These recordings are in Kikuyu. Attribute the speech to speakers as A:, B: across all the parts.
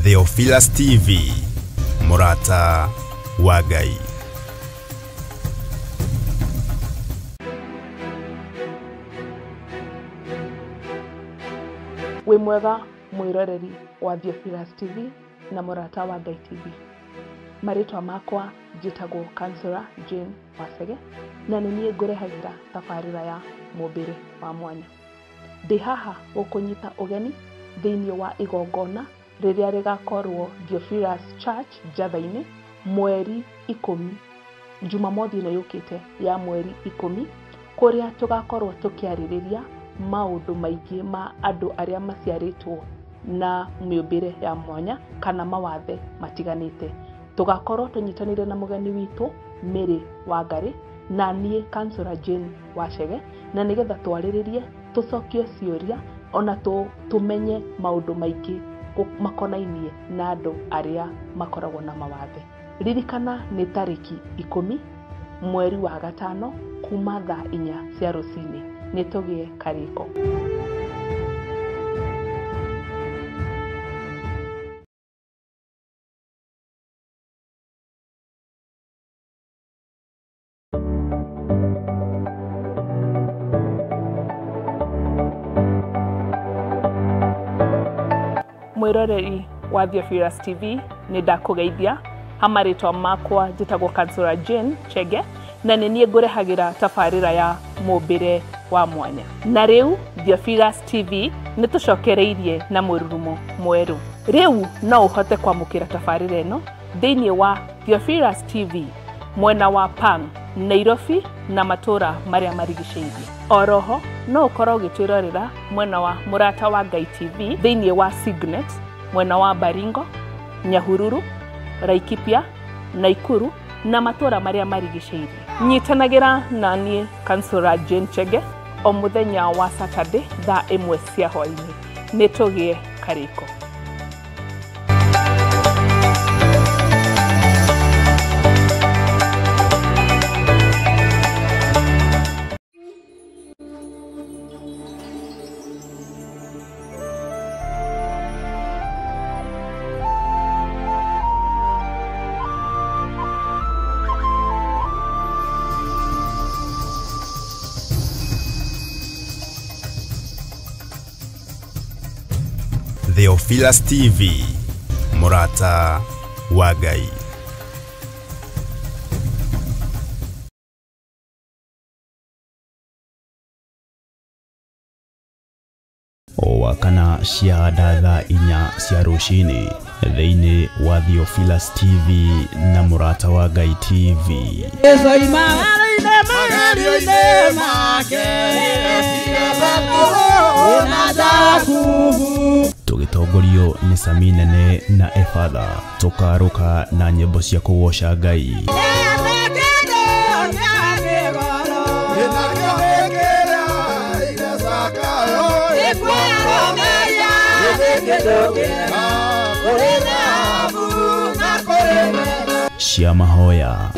A: Theophilus TV, Mũrata wa Ngai.
B: Wĩ mwega mwĩroreri wa Theophilus TV na Mũrata wa Ngai TV. Marĩtwa makwa njĩtagwo Councillor Jane Wacege na nĩ niĩ ngũrehagĩra tabarĩra ya mũmbĩre wa mwanya. Ndĩ haha gũkũnyita ũgeni thĩinĩ wa igongona rĩrĩa rĩgakorwo Theophilus Church Njatha-inĩ mweri 10, Jumamothi ĩno yũkĩte ya mweri 10, kũrĩa tũgakorwo tũkĩarĩrĩria maũndũ maingĩ ma andũ arĩa maciarĩtwo na mĩũmbĩre ya mwanya kana mawathe matiganĩte. Tũgakorwo tũnyitanĩire na mũgeni witũ Mary Wangari na niĩ Councillor Jane Wacege, na nĩgetha twarĩrĩrie, tũcokie ciũria ona tũmenye maũndũ maingĩ makonainie na andũ arĩa makoragwo na mawathe. Ririkana nĩ tarĩki 10 mweri wa 5 kuma thaa 4 cia rũcinĩ. Nĩ tũgĩe karĩko. Mwĩroreri wa Theophilus TV, nĩ ndakũgeithia. Hamarĩtwa makwa njĩtagwo Councillor Jane Chege na nĩ niĩ ngũrehagĩra tabarĩra ya mũmbĩre wa mwanya. Na rĩu Theophilus TV nĩ tũcokereirie na mũrurumo mwerũ. Rĩu no ũhote kwamũkĩra tabarĩra ĩno thĩinĩ wa Theophilus TV mwena wa Pang, Nairobi na matũra marĩa marigicĩirie. Oroho no ũkorwo ũgĩtwĩrorera mwena wa Mũrata wa Ngai TV thĩinĩ wa Signet mwena wa Baringo, Nyahururu, Laikipia, Naikuru na matũra marĩa marigicĩirie. Nyitanagĩra na niĩ Councillor Jane Chege o mũthenya wa Saturday thaa 1 cia hwaĩ-inĩ. Nĩ tũgĩe karĩko.
A: Theophilus TV, Mũrata wa Ngai. O wakana cia thaa 4 cia rũcinĩ thĩinĩ wa Theophilus TV na Mũrata wa Ngai TV. Tũgĩtongorio nĩ Sami Nene na Efatha, tũkarũka na nyĩmbo cia kũgoca Ngai. Cia mahoya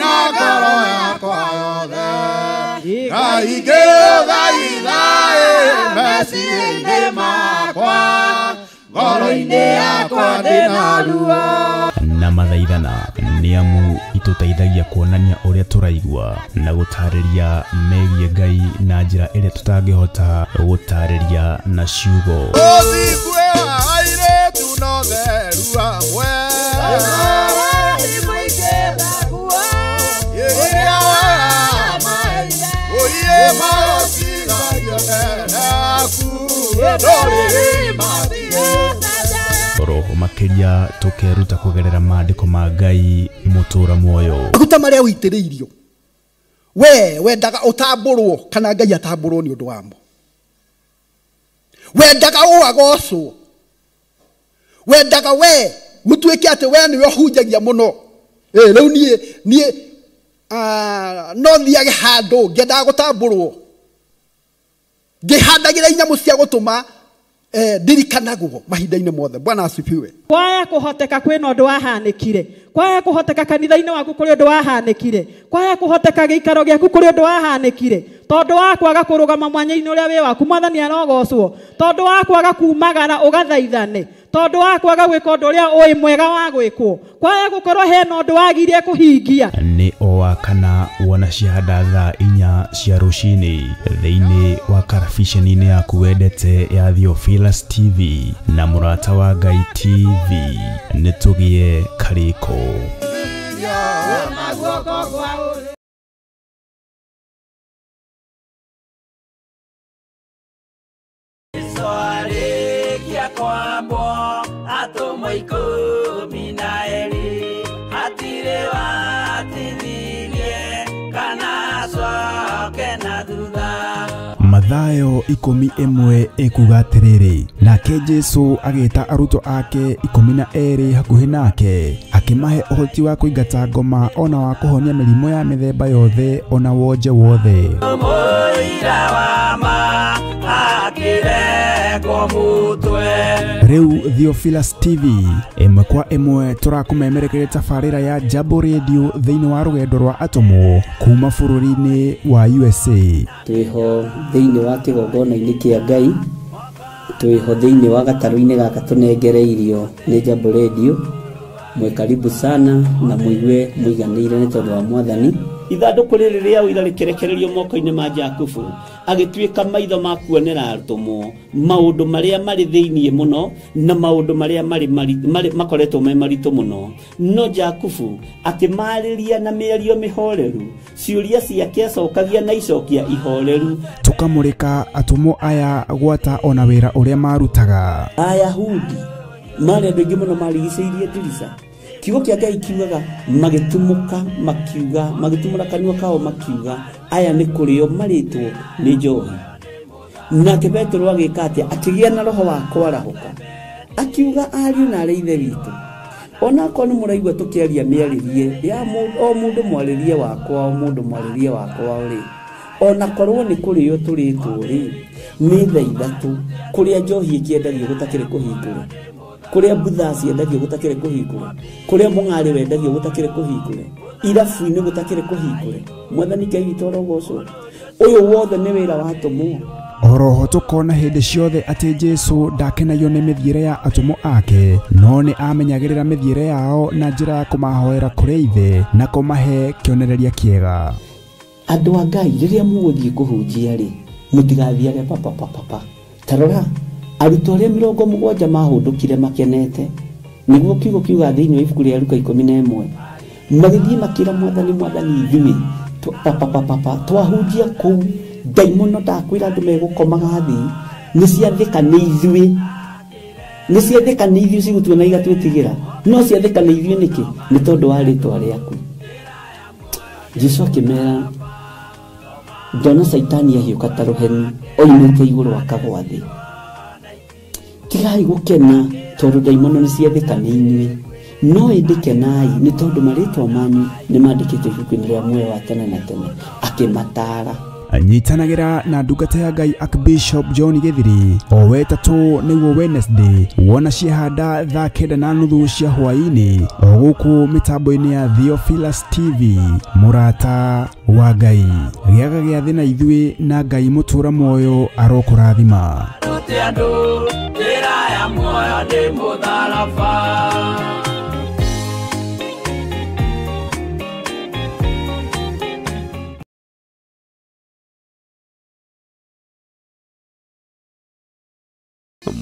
A: na mathaithana nĩ amu itũteithagia kuonania ũrĩa tũraigua na gũtarĩria megiĩ Ngai na njĩra ĩrĩa tũtangĩhota gũtarĩria na ciugo. Roho makĩria tũkeruta kũgerera maandĩko ma Ngai mũtũra muoyo.
C: Maguta marĩa ũitĩrĩirio we wendaga ũtambũrwo kana Ngai atambũrwo nĩ ũndũ wamo. Wendaga ũagocwo, wendaga we gũtuĩke atĩ we nĩwe ũhunjagia mũno. Rĩu niĩ no thiage handũ ngĩendaga gũtambũrwo, ngĩhandagĩra inyamũ cia gũtũma ndirikanagwo mahinda-inĩ mothe. Bwana asifiwe.
D: Kwaya kũhoteka kwĩna ũndũ wahanĩkire, kwaya kũhoteka kanitha-inĩ waku kũrĩ ũndũ wahanĩkire, kwaya kũhoteka gĩikaro gĩaku kũrĩ ũndũ wahanĩkire, tondũ wa kwaga kũrũgama mwanya-inĩ ũrĩa wĩ waku Mwathani arogocwo, tondũ wa kwaga kumagara ũgathaithane, Tondu wa kwaga gwika undu uria ui mwega wa gwikwo. Kwaya gukorwo hena undu wagirie kuhingia.
A: Nĩ o wa kana wona ciahanda thaa 4 cia rũcinĩ thĩinĩ wa karabiceni-inĩ yaku wendete ya Theophilus TV na Mũrata wa Ngai TV. Nĩ tũgĩe karĩko. Mathayo 11 ekuga atĩrĩrĩ, nake Jesũ agĩta arutwo ake 12 hakuhĩ nake, akĩmahe ũhoti wa kũingata ngoma ona wa kũhonia mĩrimũ ya mĩthemba yothe ona wonje wothe. Rĩu Theophilus TV ĩmwe kwa ĩmwe tũrakũmemerekeria tabarĩra ya Jambo Radio thĩinĩ wa rũgendo rwa atũmwo kuma bũrũri-inĩ wa USA.
E: Twĩho thĩinĩ wa kĩgongona-inĩ kĩa Ngai, twĩho thĩinĩ wa gatarũ-inĩ gaka tũnengereirio nĩ Jambo Radio. Mwe karibu sana na muigue muiganĩire nĩ tondũ wa Mwathani.
F: Ithandũkũ rĩrĩ rĩa ũira rĩkĩrekererio moko-inĩ ma Jakubu, agĩtuĩka maitho ma kuonera atũmwo maũndũ marĩa marĩ thĩinĩ mũno na maũndũ marĩa marĩ makoretwo me maritũ mũno. No Jakubu akĩmarĩria na mĩario mĩhoreru, ciũria ciake acokagia na icokia ihoreru.
A: Tũkamũrĩka atũmwo aya gwata ona wĩra ũrĩa marutaga.
F: Ayahudi marĩ andũ aingĩ mũno marigicĩirie ndirica. Kiugo kĩa Ngai kiugaga magĩtumũka makiuga, magĩtumũra kanua kao makiuga, aya nĩ kũrĩo marĩtwo nĩ njohi. Nake Petero agĩka atĩa? Akĩgĩa na roho wa kwarahũka, akiuga ariũ na arĩ ithe witũ, onakorwo nĩ mũraigua tũkĩaria mĩarĩrie ya o mũndũ mwarĩrie wakwa, o mũndũ mwarĩrie wakwa rĩ, onakorwo nĩ kũrĩo tũrĩtwo rĩ, nĩ thaa 3 kũrĩa njohi ĩkĩendagio gũtakĩrĩ kũhingũre, kũrĩa mbutha ciendagio gũtakĩrĩ kũhingũre, kũrĩa mũng'arĩ wendagio gũtakĩrĩ kũhingũre, irabu-inĩ gũtakĩrĩ kũhingũre. Mwathani Ngai witũ arogocwo. Ũyũ wothe nĩ wĩra wa atũmwo.
A: Oroho tũkona hĩndĩ ciothe atĩ Jesũ ndakenagio nĩ mĩthiĩre ya atũmwo ake, no nĩ amenyagĩrĩra mĩthiĩre yao na njĩra ya kũmahoera kũrĩ Ithe na kũmahe kĩonereria kĩega.
F: Andũ a Ngai, rĩrĩa mũgũthiĩ kũhunjia rĩ, mũtigathiage papapapapa. Ta rora arutwo arĩa 70 mahũndũkire makenete, nĩguo kiugo kiuga thĩinĩ wa ibuku rĩa Luka 11, magĩthiĩ makĩra Mwathani, Mwathani ithuĩ papapapapa twahunjia kũu ndaimono ndakwĩra andũ megũkomaga thĩ, nĩ ciathĩka nĩ ithuĩ, nĩ ciathĩka nĩ ithuĩ cigũtuona igatwĩtigĩra, no ciathĩka nĩ ithuĩ nĩkĩ? Nĩ tondũ wa rĩtwa rĩaku. Jesũ akĩmera, ndona Caitani ahiũka ta rũheni oimĩte igũrũ akagwa thĩ. Tigai gũkena tondũ ndaimono nĩ ciathĩka nĩ inyuĩ, no ĩndĩ kenai nĩ tondũ marĩtwa manyu nĩ mandĩkĩtwo ibuku-inĩ rĩa muoyo wa tene na tene. Akĩmataara.
A: Nyitanagĩra na ndungata ya Ngai Archbishop John Gĩthiri o wetatũ nĩguo Wednesday wona ciahanda thaa 9:30 cia hwaĩ-inĩ o gũkũ mĩtambo-inĩ ya Theophilus TV. Mũrata wa Ngai, gĩaga gĩathĩ na ithuĩ na Ngai mũtũra muoyo arokũrathima.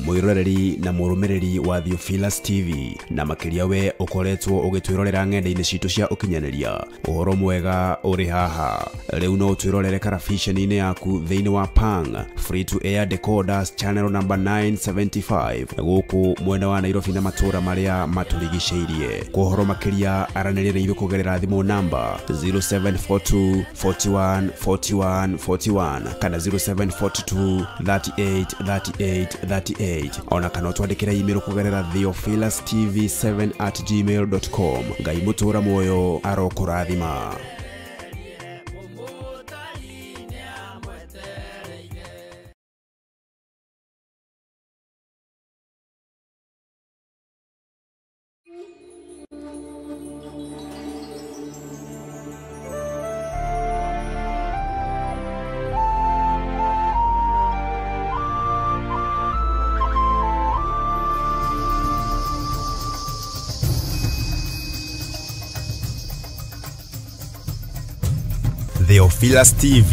A: Mwiroreri na mũrũmĩrĩri wa Theophilus TV na makĩria we ũkoretwo ũgĩtwĩrorera ng'enda-inĩ citũ cia ũkinyanĩria, ũhoro mwega ũrĩ haha. Rĩu no ũtwĩrorere karabiceni-inĩ yaku thĩinĩ wa Pang Free to Air Decoders channel number 975 gũkũ mwena wa Nairobi na matũũra marĩa matũrigicĩirie. Kwa ũhoro makĩria aranĩria na ithuĩ kũgerera thimũ namba 0742 41 41 41 kana 0742 38 38 38 ona kana twandĩkĩre email kũgerera theophilustv7@gmail.com. Ngai mũtũra muoyo arokũrathima. Theophilus TV,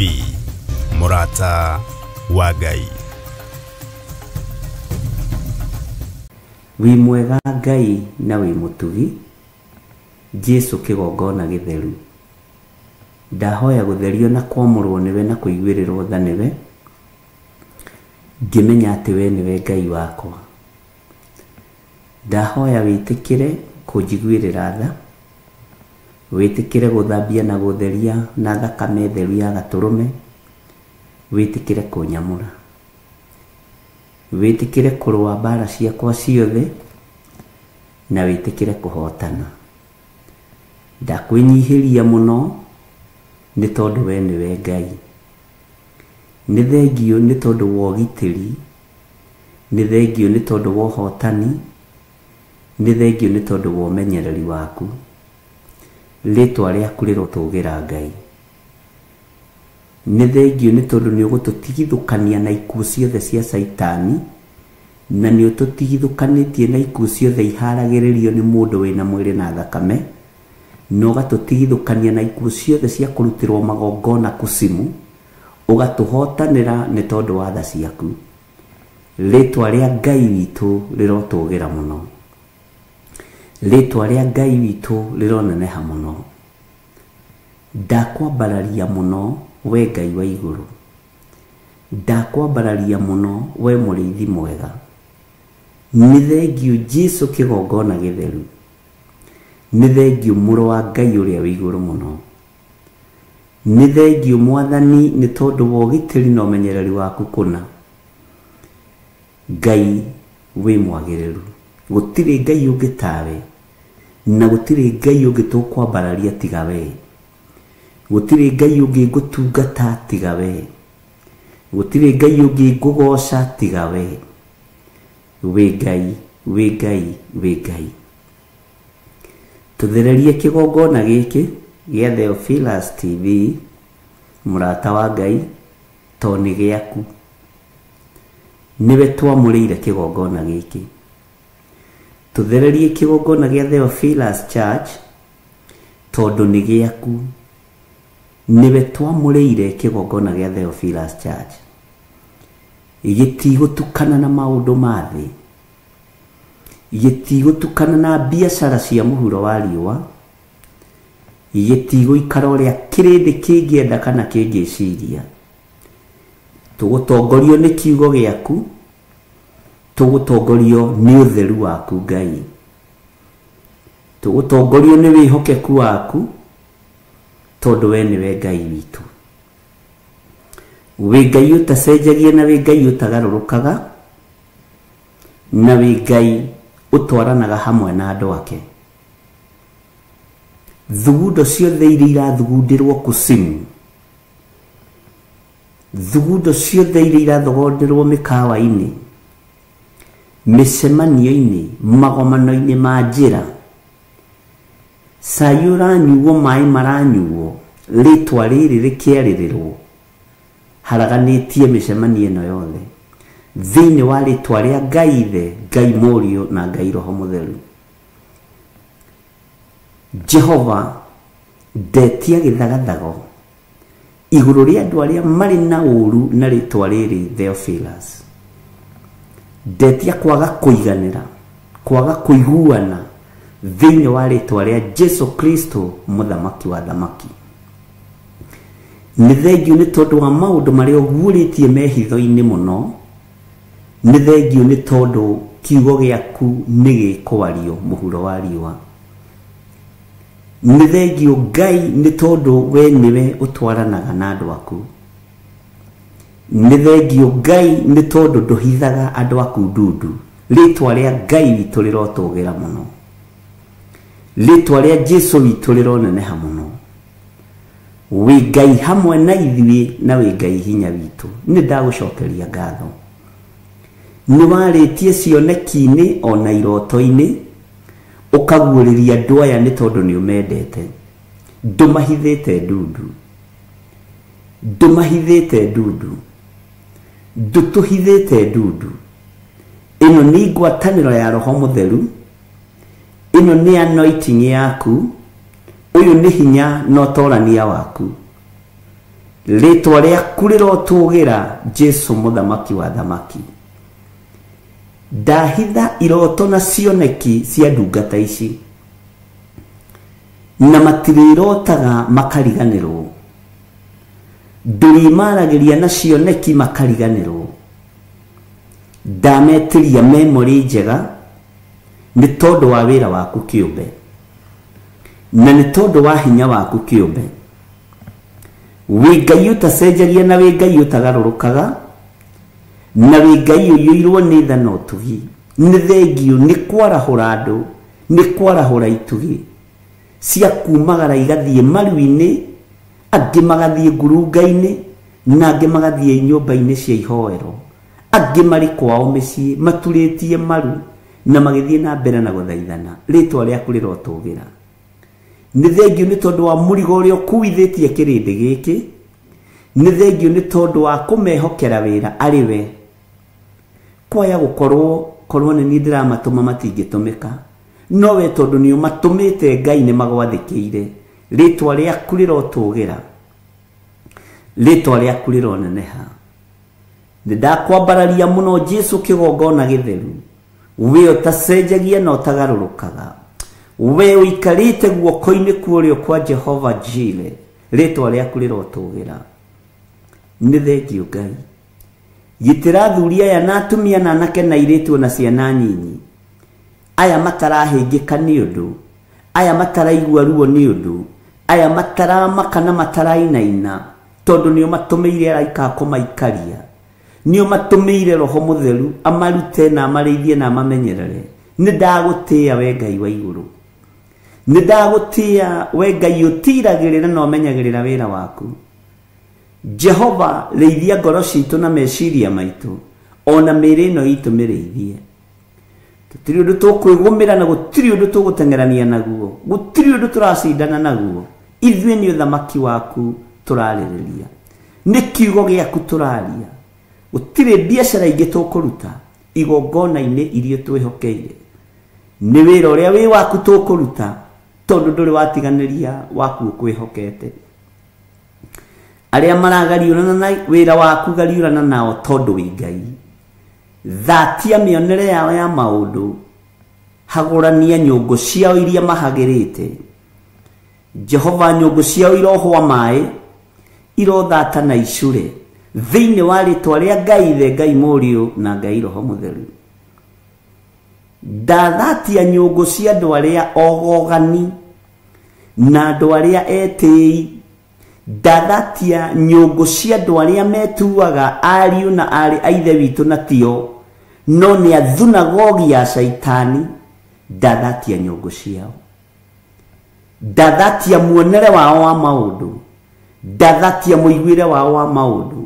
A: mũrata wa Ngai.
F: Wĩ mwega Ngai na wĩ mũtugi, Jesu kĩgongona gĩtheru. Ndahoya gũtherio na kwamũrwo nĩwe na kũiguĩrĩrwo tha nĩwe, ngĩmenya atĩ we nĩwe Ngai wakwa. Ndahoya wĩtĩkĩre kũnjiguĩrĩra tha, wĩtĩkĩre gũthambia na gũtheria na thakame theru ya gatũrũme, wĩtĩkĩre kũnyamũra, wĩtĩkĩre kũrũa mbara ciakwa ciothe, na wĩtĩkĩre kũhotana. Ndakwĩnyihĩria mũno nĩ tondũ we nĩwe Ngai. Nĩ thengio nĩ tondũ wa ũgitĩri, nĩ thengio nĩ tondũ wa ũhotani, nĩ thengio nĩ tondũ wa ũmenyereri waku. Rĩtwa rĩaku rĩrotũgĩra Ngai. Nĩ thengio nĩ tondũ nĩ ũgũtũtigithũkania na ikuũ ciothe cia Caitani, na nĩ ũtũtigithũkanĩtie na ikuũ ciothe iharagĩrĩrio nĩ mũndũ wĩna mwĩrĩ na thakame, na ũgatũtigithũkania na ikuũ ciothe cia kũrutĩrwo magongona kũcimu, ũgatũhotanĩra nĩ tondũ wa tha ciaku. Rĩtwa rĩa Ngai witũ rĩrotũgĩra mũno. Rĩtwa rĩa Ngai witũ rĩroneneha mũno. Ndakwambararia mũno we Ngai wa igũrũ. Ndakwambararia mũno we mũrĩithi mwega. Nĩ thengio Jesu kĩgongona gĩtheru. Nĩ thengio mũrũ wa Ngai ũrĩa wĩ igũrũ mũno. Nĩ thengio Mwathani nĩ tondũ wa ũgitĩri na ũmenyereri waku kũna. Ngai wĩ mwagĩrĩru. Gũtirĩ Ngai ũngĩ tawe, na gũtirĩ Ngai ũngĩ tũkwambararia tiga we. Gũtirĩ Ngai ũngĩ ngũtungata tiga we. Gũtirĩ Ngai ũngĩ ngũgoca tiga we. Wĩ Ngai, wĩ Ngai, wĩ Ngai. Tũthererie kĩgongona gĩkĩ gĩa Theophilus TV, mũrata wa Ngai, to nĩ gĩaku. Nĩwe twamũrĩire kĩgongona gĩkĩ. Tũthererie kĩgongona gĩa Theophilus Church, tondũ nĩ gĩaku. Nĩwe twamũrĩire kĩgongona gĩa Theophilus Church. Gĩtigũtukana na maũndũ ma thĩ, gĩtigũtukana na biacara cia mũhuro wa riũa, gĩtigũikara ũrĩa kĩrĩndĩ kĩngĩenda kana kĩngĩciria. Tũgũtongorio nĩ kiugo gĩaku, tũgũtongorio nĩ ũtheru waku Ngai, tũgũtongorio nĩ wĩhokeku waku, tondũ we nĩwe Ngai witũ. Wĩ Ngai ũtacenjagia na wĩ Ngai ũtagarũrũkaga, na wĩ Ngai ũtwaranaga hamwe na andũ ake. Thugundo ciothe iria irathugundĩrwo kũcimu, thugundo ciothe iria irathogonderwo mĩkawa-inĩ, mĩcemanio-inĩ, magomano-inĩ ma njĩra, cai ũranyuo, maĩ maranyuo, rĩtwa rĩrĩ rĩkĩarĩrĩrwo, haraganĩtie mĩcemanio ĩno yothe thĩinĩ wa rĩtwa rĩa Ngai Ithe, Ngai Mũriũ na Ngai Roho Mũtheru. Jehova, ndetia gĩthagathago igũrũ rĩa andũ arĩa marĩ na ũru na rĩtwa rĩrĩ Theophilus. Ndetia kwaga kũiganĩra, kwaga kũiguana thĩinĩ wa rĩtwa rĩa Jesu Kristo mũthamaki wa thamaki. Nĩ thengio nĩ tondũ wa maũndũ marĩa ũguũrĩtie mehitho-inĩ mũno. Nĩ thengio nĩ tondũ kiugo gĩaku nĩ gĩkwario mũhuro wa riũa. Nĩ thengio Ngai nĩ tondũ we nĩwe ũtwaranaga na andũ aku. Nĩ thengio Ngai nĩ tondũ ndũhithaga andũ aku ndundu. Rĩtwa rĩa Ngai witũ rĩrotũgĩra mũno. Rĩtwa rĩa Jesu witũ rĩroneneha mũno. Wĩ Ngai hamwe na ithuĩ na wĩ Ngai hinya witũ. Nĩ ndagũcokeria ngatho. Nĩ warĩtie cioneki-inĩ ona iroto-inĩ, ũkaguũrĩria andũ aya nĩ tondũ nĩ ũmendete. Ndũmahithĩte ndundu. Ndũmahithĩte ndundu. Ndũtũhithĩte ndundu. Ĩno nĩ ngwatanĩro ya Roho Mũtheru. Ĩno nĩ anointing yaku. Ũyũ nĩ hinya na ũtorania waku. Rĩtwa rĩaku rĩrotũgĩra Jesu mũthamaki wa thamaki. Ndahitha iroto na cioneki cia ndungata ici, na matirĩrotaga makariganĩrwo, ndũrĩmaragĩria na cioneki makariganĩrwo. Ndametĩria memory njega nĩ tondũ wa wĩra waku kĩũmbe, na nĩ tondũ wa hinya waku kĩũmbe. Wĩ Ngai ũtacenjagia na wĩ Ngai ũtagarũrũkaga, na wĩ Ngai ũiyũirwo nĩ tha na ũtugi. Nĩ thengio nĩ kwarahũra andũ, nĩ kwarahũra itugi cia kumagara igathiĩ maru-inĩ, angĩ magathiĩ ngurunga-inĩ, na angĩ magathiĩ nyũmba-inĩ cia ihoero, angĩ marĩ kwao mĩciĩ maturĩtie maru na magĩthiĩ na mbere na gũthaithana. Rĩtwa rĩaku rĩrotũgĩra. Nĩ thengio nĩ tondũ wa mũrigo ũrĩa ũkuithĩtie kĩrĩndĩ gĩkĩ, nĩ thengio nĩ tondũ wa kũmehokera wĩra arĩ we. Kwaya gũkorwo korwo nĩ niĩ ndĩramatũma matingĩtũmĩka, no we tondũ nĩ ũmatũmĩte Ngai nĩ magwathĩkĩire. Rĩtwa rĩaku rĩrotũgĩra, rĩtwa rĩaku rĩroneneha. Nĩ ndakwambararia mũno Jesu kĩgongona gĩtheru, we ũtacenjagia na ũtagarũrũkaga, we ũikarĩte guoko-inĩ kwa ũrĩo kwa Jehova Jire. Rĩtwa rĩaku rĩrotũgĩra. Nĩ thengio Ngai. Gitĩra athuri aya na atumia na anake na airĩtu na ciana nyinyi, aya matarahĩngĩka nĩ ũndũ, aya mataraigua ruo nĩ ũndũ, aya mataramaka na matarainaina, tondũ nĩ ũmatũmĩire araika a kũmaikaria, nĩ ũmatũmĩire Roho Mũtheru amarute na amarĩithie na amamenyerere. Nĩ ndagũtĩĩa we Ngai wa igũrũ, nĩ ndagũtĩĩa we Ngai ũtiragĩrĩra na ũmenyagĩrĩra wĩra waku. Jehova, rĩithia ngoro citũ na meciria maitũ, ona mĩĩrĩ ĩno itũ mĩrĩithie. Tũtirĩ ũndũ tũkwĩgũmĩra na gũtirĩ ũndũ tũgũteng'erania naguo, gũtirĩ ũndũ tũracindana naguo. Ithuĩ nĩ ũthamaki waku tũrarĩrĩria, nĩ kiugo gĩaku tũraria. Gũtirĩ biacara ingĩ tũkũruta igongona-inĩ iria twĩhokeire, nĩ wĩra ũrĩa wĩ waku tũkũruta, tondũ ndũrĩ watiganĩria waku ũkwĩhokete. Arĩa maragariũrana na wĩra waku gariũrana nao tondũ wĩ Ngai. Thatia mĩonere yao ya maũndũ, hagũrania nyũngũ ciao iria mahagĩrĩte. Jehova, nyũngũ ciao irohwa maĩ, irothata na icure, thĩinĩ wa rĩtwa rĩa Ngai Ithe, Ngai Mũriũ na Ngai Roho Mũtheru. Ndathatia nyũngũ cia andũ arĩa ogogani na andũ arĩa etĩi, ndathatia nyũngũ cia andũ arĩa metuaga ariũ na aarĩ a ithe witũ na tio, no nĩ athunagogi ya Shaitani. Ndathatia nyũngũ ciao, ndathatia muonere wao wa maũndũ, ndathatia mũiguĩre wao wa maũndũ.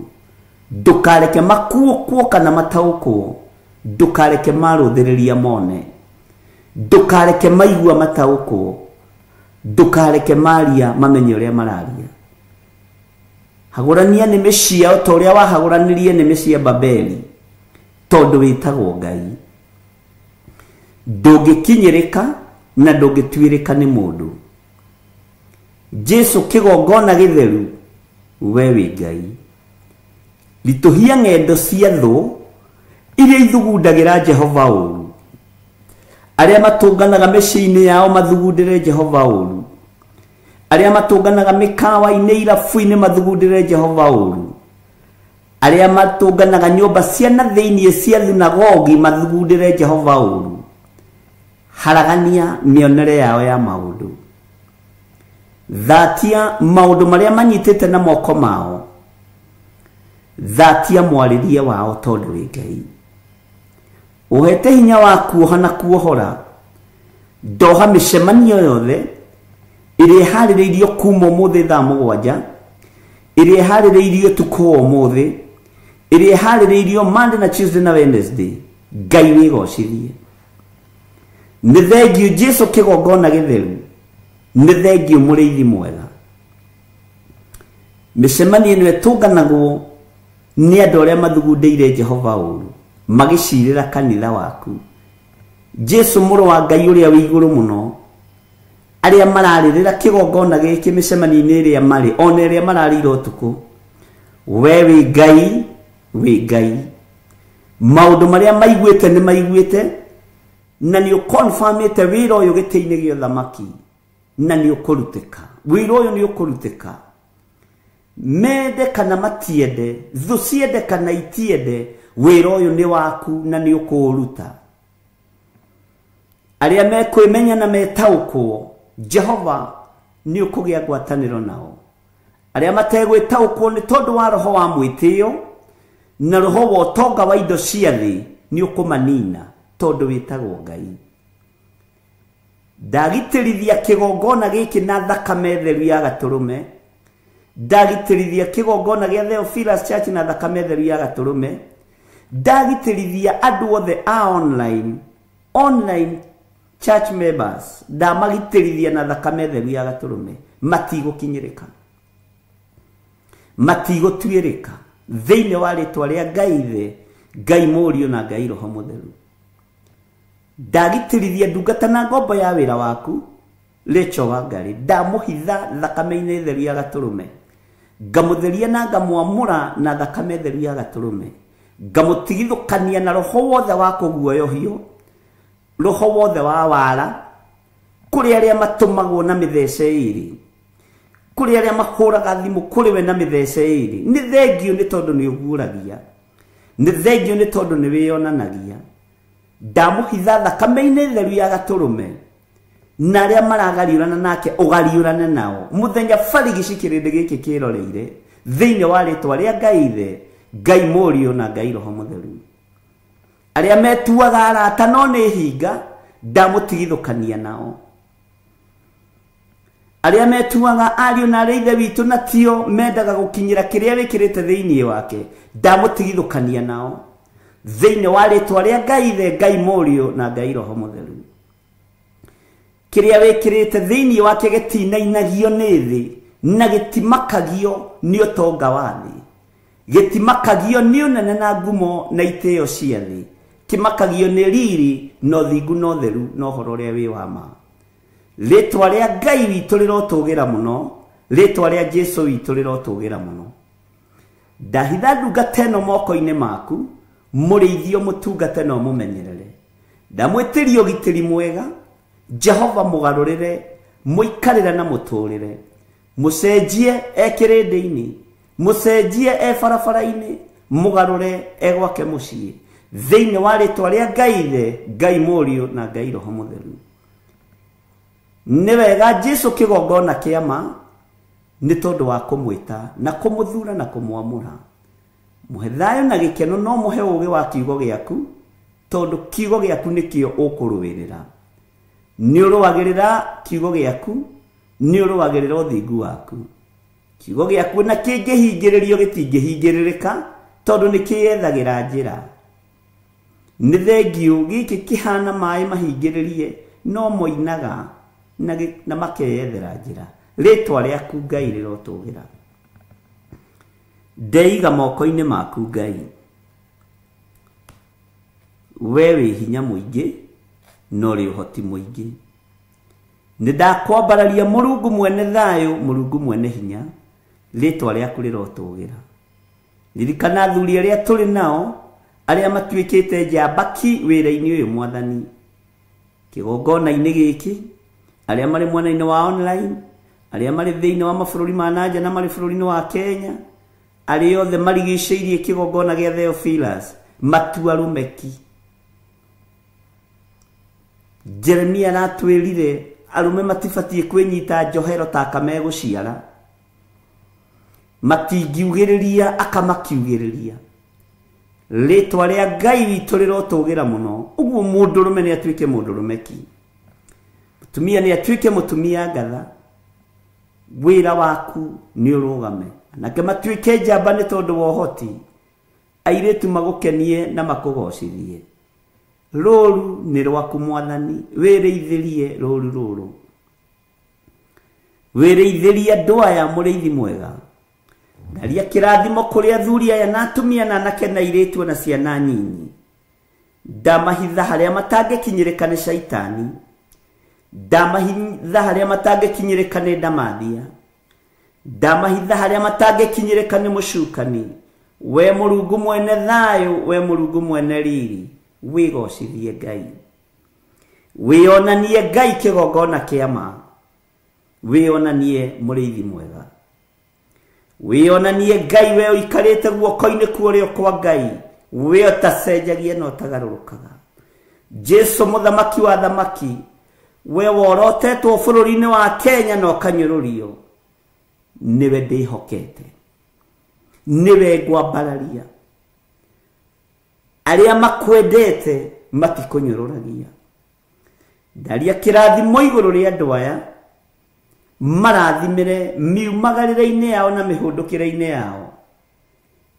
F: Ndũkareke makuũkwo kana mataũkwo, ndũkareke marũthĩrĩria mone, ndũkareke maigua mataũkwo, ndũkareke maria mamenye ũrĩa mararia. Hagũrania nĩmĩ ciao ta ũrĩa wahagũranirie nĩmĩ cia Babeli, tondũ wĩtagwo Ngai. Ndũngĩkinyĩrĩka na ndũngĩtuĩrĩka nĩ mũndũ. Jesu kĩgongona gĩtheru, we wĩ Ngai. Ritũhia ng'endo cia thũ iria ithugundagĩra Jehova ũru, arĩa matũnganaga mĩciĩ-inĩ yao mathugundĩre Jehova ũru, arĩa matũnganaga mĩkawa-inĩ irabu-inĩ mathugundĩre Jehova ũru, arĩa matũnganaga nyũmba cia na thĩinĩ cia thunagogi mathugundĩre Jehova ũru. Haragania mĩonere yao ya maũndũ, thatia maũndũ marĩa manyitĩte na moko mao, thatia mwarĩrie wao tondũ wĩ Ngai. Ũhete hinya wa kuoha na kuohora, ndoha mĩcemanio yothe ĩrĩa ĩharĩrĩirio kuma ũmũthĩ thaa 7, ĩrĩa ĩharĩrĩirio ũtukũ wa ũmũthĩ, ĩrĩa ĩharĩrĩirio Monday na Tuesday na Wednesday. Ngai wĩgocithie. Nĩ thengio Jesu kĩgongona gĩtheru, nĩ thengio mũrĩithi mwega. Mĩcemanio ĩno ĩtũnganagwo nĩ andũ arĩa mathugundĩire Jehova ũru, magĩcirĩra kanitha waku. Jesu mũrũ wa Ngai ũrĩa wĩ igũrũ mũno, arĩa mararĩrĩra kĩgongona gĩkĩ mĩcemanio-inĩ ĩrĩa marĩ, ona ĩrĩa mararĩire ũtukũ, We wĩ Ngai, wĩ Ngai. Maũndũ marĩa maiguĩte nĩ maiguĩte, na nĩ ũkonfamĩte wĩra ũyũ gĩtĩ-inĩ gĩa ũthamaki, na nĩ ũkũrutĩka. Wĩra ũyũ nĩ ũkũrutĩka. Mende kana matiende, thũ ciende kana itiende, wĩra ũyũ nĩ waku na nĩ ũkũũruta. Arĩa mekwĩmenya na metaũkwo, Jehova nĩ ũkũgĩa ngwatanĩro nao. Arĩa mategwĩtaũkwo nĩ tondũ wa roho wa mwĩtĩo na roho wa ũtonga wa indo cia thĩ, nĩ ũkũmanina tondũ wĩtagwo Ngai. Ndagitĩrithia kĩgongona gĩkĩ na thakame theru ya gatũrũme. Ndagitĩrithia kĩgongona gĩa Theophilus Church na thakame theru ya gatũrũme. Ndagitĩrithia andũ othe a online church members, ndamagitĩrithia na thakame theru ya gatũrũme. Matigũkinyĩrĩka, matigũtuĩrĩka thĩinĩ wa rĩtwa rĩa Ngai Ithe, Ngai Mũriũ na Ngai Roho Mũtheru. Ndagitĩrithia ndungata na ngombo ya wĩra waku Rachel Wangari, ndamũhitha thakame-inĩ theru ya gatũrũme, ngamũtheria na ngamwamũra na thakame theru ya gatũrũme, ngamũtigithũkania na roho wothe wa kũguoyohio, roho wothe wa wara, kũrĩ arĩa matũmagwo na mĩthece ĩĩrĩ, kũrĩ arĩa mahũraga thimũ kũrĩ we na mĩthece ĩĩrĩ. Nĩ thengio nĩ tondũ nĩ ũguũragia, nĩ thengio nĩ tondũ nĩ wĩyonanagia. Ndamũhitha thakame-inĩ theru ya gatũrũme, na arĩa maragariũrana nake ũgariũrane nao mũthenya barigici kĩrĩndĩ gĩkĩ kĩroreire, thĩinĩ wa rĩtwa rĩa Ngai Ithe, Ngai Mũriũ na Ngai Roho Mũtheru. Arĩa metuaga arata no nĩ hinga, ndamũtigithũkania nao. Arĩa metuaga ariũ na arĩa ithe witũ na tio mendaga gũkinyĩra kĩrĩa wĩkĩrĩte thĩinĩ wake, ndamũtigithũkania nao thĩinĩ wa rĩtwa rĩa Ngai Ithe, Ngai Mũriũ na Ngai Roho Mũtheru. Kĩrĩa wĩkĩrĩte thĩinĩ wake gĩtinainagio nĩ thĩ na gĩtimakagio nĩ ũtonga wa thĩ, gĩtimakagio nĩ ũnene na ngumo na itĩo cia thĩ, kĩmakagio nĩ riri na ũthingu na ũtheru na ũhoro ũrĩa wĩ wa ma. Rĩtwa rĩa Ngai witũ rĩrotũgĩra mũno, rĩtwa rĩa Jesũ witũ rĩrotũgĩra mũno. Ndahitha ndungata ĩno moko-inĩ maku, mũrĩithio mũtungate na ũmũmenyerere. Ndamwĩtĩria ũgitĩri mwega, Jehova mũgarũrĩre, mũikarĩre na mũtũrĩre, mũcenjie e kĩrĩndĩ-inĩ, mũcenjie e barabara-inĩ, mũgarũre e gwake mũciĩ, thĩinĩ wa rĩtwa rĩa Ngai Ithe, Ngai Mũriũ na Ngai Roho Mũtheru. Nĩ wega Jesũ kĩgongona kĩa ma, nĩ tondũ wa kũmwĩta na kũmũthura na kũmwamũra. Mũhe thayũ na gĩkeno, no mũhe ũũgĩ wa kiugo gĩaku, tondũ kiugo gĩaku nĩkĩo ũkũrũĩrĩra. Nĩ ũrũagĩrĩra kiugo gĩaku, nĩ ũrũagĩrĩra ũthingu waku. Kiugo gĩaku na kĩngĩhingĩrĩrio gĩtingĩhingĩrĩrĩka, tondũ nĩ kĩyethagĩra njĩra. Nĩ thengio gĩkĩ kĩhana maĩ mahingĩrĩrie, no moinaga na makeyethera njĩra. Rĩtwa rĩaku Ngai rĩrotũgĩra. Ndeiga moko-inĩ maku Ngai. We wĩ hinya mũingĩ na ũrĩ ũhoti mũingĩ. Nĩ ndakwambararia Mũrungu mwene thayũ, Mũrungu mwene hinya, rĩtwa rĩaku rĩrotũgĩra. Ririkana athuri arĩa tũrĩ nao, arĩa matuĩkĩte njamba ki wĩra-inĩ ũyũ Mwathani, kĩgongona-inĩ gĩkĩ, arĩa marĩ mwena-inĩ wa online, arĩa marĩ thĩinĩ wa mabũrũri ma na nja na marĩ bũrũri-inĩ wa Kenya, arĩa othe marigicĩirie kĩgongona gĩa Theophilus, matua rũmeki. Jeremia aratwĩrire arũme matibatiĩ kwĩnyita njohero ta aka megũciara, matingiugĩrĩria aka makiugĩrĩria. Rĩtwa rĩa Ngai witũ rĩrotũgĩra mũno. Ũguo mũndũrũme nĩ atuĩke mũndũrũme ki, mũtumia nĩ atuĩke mũtumia ngatha. Wĩra waku nĩ ũrũgame, anake matuĩke njamba nĩ tondũ wa ũhoti, airĩtu magũkenie na makũgocithie. Rũru nĩ rwaku Mwathani, wĩrĩithĩrie rũru rũrũ, wĩrĩithĩrie andũ aya mũrĩithi mwega. Ndaria kĩrathimo kũrĩ athuri aya na atumia na anake na airĩtu na ciana nyinyi. Ndamahitha harĩa matangĩkinyĩrĩka nĩ caitani, ndamahitha harĩa matangĩkinyĩrĩka nĩ ndamathia, Ndamahitha harĩa matangĩkinyĩrĩka nĩ mũcukani. We Mũrungu mwene thayũ, we Mũrungu mwene riri, wĩgocithie Ngai. Wĩonanie Ngai kĩgongona kĩa ma. Wĩonanie mũrĩithi mwega. Wĩonanie Ngai we ũikarĩte guoko-inĩ kwa ũrĩo kwa Ngai, we ũtacenjagia na ũtagarũrũkaga. Jesu mũthamaki wa thamaki, we worotetwo bũrũri-inĩ wa Kenya na ũkanyũrũrio, nĩwe ndĩhokete, nĩwe ngwambararia. Arĩa makwendete matikũnyũrũragia. Ndaria kĩrathimo igũrũ rĩa andũ aya, marathimĩre miumagarĩre-inĩ yao na mĩhũndũkĩre-inĩ yao.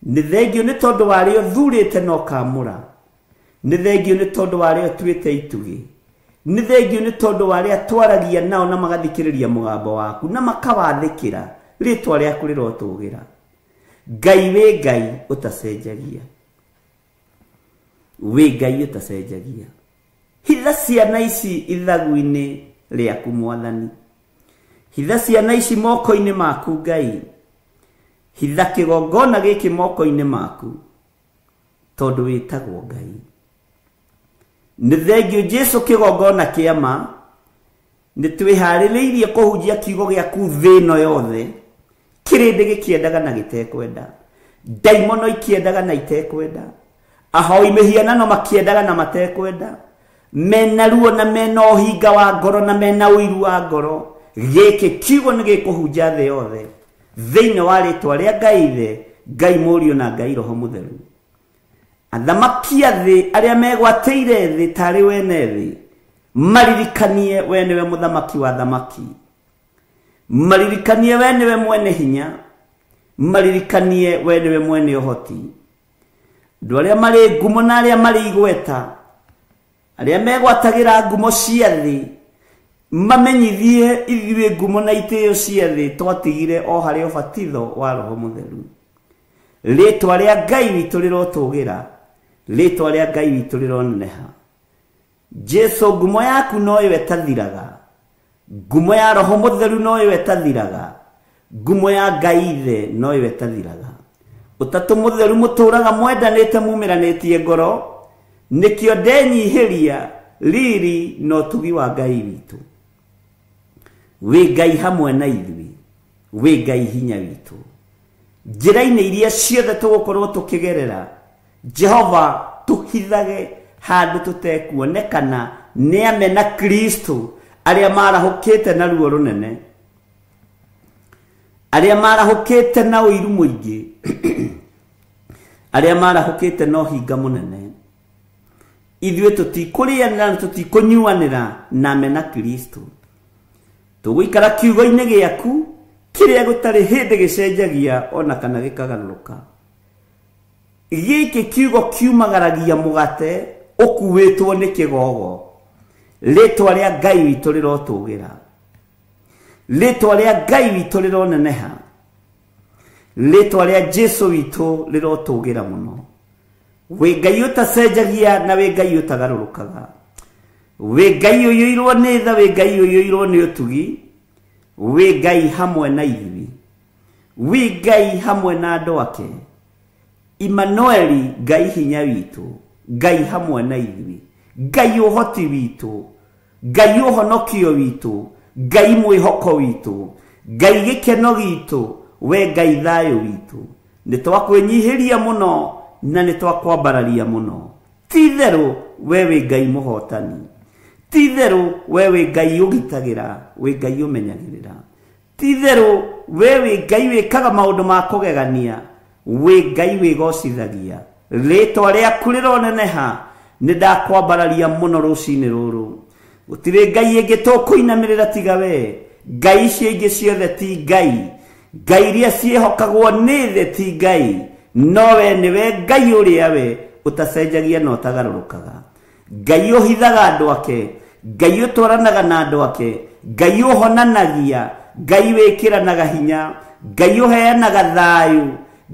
F: Nĩ thengio nĩ tondũ wa arĩa ũthurĩte na ũkamũra. Nĩ thengio nĩ tondũ wa arĩa ũtuĩte itugĩ. Nĩ thengio nĩ tondũ wa arĩa twaragia nao na magathikĩrĩria mũgambo waku na makawathĩkĩra, rĩtwa rĩaku rĩrotũgĩra. Ngai wĩ Ngai ũtacenjagia. Wĩ Ngai ũtacenjagia. Hitha ciana ici ithagu-inĩ rĩaku Mwathani. Hitha ciana ici moko-inĩ maku Ngai. Hitha kĩgongona gĩkĩ moko-inĩ maku, tondũ wĩtagwo Ngai. Nĩ thengio Jesu kĩgongona kĩa ma. Nĩ twĩharĩrĩirie kũhunjia kiugo gĩaku thĩ ĩno yothe. Kĩrĩndĩ gĩkĩendaga na gĩtekwenda, ndaimono ikĩendaga na itekwenda, ahoi mĩhianano makĩendaga na matekwenda, mena ruo na mena ũhinga wa ngoro na mena ũiru wa ngoro. Gĩkĩ kiugo nĩ gĩkũhunja thĩ yothe, thĩinĩ wa rĩtwa rĩa Ngai Ithe, Ngai Mũriũ na Ngai Roho Mũtheru. Athamaki a thĩ arĩa megwatĩire thĩ tarĩ wene thĩ, maririkanie we nĩwe mũthamaki wa thamaki, maririkanie we nĩwe mwene hinya, maririkanie we nĩwe mwene ũhoti. Andũ arĩa marĩ ngumo na arĩa marĩ igweta, arĩa megwatagĩra ngumo cia thĩ, mamenyithie ithuĩ ngumo na itĩo cia thĩ twatigire o harĩ ũbatitho wa Roho Mũtheru. Rĩtwa rĩa Ngai witũ rĩrotũgĩra, rĩtwa rĩa Ngai witũ rĩroneneha. Jesu ngumo yaku noyo ĩtathiraga, ngumo ya Roho Mũtheru noyo ĩtathiraga, ngumo ya Ngai Ithe noyo ĩtathiraga. Ũtatũ Mũtheru mũtũraga mwendanĩte mumĩranĩtie ngoro, nĩkĩo ndenyihĩria riri na ũtugi wa Ngai witũ. Wĩ Ngai hamwe na ithuĩ, wĩ Ngai hinya witũ. Njĩra-inĩ iria ciothe tũgũkorwo tũkĩgerera, Jehova tũhithage handũ tũtekuonekana nĩ amena Kristo arĩa marahũkĩte na ruo rũnene, arĩa marahũkĩte na ũiru mũingĩ, arĩa marahũkĩte na ũhinga mũnene. Ithuĩ tũtikũrĩanĩra na tũtikũnyuanĩra na amena Kristo. Tũgũikara kiugo-inĩ gĩaku kĩrĩa gũtarĩ hĩndĩ gĩcenjagia ona kana gĩkagarũrũka. Gĩkĩ kiugo kiumagaragia mũgate ũkuĩtwo nĩ kĩgogo. Rĩtwa rĩa Ngai witũ rĩrotũgĩra, rĩtwa rĩa Ngai witũ rĩroneneha, rĩtwa rĩa Jesu witũ rĩrotũgĩra mũno. Wĩ Ngai ũtacenjagia na wĩ Ngai ũtagarũrũkaga, wĩ Ngai ũiyũirwo nĩ tha, wĩ Ngai ũiyũirwo nĩ ũtugi, wĩ Ngai hamwe na ithuĩ, wĩ Ngai hamwe na andũ ake. Immanueli, Ngai hinya witũ, Ngai hamwe na ithuĩ, Ngai ũhoti witũ, Ngai ũhonokio witũ, Ngai mwĩhoko witũ, Ngai gĩkeno gitũ, we Ngai thayũ witũ. Nĩ twakwĩnyihĩria mũno na nĩ twakwambararia mũno. Ti itherũ we wĩ Ngai mũhotani, ti itherũ we wĩ Ngai ũgitagĩra, wĩ Ngai ũmenyagĩrĩra, ti itherũ we wĩ Ngai wĩkaga maũndũ ma kũgegania, wĩ Ngai wĩgocithagia. Rĩtwa rĩaku rĩroneneha. Nĩ ndakwambararia mũno rũcinĩ rũrũ. Gũtirĩ Ngai ĩngĩ tũkũinamĩrĩra tiga we. Ngai icio ingĩ ciothe ti Ngai, Ngai iria ciĩhokagwo nĩ thĩ ti Ngai, no we nĩwe Ngai ũrĩa we ũtacenjagia na ũtagarũrũkaga. Ngai ũhithaga andũ ake, Ngai ũtwaranaga na andũ ake, Ngai ũhonanagia, Ngai wĩkĩranaga hinya, Ngai ũheanaga thayũ,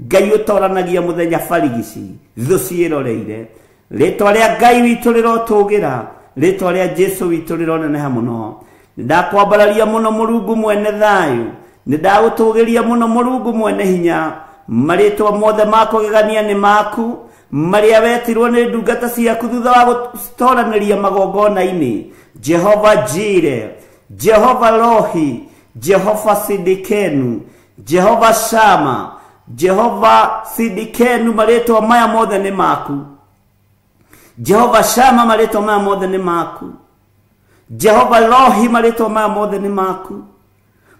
F: Ngai ũtoranagia mũthenya barigici thũ ciĩroreire. Rĩtwa rĩa Ngai witũ rĩrotũgĩra, rĩtwa rĩa Jesu witũ rĩroneneha mũno. Ndakwambararia mũno Mũrungu mwene thayũ, Nĩ ndagũtũgĩria mũno Mũrungu mwene hinya, marĩtwa mothe ma kũgegania nĩ maku, marĩa wetirwo nĩ ndungata ciaku thutha wa gũtoranĩria magongona-inĩ. Jehova Jire, Jehova Rohi, Jehova Sidikenu, Jehova Shama, Jehova Sidikenu, marĩtwa maya mothe nĩ maku. Jehova Shama, marĩtwa maya mothe nĩ maku. Jehova Rohi, marĩtwa maya mothe nĩ maku.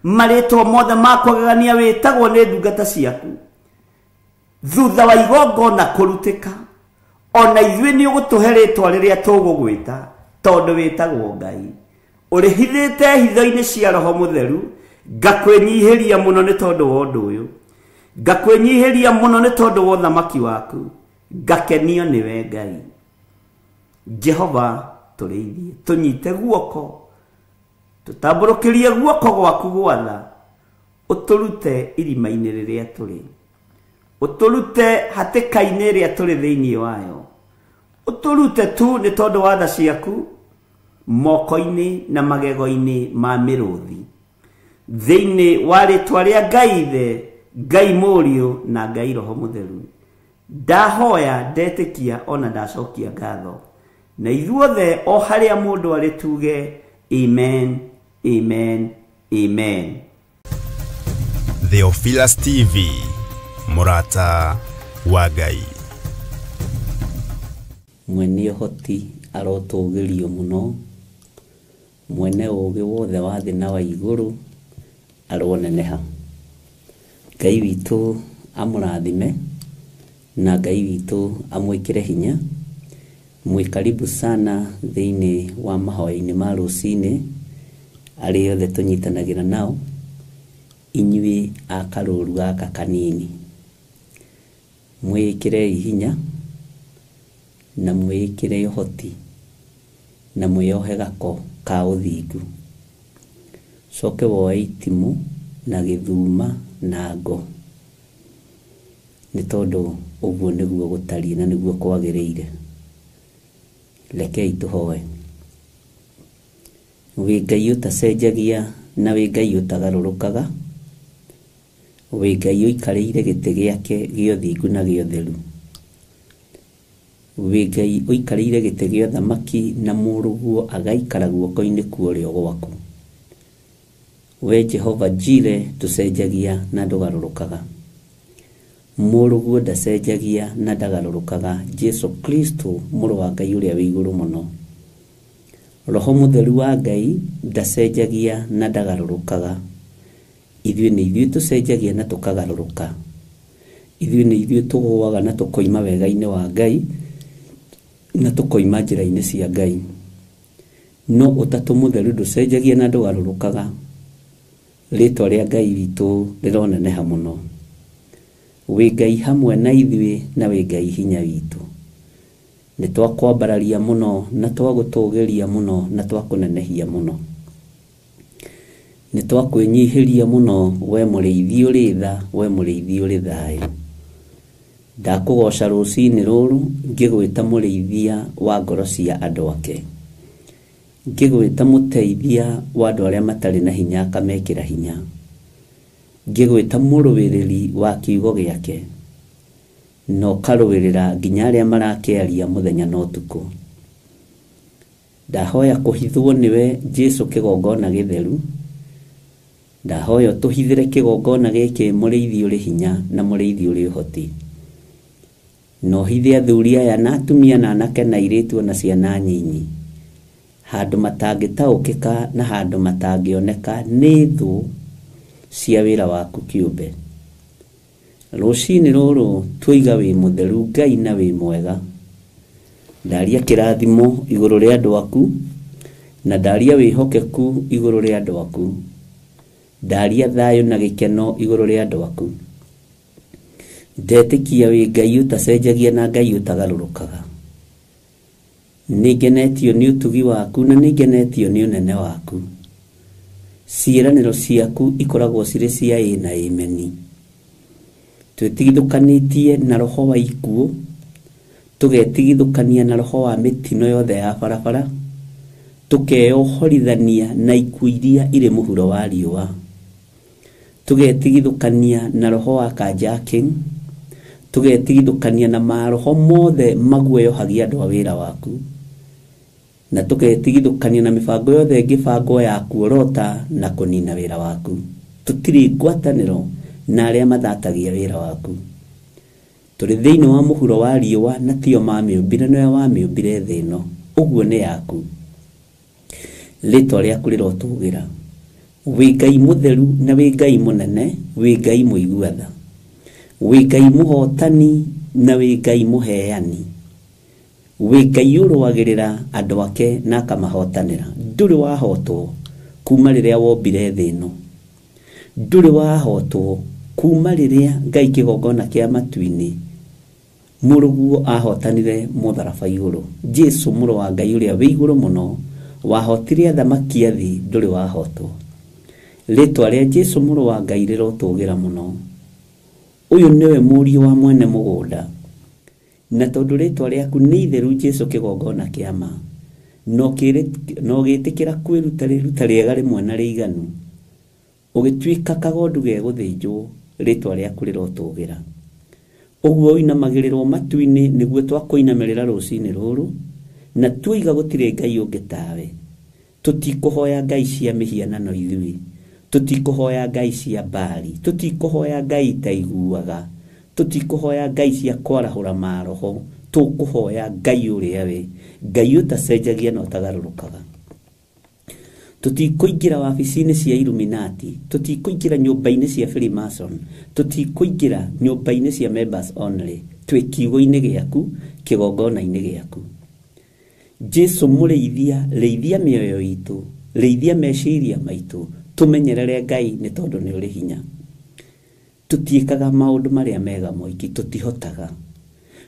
F: Marĩtwa mothe ma kũgegania wĩtagwo nĩ ndungata ciaku thutha wa igongona kũrutĩka. Ona ithuĩ nĩ ũgũtũhe rĩtwa rĩrĩa tũgũgwĩta, tondũ wĩtagwo Ngai. Ũrĩhithĩte hitho-inĩ cia Roho Mũtheru. Ngakwĩnyihĩria mũno nĩ tondũ wa ũndũ ũyũ, ngakwĩnyihĩria mũno nĩ tondũ wa ũthamaki waku, ngakenio nĩwe Ngai. Jehova tũrĩithie, tũnyite guoko, tũtambũrũkĩrie guoko gwaku gwatha, ũtũrute irima-inĩ rĩrĩa tũrĩ, ũtũrute hatĩka-inĩ ĩrĩa tũrĩ thĩinĩ wayo, ũtũrute tu nĩ tondũ wa tha ciaku moko-inĩ na magego-inĩ ma mĩrũthi. Thĩinĩ wa rĩtwa rĩa Ngai Ithe, Ngai Mũriũ na Ngai Roho Mũtheru, ndahoya, ndetĩkia ona ndacokia ngatho, na ithuothe o harĩa mũndũ arĩ tuge amen, amen, amen.
A: Theophilus TV, mũrata wa Ngai.
E: Mwene ũhoti arotũgĩrio mũno, mwene ũũgĩ wothe wa thĩ na wa igũrũ aroneneha. Ngai witũ amũrathime na Ngai witũ amwĩkĩre hinya. Mwĩ karibu sana thĩinĩ wa mahoya-inĩ ma rũcinĩ arĩa othe tũnyitanagĩra nao, inyuĩ a karũru gaka kanini. Mwĩĩkĩrei hinya na mwĩĩkĩre ũhoti na mwĩohe gako ka ũthingu. Coke woe itimũ na gĩthuma na ngo, nĩ tondũ ũguo nĩguo gũtariĩ na nĩguo kwagĩrĩire. Rekei tũhoe. Wĩ Ngai ũtacenjagia na wĩ Ngai ũtagarũrũkaga, wĩ Ngai ũikarĩire gĩtĩ gĩake gĩa ũthingu na gĩa ũtheru, wĩ Ngai ũikarĩire gĩtĩ gĩa ũthamaki na mũrũguo agaikara guoko-inĩ kwa ũrĩo gwaku. We Jehova Jire, ndũcenjagia na ndũgarũrũkaga. Mũrũguo ndacenjagia na ndagarũrũkaga, Jesu Kristo mũrũ wa Ngai ũrĩa wĩ igũrũ mũno. Roho Mũtheru wa Ngai ndacenjagia na ndagarũrũkaga. Ithuĩ nĩ ithuĩ tũcenjagia na tũkagarũrũka. Ithuĩ nĩ ithuĩ tũgũaga na tũkoima wega-inĩ wa Ngai na tũkoima njĩra-inĩ cia Ngai. No Ũtatũ Mũtheru ndũcenjagia na ndũgarũrũkaga. Rĩtwa rĩa Ngai witũ rĩroneneha mũno. Wĩ Ngai hamwe na ithuĩ na wĩ Ngai hinya witũ. Nĩ twakwambararia mũno na twagũtũgĩria mũno na twakũnenehia mũno. Nĩ twakwĩnyihĩria mũno we mũrĩithi ũrĩ tha, we mũrĩithi ũrĩ thayũ. Ndakũgoca rũcinĩ rũrũ ngĩgwĩta mũrĩithia wa ngoro cia andũ ake, ngĩgwĩta mũteithia wa andũ arĩa matarĩ na hinya akamekĩra hinya, ngĩgwĩta mũrũĩrĩri wa kiugo gĩake, na ũkarũĩrĩra nginya arĩa marakĩaria mũthenya na ũtukũ. Ndahoya kũhithwo nĩwe Jesu kĩgongona gĩtheru. Ndahoya ũtũhithĩre kĩgongona gĩkĩ mũrĩithi ũrĩ hinya na mũrĩithi ũrĩ ũhoti. Na ũhithe athuri aya na atumia na anake na airĩtu na ciana nyinyi, handũ matangĩtaũkĩka na handũ matangĩoneka nĩ thũ cia wĩra waku kĩũmbe. Rũcinĩ rũrũ tũiga wĩ mũtheru Ngai na wĩ mwega. Ndaria kĩrathimo igũrũ rĩa andũ aku, na ndaria wĩhokeku igũrũ rĩa andũ aku, ndaria thayũ na gĩkeno igũrũ rĩa andũ aku. Ndetĩkia wĩ Ngai ũtacenjagia na Ngai ũtagarũrũkaga. Nĩngenetio nĩ ũtugi waku na nĩngenetio nĩ ũnene waku. Ciĩranĩro ciaku ikoragwo cirĩ cia ĩ na ĩmeni. Twĩtigithũkanĩtie na roho wa ikuũ, tũgetigithũkania na roho wa mĩtino yothe ya barabara, tũkeyohorithania na ikuũ iria irĩ mũhuro wa riũa.
F: Tũgetigithũkania na roho wa carjacking, tũgetigithũkania na maroho mothe maguoyohagia andũ a wĩra waku, na tũgetigithũkania na mĩbango yothe ĩngĩbangwo ya kuorota na kũnina wĩra waku. Tũtirĩ ngwatanĩro na arĩa mathatagia wĩra waku. Tũrĩ thĩinĩ wa mũhuro wa riũa na tio mamĩũmbire, nĩwe wamĩũmbire thĩ ĩno, ũguo nĩ yaku. Rĩtwa rĩaku rĩrotũgĩra. Wĩ Ngai mũtheru na wĩ Ngai mũnene, wĩ Ngai mũigua tha, wĩ Ngai mũhotani na wĩ Ngai mũheani, wĩ Ngai ũrũagĩrĩra andũ ake na akamahotanĩra. Ndũrĩ wahotwo kuma rĩrĩa wombire thĩ ĩno, ndũrĩ wahotwo kuma rĩrĩa Ngai kĩgongona kĩa matu-inĩ mũrũguo ahotanire mũtharaba igũrũ. Jesu mũrũ wa Ngai ũrĩa wĩ igũrũ mũno wahotire athamaki a thĩ, ndũrĩ wahotwo. Rĩtwa rĩa Jesu mũrũ wa Ngai rĩrotũgĩra mũno. Ũyũ nĩwe mũriũ wa mwene mũgũnda, na tondũ rĩtwa rĩaku nĩ itheru Jesu kĩgongona kĩa ma, na ũgĩtĩkĩra kwĩruta rĩruta rĩega rĩmwe na rĩiganu, ũgĩtuĩka kagondu gegũthĩnjwo, rĩtwa rĩaku rĩrotũgĩra. Ũguo ũinamagĩrĩrwo matu-inĩ nĩguo twakũinamĩrĩra rũcinĩ rũrũ, na tuoiga gũtirĩ Ngai ũngĩ tawe. Tũtikũhoya ngai cia mĩhianano ithuĩ, tũtikũhoya ngai cia Baali, tũtikũhoya ngai itaiguaga, tũtikũhoya ngai cia kwarahũra maroho, tũkũhoya Ngai ũrĩa we, Ngai ũtacenjagia na ũtagarũrũkaga. Tũtikũingĩra wabici-inĩ cia Illuminati, tũtikũingĩra nyũmba-inĩ cia Freemason, tũtikũingĩra nyũmba-inĩ cia members only, twĩ kiugo-inĩ gĩaku, kĩgongona-inĩ gĩaku. Jesu mũrĩithia, rĩithia mĩoyo itũ, rĩithia meciria maitũ, tũmenyerere Ngai nĩ tondũ nĩ ũrĩ hinya. Tũtiĩkaga maũndũ marĩa mega moiki, tũtihotaga,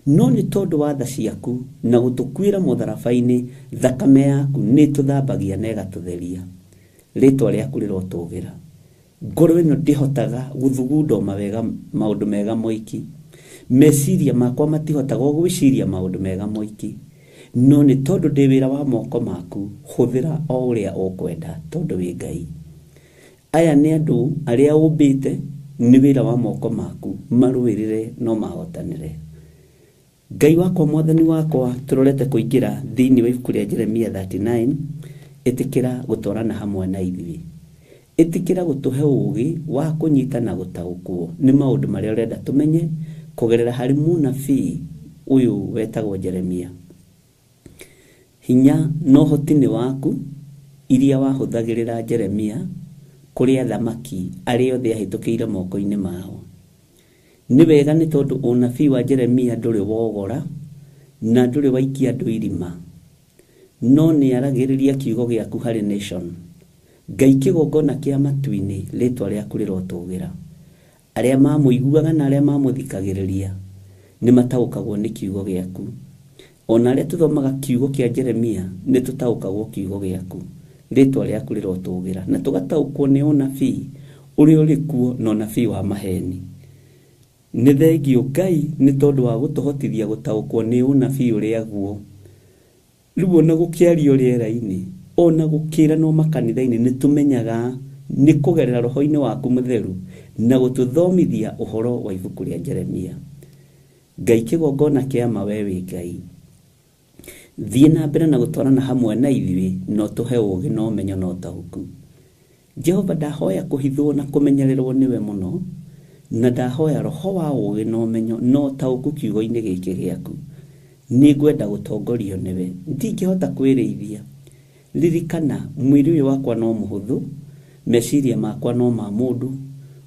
F: no nĩ tondũ wa tha ciaku na gũtũkuĩra mũtharaba-inĩ, thakame yaku nĩ tũthambagia na ĩgatũtheria. Rĩtwa rĩaku rĩrotũgĩra. Ngoro ĩno ndĩhotaga gũthugunda mawega maũndũ mega moiki, meciria makwa matihotaga gwĩciria maũndũ mega moiki, no nĩ tondũ ndĩ wĩra wa moko maku, hũthĩra o ũrĩa ũkwenda tondũ wĩ Ngai. Aya nĩ andũ arĩa ũmbĩte, nĩ wĩra wa moko maku, marũĩrĩre no mahotanĩre. Ngai wakwa, mwathani wakwa, tũrorete kũingĩra thĩinĩ wa ibuku rĩa Jeremia 39, ĩtĩkĩra gũtwarana hamwe na ithuĩ, ĩtĩkĩra gũtũhe ũũgĩ wa kũnyita na gũtaũkwo nĩ maũndũ marĩa ũrenda tũmenye kũgerera harĩ mũnabii ũyũ wetagwo Jeremia. Hinya na ũhoti nĩ waku, iria wahũthagĩrĩra Jeremia kũrĩ athamaki arĩa othe ahĩtũkĩire moko-inĩ mao. Nĩ wega nĩ tondũ ũnabii wa Jeremia ndũrĩ wogora na ndũrĩ waikia andũ irima, no nĩ aragĩrĩria kiugo gĩaku harĩ nation. Ngai kĩgongona kĩa matu-inĩ, rĩtwa rĩaku rĩrotũgĩra. Arĩa mamũiguaga na arĩa mamũthikagĩrĩria nĩ mataũkagwo nĩ kiugo gĩaku. Ona arĩa tũthomaga kiugo kĩa Jeremia nĩ tũtaũkagwo kiugo gĩaku, rĩtwa rĩaku rĩrotũgĩra, na tũgataũkwo nĩ ũnabii ũrĩa ũrĩ kuo na ũnabii wa maheni. Nĩ thengio Ngai nĩ tondũ wa gũtũhotithia gũtaũkwo nĩ ũnabii ũrĩa guo. Rĩu ona gũkĩario rĩera-inĩ, ona gũkĩranwo makanitha-inĩ, nĩ tũmenyaga nĩ kũgerera roho-inĩ waku mũtheru na gũtũthomithia ũhoro wa ibuku rĩa Jeremia. Ngai kĩgongona kĩa ma, we wĩ Ngai. Thiĩ na mbere na gũtwarana hamwe na ithuĩ, na ũtũhe ũũgĩ na ũmenyo na ũtaũku. Jehova, ndahoya kũhithwo na kũmenyererwo nĩwe mũno, na ndahoya roho wa ũũgĩ na ũmenyo na ũtaũku kiugo-inĩ gĩkĩ gĩaku. Nĩ ngwenda gũtongorio nĩwe, ndingĩhota kwĩrĩithia. Ririkana mwĩrĩ ũyũ wakwa no mũhũthũ, meciria makwa no ma mũndũ,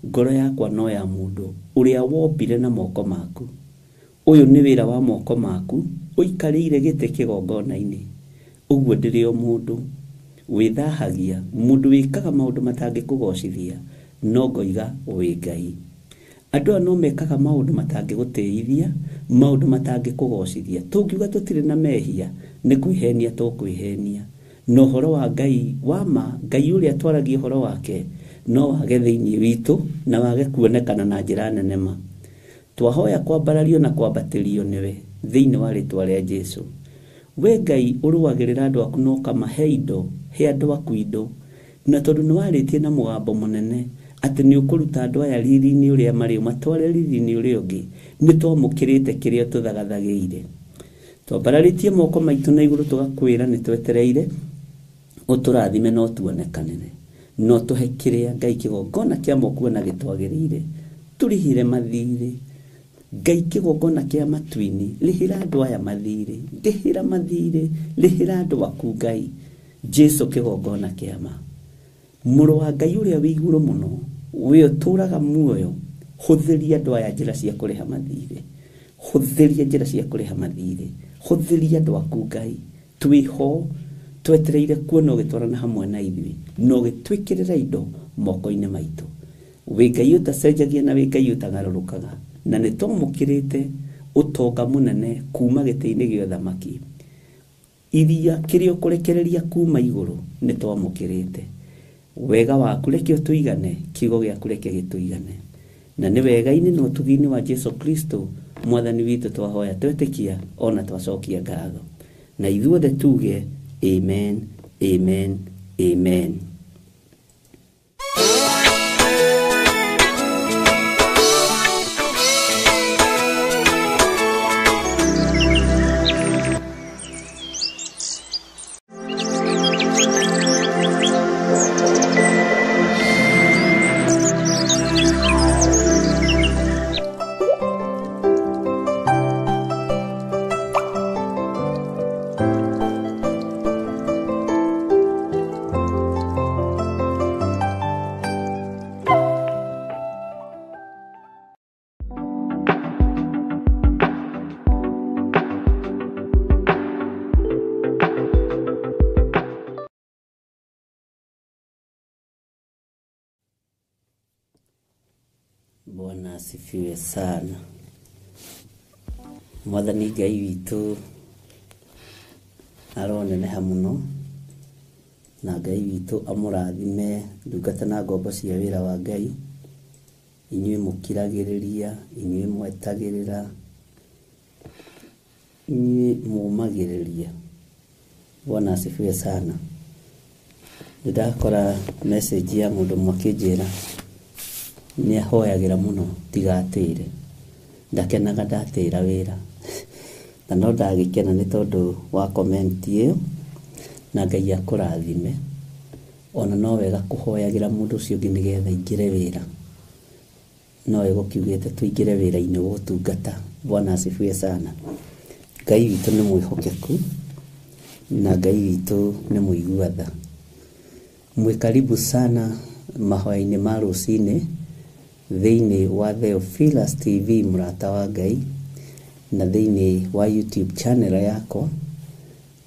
F: ngoro yakwa no ya mũndũ ũrĩa wombire na moko maku. Ũyũ nĩ wĩra wa moko maku, ũikarĩire gĩtĩ kĩgongona-inĩ. Ũguo ndĩrĩ o mũndũ wĩthahagia, mũndũ wĩkaga maũndũ matangĩkũgocithia, no ngoiga wĩ Ngai. Andũ aya no mekaga maũndũ matangĩgũtĩithia, maũndũ matangĩkũgocithia. Tũngiuga tũtirĩ na mehia, nĩ kwĩhenia tũkwĩhenia. Na ũhoro wa Ngai wa ma, Ngai ũrĩa twaragia ũhoro wake, no wage thĩinĩ witũ na wage kuonekana na njĩra nene ma. Twahoya kwambarario na kwambatĩrio nĩwe thĩinĩ wa rĩtwa rĩa Jesu. We Ngai ũrũagĩrĩra andũ aku na ũkamahe indo, he andũ aku indo, na tondũ nĩ warĩtie na mũgambo mũnene atĩ nĩ ũkũruta andũ aya riri-inĩ ũrĩa marĩ ũmatware riri-inĩ ũrĩa ũngĩ. Nĩ twamũkĩrĩte kĩrĩa tũthagathagĩire. Twambararĩtie moko maitũ na igũrũ tũgakwĩra nĩ twetereire ũtũrathime no tuonekanĩre, no tũhe kĩrĩa Ngai kĩgongona kĩa mokuona gĩtwagĩrĩire, tũrĩhĩre mathirĩ. Ngai kĩgongona kĩa matu-inĩ, rĩhĩra andũ aya mathirĩ, rĩhĩra mathirĩ, rĩhĩra andũ aku Ngai. Jesu kĩgongona kĩa ma, mũrũ wa Ngai ũrĩa wĩ igũrũ mũno, we ũtũraga muoyo, hũthĩria andũ aya njĩra cia kũrĩha mathirĩ, hũthĩria njĩra cia kũrĩha mathirĩ, hũthĩria andũ aku Ngai. Twĩho twetereire kuona ũgĩtwarana hamwe na ithuĩ na ũgĩtwĩkĩrĩra indo moko-inĩ maitũ. Wĩ Ngai ũtacenjagia na wĩ Ngai ũtagarũrũkaga, na nĩ twamũkĩrĩte ũtonga mũnene kuma gĩtĩ-inĩ gĩa ũthamaki. Iria kĩrĩa ũkũrekereria kuma igũrũ nĩ twamũkĩrĩte. Wega waku reke ũtũigane, kiugo gĩaku reke gĩtũigane. Na nĩ wega-inĩ na ũtugi-inĩ wa Jesu Kristo mwathani witũ twahoya twetĩkia ona twacokia ngatho. Na ithuothe tuge amen, amen, amen. Bwana asifiwe sana. Mwathani Ngai witũ aroneneha mũno, na Ngai witũ amũrathime ndungata na ngombo cia wĩra wa Ngai. Inyuĩ mũkiragĩrĩria, inyuĩ mwetagĩrĩra, inyuĩ mũmagĩrĩria. Bwana asifiwe sana. Nĩndakora message ya mũndũ ũmwe akĩnjĩra nĩ ahoyagĩra mũno tigatĩre, ndakenaga ndatĩra wĩra, na no ndagĩkena nĩ tondũ wa comment ĩyo, na Ngai akũrathime. Ona no wega kũhoyagĩra mũndũ ũcio ũngĩ nĩgetha aingĩre wĩra. No ĩgũkiugĩte tũingĩre wĩra-inĩ wa ũtungata. Bwana asifiwe sana. Ngai witũ nĩ mwĩhokeku na Ngai witũ nĩ mũigua tha. Mwĩ karibu sana mahoya-inĩ ma rũcinĩ thĩinĩ wa Theophilus TV mũrata wa Ngai, na thĩinĩ wa YouTube channel yakwa,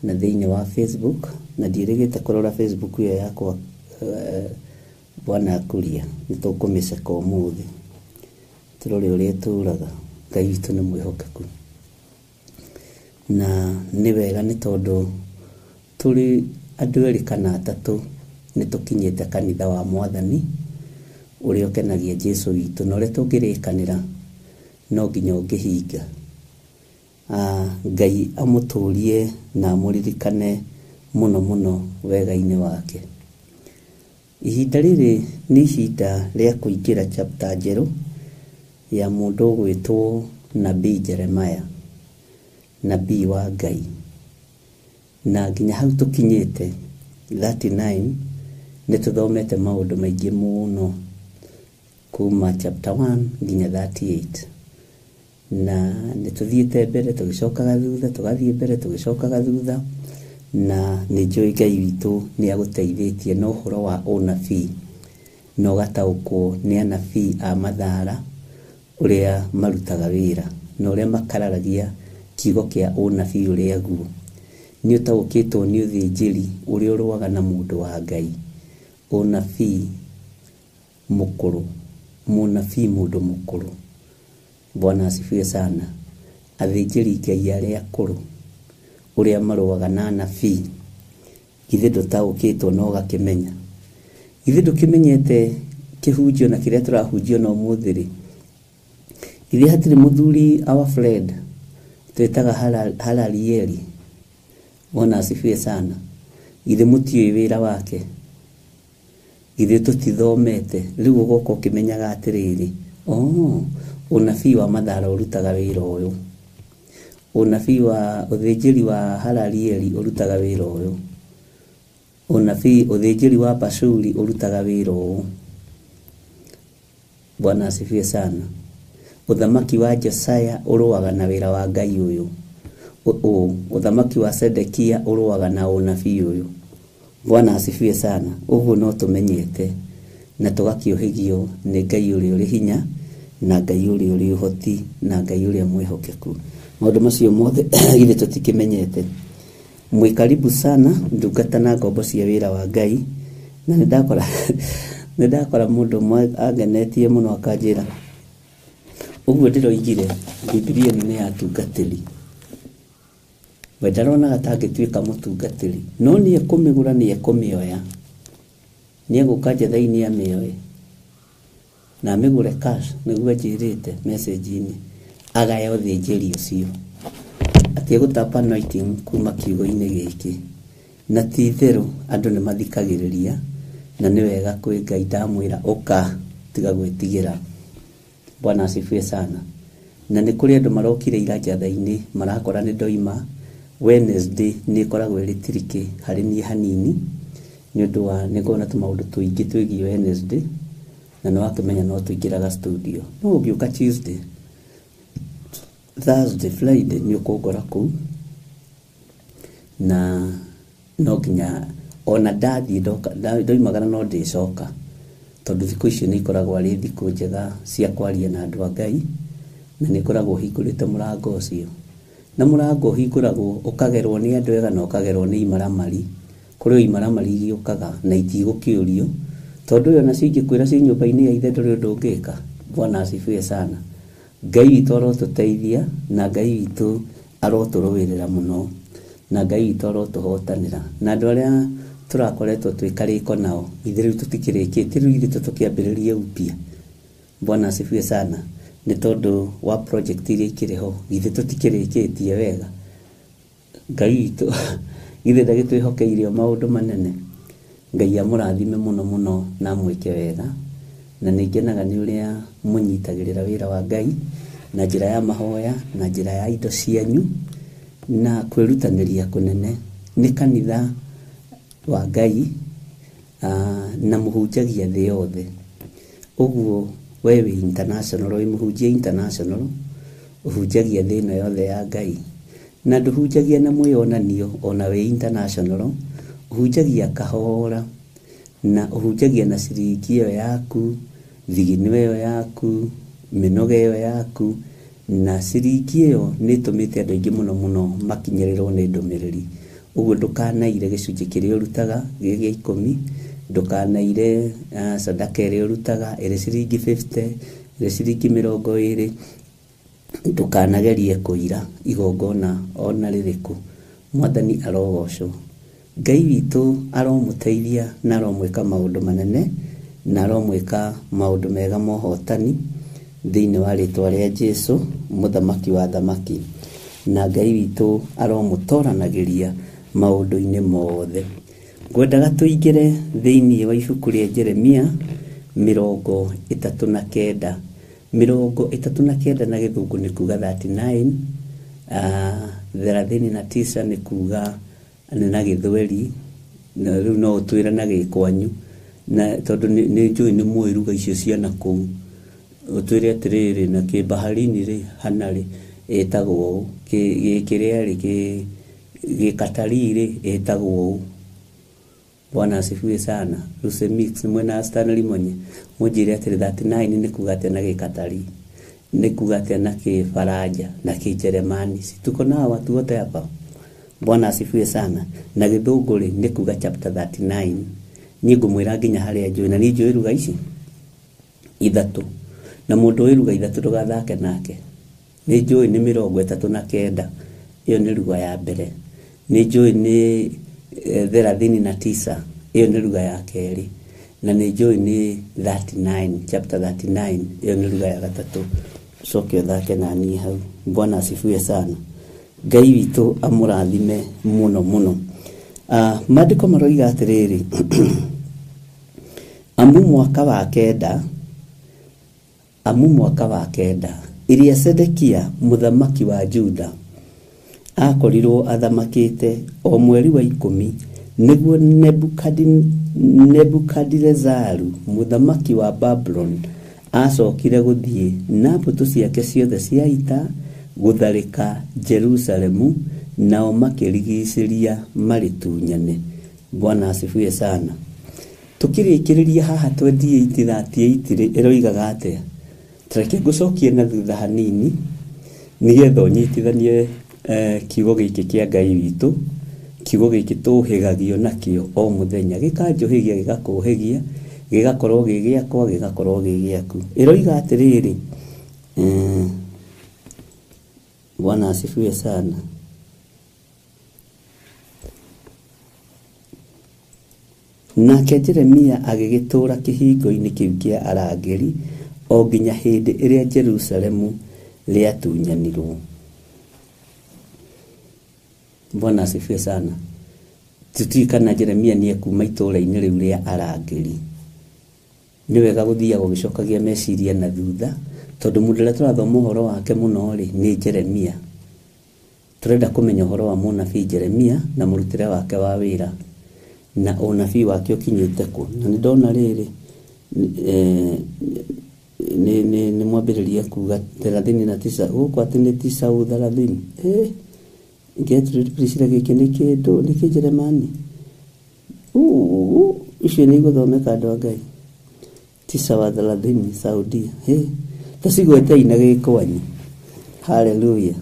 F: na thĩinĩ wa Facebook, na ndiĩrĩgĩte kũrora Facebook ĩyo yakwa. Bwana akuria nĩ tũkũmĩceka ũmũthĩ tũrore ũrĩa ĩtũraga. Ngai witũ nĩ mwĩhokeku na nĩ wega, nĩ tondũ tũrĩ andũ erĩ kana atatũ nĩ tũkinyĩte kanitha wa Mwathani ũrĩa ũkenagia Jesu witũ, na ũrĩa tũngĩrĩkanĩra no nginya ũngĩhinga. Ngai amũtũrie na amũririkane mũno mũno wega-inĩ wake. Ihinda rĩrĩ nĩ ihinda rĩa kũingĩra chapter njerũ ya mũndũ ũgwĩtwo Nabii Jeremiah, nabii wa Ngai. Na nginya hau tũkinyĩte 39 nĩ tũthomete maũndũ maingĩ mũno kuma chapter 1 nginya 38, na nĩ tũthiĩte mbere tũgĩcokaga thutha, tũgathiĩ mbere tũgĩcokaga thutha, na nĩ njũĩ Ngai witũ nĩ agũteithĩtie na ũhoro wa ũnabii, na ũgataũkwo nĩ anabii a mathara ũrĩa marutaga wĩra na ũrĩa makararagia kiugo kĩa ũnabii ũrĩa guo. Nĩ ũtaũkĩtwo nĩ ũthĩnjĩri ũrĩa ũrũaga na mũndũ wa Ngai, ũnabii mũkũrũ, mũnabii mũndũ mũkũrũ. Bwana asifiwe sana. Athĩnjĩri Ngai arĩa akũrũ ũrĩa marũaga na anabii, githĩ ndũtaũkĩtwo na ũgakĩmenya? Githĩ ndũkĩmenyete kĩhunjio na kĩrĩa tũrahunjio na ũmũthĩ rĩ? Githĩ hatirĩ mũthuri our friend twĩtaga Hararieli? Bwana asifiwe sana. Githĩ mũtiũĩ wĩra wake?
E: Githĩ tũtithomete? Rĩu ũgoka ũkĩmenyaga atĩrĩrĩ, oh, ũnabii wa Mathara ũrutaga wĩra ũyũ, ũnabii wa ũthĩnjĩri wa Hararieli ũrutaga wĩra ũyũ, ũnabii ũthĩnjĩri wa Pashuri ũrutaga wĩra ũyũ. Bwana asifiwe sana. Ũthamaki wa Josaya ũrũaga na wĩra wa Ngai ũyũ, ũthamaki wa Sedekia ũrũaga na ũnabii ũyũ. Bwana asifiwe sana. Ũguo no tũmenyete na tũgakĩũhĩgio nĩ Ngai ũrĩa ũrĩ hinya na Ngai ũrĩa ũrĩ ũhoti na Ngai ũrĩa mwĩhokeku. Maũndũ macio mothe githĩ tũtikĩmenyete. Mwĩ karibu sana ndungata na ngombo cia wĩra wa Ngai. Na nĩndakora mũndũ ũmwe angenetie mũno akanjĩra ũguo ndĩroigire Bibilia ĩno nĩ ya atungatĩri. We ndaronaga ta angĩtuĩka mũtungatĩri, no nĩ ekũmĩgũra, nĩ ekũmĩoya, nĩ egũka njetha-inĩ amĩoe na amĩgũre cash, nĩguo anjĩrĩte message-inĩ, agae ũthĩnjĩri ũcio, atĩ egũtapa anointing kuma kiugo-inĩ gĩkĩ. Na ti itherũ andũ nĩ mathikagĩrĩria, na nĩ wega kwĩ Ngai ndamwĩra ũka, tiga gwĩtigĩra. Bwana asifiwe sana. Na nĩ kũrĩ andũ marokire ira njatha-inĩ marakora nĩ ndoima. Wednesday nĩ ĩkoragwo ĩrĩ tricky harĩ niĩ hanini, nĩ ũndũ wa nĩ ngoragwo na tũmaũndũ tũingĩ twĩgiĩ Wednesday, na nĩ wakĩmenya no tũingĩraga studio. No ũngĩũka Tuesday, Thursday, Friday nĩ ũkũngora kũu, na no nginya ona ndathiĩ ndoimagara no ndĩcoka, tondũ thikũ icio nĩ ikoragwo arĩ thikũ njega cia kwaria na andũ a Ngai, na nĩ ngoragwo hingũrĩte mũrango ũcio. Na mũrango ũhingũragwo ũkagerwo nĩ andũ ega na ũkagerwo nĩ imaramari. Kũrĩ o imaramari igĩũkaga na itigũkĩũrio, tondũ ũyũ onacio ingĩkwĩra ciĩ nyũmba-inĩ ya ithe ndũrĩ ũndũ ũngĩka. Bwana asifiwe sana. Ngai witũ arotũteithia, na Ngai witũ arotũrũĩrĩra mũno, na Ngai witũ arotũhotanĩra. Na andũ arĩa tũrakoretwo twĩ karĩko nao, ithuĩ rĩu tũtikĩrĩkĩtie, rĩu ithuĩ tũkĩambĩrĩrie upya. Bwana asifiwe sana. Nĩ tondũ wa project iria ikĩrĩ ho, ithuĩ tũtikĩrĩkĩtie wega. Ngai witũ githĩ ndagĩtwĩhokeire o maũndũ manene. Ngai amũrathime mũno mũno na amwĩke wega. Na nĩ ngenaga nĩ ũrĩa mũnyitagĩrĩra wĩra wa Ngai na njĩra ya mahoya, na njĩra ya indo cianyu, na kwĩrutanĩria kũnene. Nĩ kanitha wa Ngai, na mũhunjagia thĩ yothe. Ũguo we wĩ international, wĩ mũhunjia international, ũhunjagia thĩ ĩno yothe ya Ngai. Na ndũhunjagia na mwĩyonanio ona wĩ international, ũhunjagia kahora, na ũhunjagia na ciringi ĩyo yaku, thigino ĩyo yaku, mĩnoga ĩyo yaku, na ciringi ĩyo nĩ ĩtũmĩte andũ aingĩ mũno mũno makinyĩrĩrwo nĩ ndũmĩrĩri. Ũguo ndũkanaire gĩcunjĩ kĩrĩa ũrutaga gĩ gĩa ikũmi, ndũkanaire sadaka ĩrĩa ũrutaga ĩrĩ ciringi 50, ĩrĩ ciringi 20, ndũkanagerie kũira igongona ona rĩrĩkũ. Mwathani arogocwo. Ngai witũ aromũteithia na aromwĩka maũndũ manene, na aromwĩka maũndũ mega ma ũhotani thĩinĩ wa rĩtwa rĩa Jesũ, mũthamaki wa thamaki. Na Ngai witũ aromũtoranagĩria maũndũ-inĩ mothe. Ngwendaga tũingĩre thĩinĩ wa ibuku rĩa Jeremia 39. 39 na gĩthũngũ nĩ kuga 39, 39 nĩ kuga nĩ na gĩthweri, na rĩu no ũtwĩre na gĩkwanyu, na tondũ nĩ njũĩ nĩ mũĩ ruga icio cia na kũu. Ũtwĩre atĩrĩrĩ, na kĩbaharini rĩ, hana rĩ, ĩtagwo ũũ, gĩkĩrĩa rĩ, gĩkatarii rĩ, ĩtagwo ũũ. Bwana asifiwe sana. Ruse mix mwena Stanley Monye mũnjĩre atĩrĩ 39 nĩ kuga atĩa na gĩkatari, nĩ kuga atĩa na kĩfaranja na kĩjeremani. Si tuko nao watu wote hapa. Bwana asifiwe sana. Na gĩthũngũ rĩ, nĩ kuga chapter 39. Niĩ ngũmwĩra nginya harĩa njũĩ, na niĩ njũĩ ruga ici ithatũ. Na mũndũ ũĩ ruga ithatũ ndũgathake nake. Nĩ njũĩ nĩ 39, ĩyo nĩ ruga ya mbere. Nĩ njũĩ nĩ 39, ĩyo nĩ ruga ya kerĩ. Na nĩ njũĩ nĩ 39, chapter 39, ĩyo nĩ ruga ya gatatũ. Ũcoke ũthake na niĩ hau. Bwana asifiwe sana. Ngai witũ amũrathime mũno mũno. Maandĩko maroiga atĩrĩrĩ,
F: Amu mwaka wa kenda, amu mwaka wa kenda iria Sedekia mũthamaki wa Juda akorirwo athamakĩte, o mweri wa 10 nĩguo Nebukadinezaru mũthamaki wa Babuloni acokire gũthiĩ na mbũtũ ciake ciothe cia ita gũtharĩka Jerusalemu, nao makĩrigicĩria marĩtunyane. Bwana asifiwe sana. Tukirĩkĩrĩria haha 28:38 ĩroigaga atĩa? Tareke ngũcokie na thutha hanini nĩgetha ũnyitithanie kiugo gĩkĩ kĩa Ngai witũ, kiugo gĩkĩ tũhĩgagio nakĩo o mũthenya, gĩkanjũhĩgia gĩgakũhĩgia, gĩgakorwo gĩ gĩakwa, gĩgakorwo gĩ gĩaku. Ĩroiga atĩrĩrĩ, Bwana asifiwe sana. Nake Jeremia agĩgĩtũũra kĩhingo-inĩ kĩu kĩa arangĩri o nginya hĩndĩ ĩrĩa Jerusalemu rĩatunyanirwo. Bwana asifiwe sana. Tutiĩ kana Jeremia nĩ ekuma itũũra-inĩ rĩu rĩa arangĩri. Nĩ wega gũthiaga ũgĩcokagia meciria na thutha, tondũ mũndũ ũrĩa tũrathoma ũhoro wake mũno rĩ nĩ Jeremia. Tũrenda kũmenya ũhoro wa mũnabii Jeremia na mũrutĩre wake wa wĩra na ũnabii wake ũkinyĩte kũ. Na nĩ ndona rĩrĩ nĩ mwambĩrĩria kuga 39 gũkũ atĩ nĩ 39. Gertrude Priscilla gĩkĩ nĩ kĩndũ nĩ kĩnjeremani. Icio nĩ igũthomeka andũ a Ngai. 39 Saudia. Tacigwetei na gĩkwanyu. Hallelujah.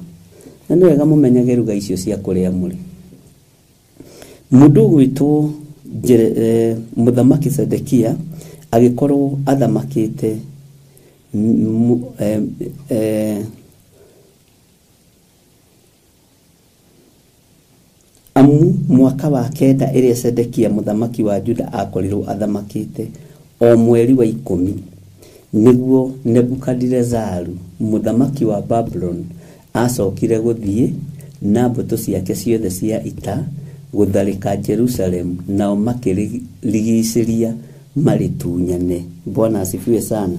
F: Na nĩ wega mũmenyage ruga icio cia kũrĩa mũrĩ. Mũndũ ũgwĩtwo mũthamaki Sedekia agĩkorwo athamakĩte amu mwaka wa kenda ĩrĩa Sedekia mũthamaki wa Juda akorirwo athamakĩte o mweri wa 10 nĩguo Nebukadinezaru mũthamaki wa Babuloni acokire gũthiĩ na mbũtũ ciake ciothe cia ita gũtharĩka Jerusalemu, nao makĩrigicĩria marĩtunyane. Bwana asifiwe sana.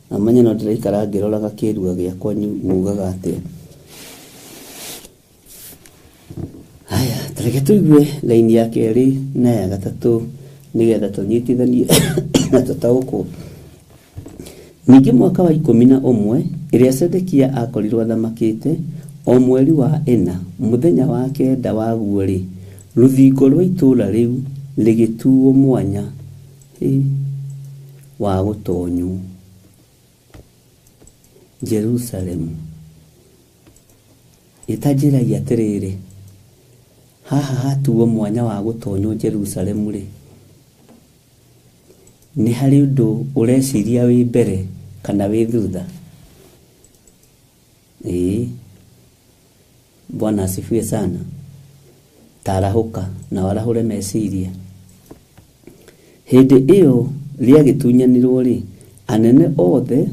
F: Amenya no ndĩraikara ngĩroraga kĩrua gĩakwa mugaga atĩa. Haya, tareke tũigue laini ya kerĩ na ya gatatũ nĩgetha tũnyitithanie na tũtaũkwo. Ningĩ mwaka wa 11 ĩrĩa Sedekia akorirwo athamakĩte, o mweri wa 4 mũthenya wa 9 waguo rĩ, rũthingo rwa itũũra rĩu rĩgĩtuo mwanya wa gũtonywo Jerusalemu. Ĩtanjĩragia atĩrĩrĩ, haha hatuo mwanya wa gũtonywo Jerusalemu rĩ, nĩ harĩ ũndũ ũreciria wĩ mbere kana wĩ thutha? Bwana asifiwe sana. Tarahũka na warahũre meciria. Hĩndĩ ĩyo rĩagĩtunyanirwo rĩ, anene othe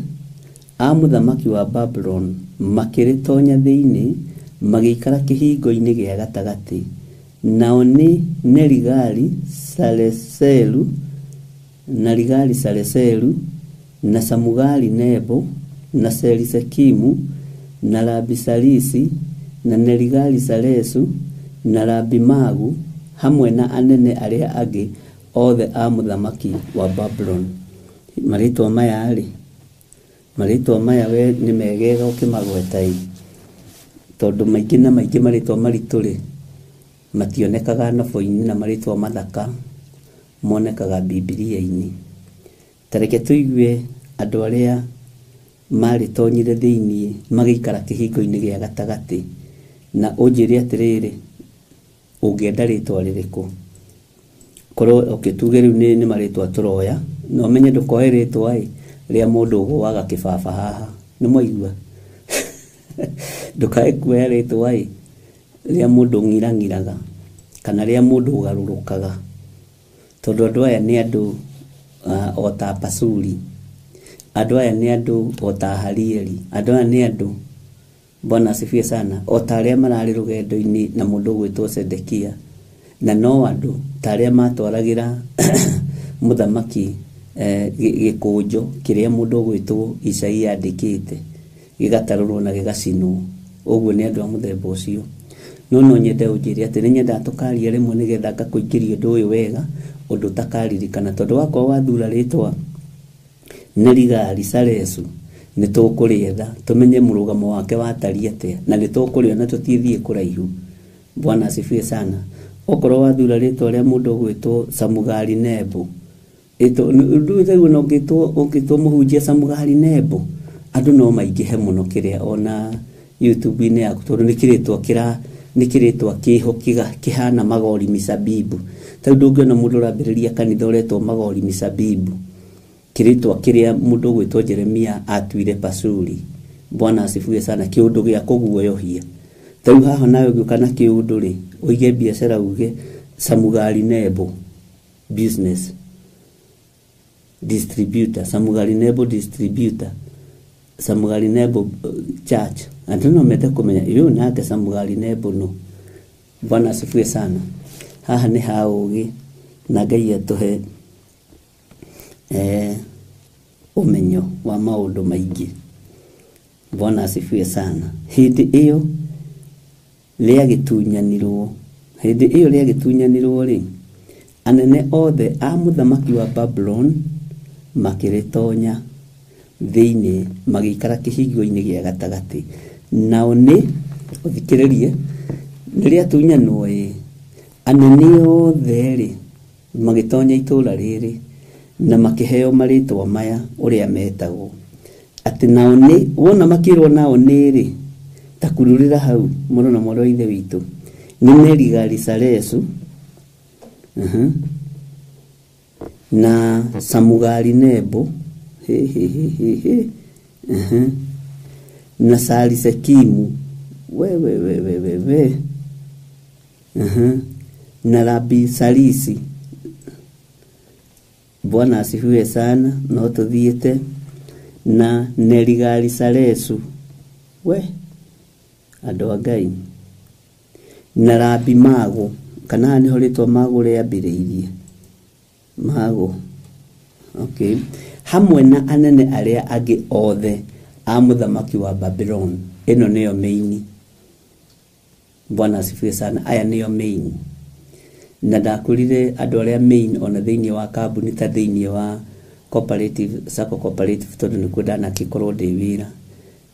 F: a mũthamaki wa Babuloni makĩrĩtonya thĩinĩ, magĩikara kĩhingo-inĩ gĩa gatagatĩ. Nao nĩ Nerigali Sareseru na Rigali Sareseru na Samugari Nebo na Selisekimu na Rabisarisi na Nerigali Saresu na Rabimagu hamwe na anene arĩa angĩ othe a mũthamaki wa Babuloni. Marĩtwa maya rĩ, marĩtwa maya we nĩ megega ũkĩmagweta ĩ, tondũ maingĩ na maingĩ marĩtwa maritũ rĩ mationekaga nobo-inĩ, na marĩtwa mathaka monekaga Bibilia-inĩ. Tareke tũigue andũ arĩa marĩtonyire thĩinĩ magĩikara kĩhingo-inĩ gĩa gatagatĩ, na ũnjĩre atĩrĩrĩ, ũngĩenda rĩtwa rĩrĩkũ? Korwo okay, tuge rĩu nĩ marĩtwa tũroya, na ũmenye ndũkoe rĩtwa ĩ rĩa mũndũ ũgũaga kĩbaba haha. Nĩ mwaigua? Ndũkae kuoya rĩtwa ĩ rĩa mũndũ ũng'irang'iraga kana rĩa mũndũ ũgarũrũkaga, tondũ andũ aya nĩ andũ o ta Pasuri, andũ aya nĩ andũ o ta Harieli, andũ aya nĩ andũ, Bwana asifiwe sana, o ta arĩa mararĩ rũgendo-inĩ na mũndũ ũgwĩtwo Sedekia, na no andũ ta arĩa matwaragĩra mũthamaki
E: Gĩkũnjo kĩrĩa mũndũ ũgwĩtwo Isaia andĩkĩte gĩgatarũrwo na gĩgacinwo. Ũguo nĩ andũ a mũthemba ũcio. No no nyende ũnjĩre atĩ nĩ nyendaga tũkaria rĩmwe nĩgetha ngakũingĩria ũndũ ũyũ wega, ũndũ ũtakaririkana, tondũ wakorwo wathura rĩtwa Nerigari Saresu nĩ tũkũrĩetha tũmenye mũrũgamo wake watariĩ atĩa, na nĩ tũkũrĩona tũtithiĩ kũraihu. Bwana asifiwe sana. Okorwo wathura rĩtwa rĩa mũndũ ũgwĩtwo Samugari Nebo, ũndũ na ũngĩtwo mũhunjia Samugari Nebo, andũ no maingĩhe mũno kĩrĩa ona YouTube-inĩ yaku, tondũ nĩ kĩrĩtwa kĩra nĩ kĩrĩtwa kĩho kĩhana magori misabibu. Ta rĩu ndũngĩona mũndũ ũrambĩrĩria kanitha ũretwo magori misabibu, kĩrĩtwa kĩrĩa mũndũ ũgwĩtwo Jeremia atuire Pasuri. Bwana asifiwe sana. Kĩũndũ gĩa kũguoyohia. Ta rĩu haha nawe ũngĩũka na kĩũndũ rĩ, ũige biacara uge Samugari Nebo business distributor, Samugari Nebo distributor, Samugari Nebo church, andũ no mende kũmenya ũyũ nake Samugari Nebo no. Bwana asifiwe sana. Haha nĩ ha ũgĩ, na Ngai atũhe ũmenyo wa maũndũ maingĩ. Bwana asifiwe sana. Hĩndĩ ĩyo rĩagĩtunyanirwo, hĩndĩ ĩyo rĩagĩtunyanirwo rĩ, anene othe a mũthamaki wa Babuloni makĩrĩtonya thĩinĩ, magĩikara kĩhingo-inĩ gĩa gatagatĩ. Nao nĩ ũthikĩrĩrie, nĩ rĩatunyanwo ĩ, anene othe rĩ magĩtonya itũũra rĩrĩ na makĩheo marĩtwa maya ũrĩa metagwo, atĩ nao nĩ wona makĩrwo nao nĩ rĩ, ta kururĩra hau mũrũ na mwarĩ wa ithe witũ, nĩ Nerigari Saresu na Samugari Nebo he he he he he na Sarisekimu we we we we we we na Rabi Sarisi. Bwana asifiwe sana. No tuthiĩte na Nerigari Saresu we andũ a Ngai, na Rabi Mago, kana haha nĩho rĩtwa Mago rĩambĩrĩirie, Mago, okay, hamwe na anene arĩa angĩ othe a mũthamaki wa Babylon. Ĩno nĩyo main. Bwana asifiwe sana. Aya nĩyo main. Na ndakwĩrire andũ arĩa main ona thĩinĩ wa kambuni ta thĩinĩ wa cooperative, Sacco cooperative, tondũ nĩkuo ndanakĩkorwo ndĩ wĩra,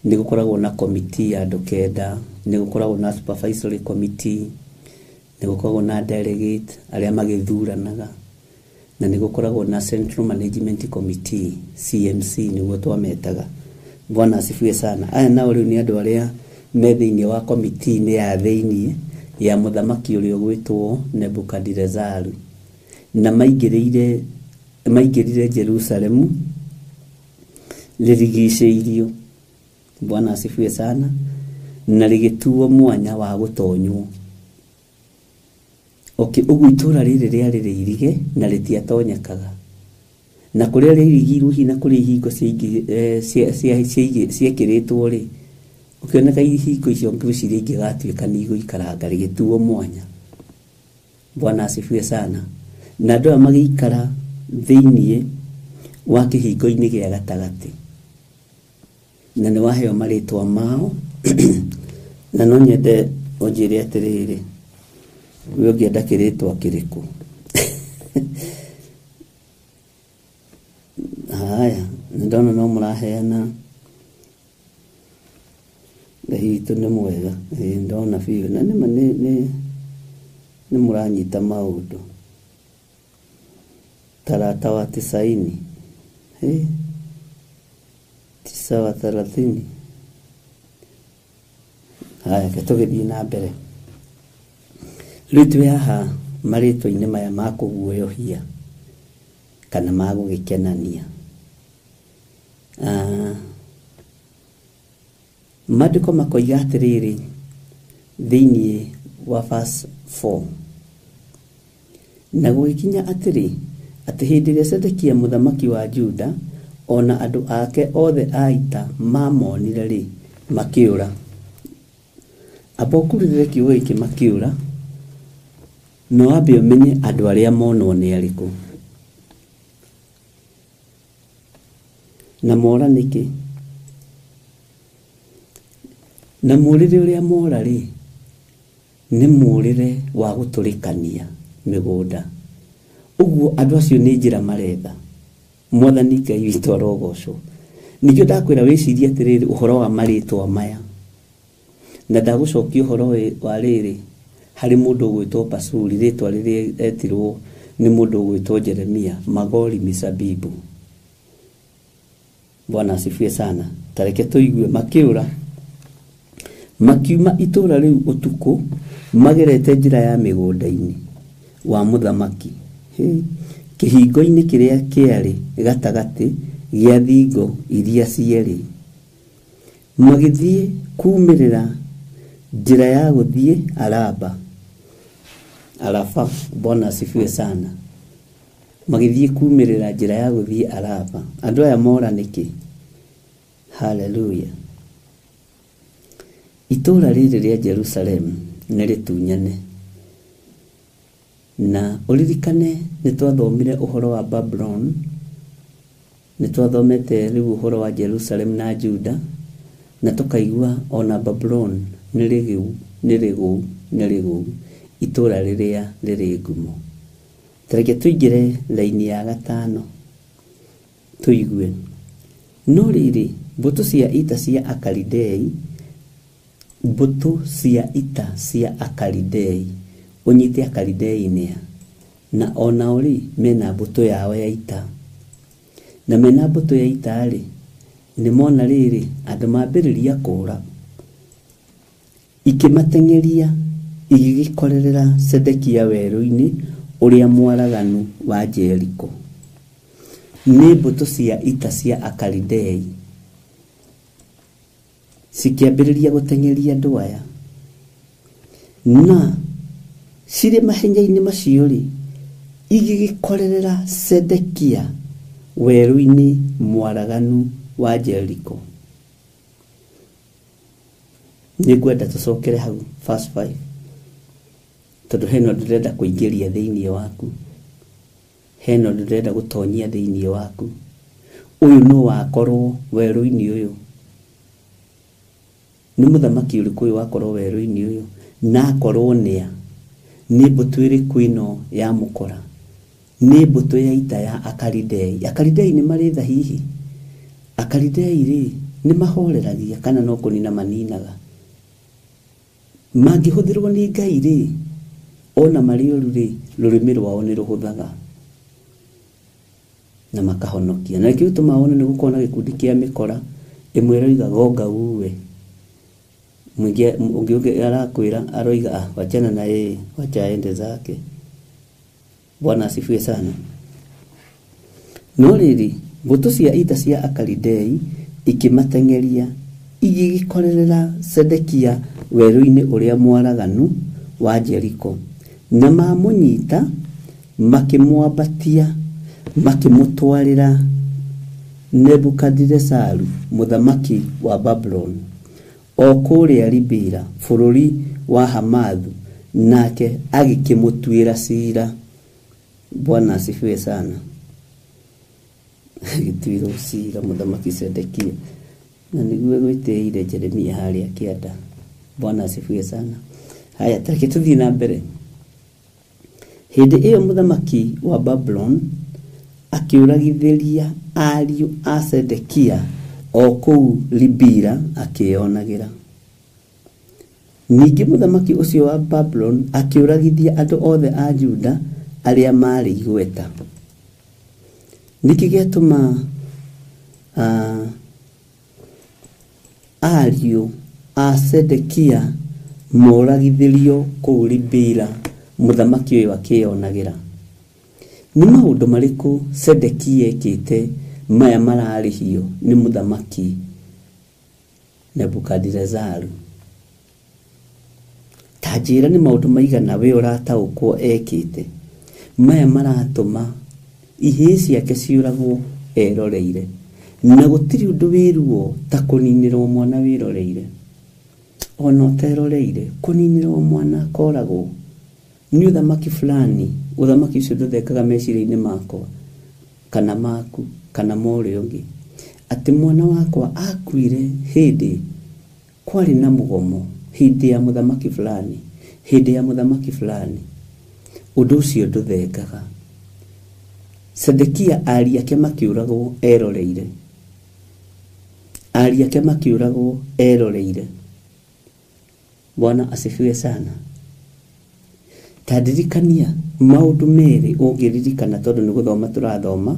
E: nĩ gũkoragwo na committee ya andũ kenda, nĩ gũkoragwo na supervisory committee, nĩ gũkoragwo na delegate arĩa magĩthuranaga, na nĩ gũkoragwo na Central Management Committee, CMC nĩguo twametaga. Bwana asifiwe sana. Aya nao rĩu nĩ andũ arĩa me thĩinĩ wa committee-inĩ ya thĩinĩ ya mũthamaki ũrĩa ũgwĩtwo Nebukadirezaru, na maingĩrire Jerusalemu rĩrigicĩirio. Bwana asifiwe sana. Na rĩgĩtuo mwanya wa gũtonywo. Okay, ũguo itũũra rĩrĩ rĩarĩ rĩirige na rĩtiatonyekaga, na kũrĩa rĩirigirwo hihi na kũrĩa ihingo ciekĩrĩtwo rĩ, ũkĩoneka ihingo icio ngwĩciria ingĩgatuĩka nĩ igũikaranga, rĩgĩtuo mwanya. Bwana asifiwe sana. Na andũ aya magĩikara thĩinĩ wa kĩhingo-inĩ gĩa gatagatĩ, na nĩ waheo marĩtwa mao. Na no nyende ũnjĩre atĩrĩrĩ, we ũngĩenda kĩrĩtwa kĩrĩkũ? Haya, nĩ ndona no mũraheana. Ngai witũ nĩ mwega. Ĩĩ, ndona biũ na nĩma nĩ mũranyita maũndũ. Tarata wa tisaini, tisa wa thelathini. Haya, reke tũgĩthiĩ na mbere. Rĩu twĩ haha marĩtwa-inĩ maya ma kũguoyohia kana ma gũgĩkenania. Maandĩko makoiga atĩrĩrĩ thĩinĩ wa verse 4, na gũgĩkinya atĩrĩ, atĩ hĩndĩ ĩrĩa Zedekia mũthamaki wa Juda ona andũ ake othe a ita mamonire rĩ, makĩũra. Amba ũkururĩre kiugo gĩkĩ makĩũra, no wambe ũmenye andũ arĩa monwo nĩ arĩkũ.
F: Na mora nĩkĩ? Na mũrĩre ũrĩa mora rĩ, nĩ mũrĩre wa gũtũrĩkania mĩgũnda. Ũguo andũ acio nĩ njĩra maretha. Mwathani Ngai witũ arogocwo. Nĩkĩo ndakwĩra wĩcirie atĩrĩrĩ ũhoro wa marĩtwa maya. Na ndagũcokia ũhoro wa rĩrĩ harĩ mũndũ ũgwĩtwo Pasuri, rĩtwa rĩrĩa etirwo nĩ mũndũ ũgwĩtwo Jeremia, Magori Misabibu. Bwana asifiwe sana. Tareke tũigue makĩũra. Makiuma itũũra rĩu ũtukũ magerete njĩra ya mĩgũnda-inĩ wa mũthamaki. Kĩhingo-inĩ kĩrĩa kĩarĩ gatagatĩ gĩa thingo iria cierĩ. Magĩthiĩ kuumĩrĩra njĩra ya gũthiĩ Araba. Arafa. Bwana asifiwe sana. Magĩthiĩ kuumĩrĩra njĩra ya gũthiĩ Araba. Andũ aya mora nĩkĩ? Haleluya. Itũũra rĩrĩ rĩa Jerusalem nĩ rĩtunyane. Na ũririkane nĩ twathomire ũhoro wa Babylon, nĩ twathomete rĩu ũhoro wa Jerusalem na Juda, na tũkaigua ona Babylon nĩ rĩgũu, nĩ rĩgũu, nĩ rĩgũu, itũũra rĩrĩa rĩrĩ ngumo. Tareke tũingĩre raini ya gatano tũigue. No rĩrĩ, mbũtũ cia ita cia Akalidei, mbũtũ cia ita cia Akalidei, ũnyite Akalidei nĩa, na onao rĩ mena mbũtũ yao ya ita. Na mena mbũtũ ya ita rĩ, nĩ mona rĩrĩ andũ mambĩrĩria kũũra, ikĩmateng'eria igĩgĩkorerera Sedekia werũ-inĩ ũrĩa mwaraganu wa Jeriko. Nĩ mbũtũ cia ita cia Akalidei cikĩambĩrĩria gũteng'eria andũ aya. Na cirĩ mahenya-inĩ macio rĩ, igĩgĩkorerera Sedekia werũ-inĩ mwaraganu wa Jeriko. Nĩngwenda tũcokere hau verse 5, tondũ hena ũndũ ndĩrenda kũingĩria thĩinĩ waku, hena ũndũ ndĩrenda gũtonyia thĩinĩ waku. Ũyũ no wakorwo werũ-inĩ ũyũ. Nĩ mũthamaki ũrĩkũ ũyũ wakorwo werũ-inĩ ũyũ? Na akorwo nĩa? Nĩ mbũtũ ĩrĩkũ ĩno ya mũkora? Nĩ mbũtũ ya ita ya Akalidei. Akalidei nĩ marĩ tha hihi? Akalidei rĩ, nĩ mahoreragia kana no kũnina maninaga? Mangĩhũthĩrwo nĩ Ngai rĩ, ona marĩ ũru rĩ, rũrĩmĩ rwao nĩ rũhũthaga na makahonokia. Na nĩkĩo gĩtũmaga wone nĩ gũkorwo na gĩkundi kĩa mĩkora, ĩmwe ĩroiga gonga uwe, ũngĩ ũngĩ arakwĩra aroiga ah, wachana na yeye, wacha aende zake. Bwana asifiwe sana. No rĩrĩ, mbũtũ cia ita cia Akalidei ikĩmateng'eria igĩgĩkorerera Sedekia werũ-inĩ ũrĩa mwaraganu wa Jeriko, na mamũnyita makĩmwambatia makĩmũtwarĩra Nebukadinesaru mũthamaki wa Babuloni o kũrĩa Ribila bũrũri wa Hamathu, nake agĩkĩmũtuĩra ciira. Bwana asifiwe sana. Agĩtuĩrwo ciira mũthamaki Sedekia, na nĩguo gwĩtĩire Jeremia harĩa kĩanda. Bwana asifiwe sana. Haya, tareke tũthiĩ na mbere. Hĩndĩ ĩyo mũthamaki wa Babuloni akĩũragithĩria ariũ a Sedekia o kũu Ribila akĩĩonagĩra. Ningĩ mũthamaki ũcio wa Babuloni akĩũragithia andũ othe a Juda arĩa maarĩ igweta. Nĩkĩ gĩatũma ariũ a Sedekia moragithĩrio kũu Ribila mũthamaki ũyũ akĩĩonagĩra? Nĩ maũndũ marĩkũ Sedekia ekĩte maya mararĩhio nĩ mũthamaki Nebukadinezaru? Ta njĩra nĩ maũndũ maigana we ũrataũkwo ekĩte maya maratũma ihĩĩ ciake ciũragwo eroreire, na gũtirĩ ũndũ wĩ ruo ta kũninĩrwo mwana wĩroreire. Ona ũteroreire, kũninĩrwo mwana akoragwo nĩ ũthamaki fulani, ũthamaki ũcio ndũthekaga meciria-inĩ makwa kana maku kana ma ũrĩa ũngĩ. Atĩ mwana wakwa akuire hĩndĩ kwarĩ na mũgomo, hĩndĩ ya mũthamaki fulani, hĩndĩ ya mũthamaki fulani. Ũndũ ũcio ndũthengaga. Sedekia ariũ ake makĩũragwo eroreire. Ariũ ake makĩũragwo eroreire. Bwana asifiwe sana. Ta ndirikania maũndũ merĩ ũngĩririkana tondũ nĩ gũthoma tũrathoma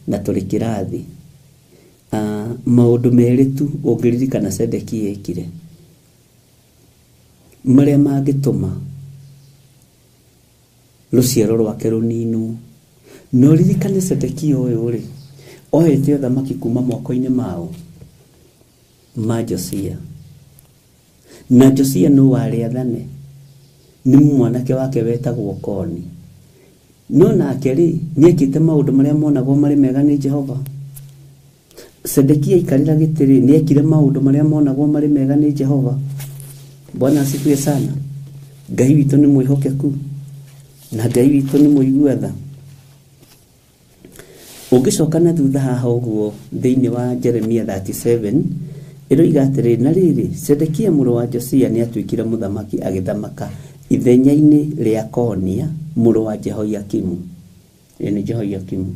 F: na tũrĩ kĩrathi. Maũndũ merĩ tu ũngĩririkana Sedekia ekire marĩa mangĩtũma rũciaro rwake rũninwo. No ririkane Sedekia ũyũ rĩ, oete ũthamaki kuma moko-inĩ mao ma Josia. Na Josia nũ warĩ athane? Nĩ mwanake wake wetagwo Koni. No nake rĩ, nĩekĩte maũndũ marĩa monagwo marĩ mega nĩ Jehova. Sedekia aikarĩra gĩtĩ rĩ, nĩekire maũndũ marĩa monagwo marĩ mega nĩ Jehova. Bwana asifiwe sana. Ngai witũ nĩ mwĩhokeku na Ngai witũ nĩ mũigua tha. Ũngĩcoka na thutha haha ũguo thĩinĩ wa Jeremia 37 ĩroiga atĩrĩ, na rĩrĩ, Sedekia mũrũ wa Josia nĩatuĩkire mũthamaki agĩthamaka ithenya-inĩ rĩa Konia mũrũ wa Jehoiakimu. Ĩĩ nĩ Jehoiakimu.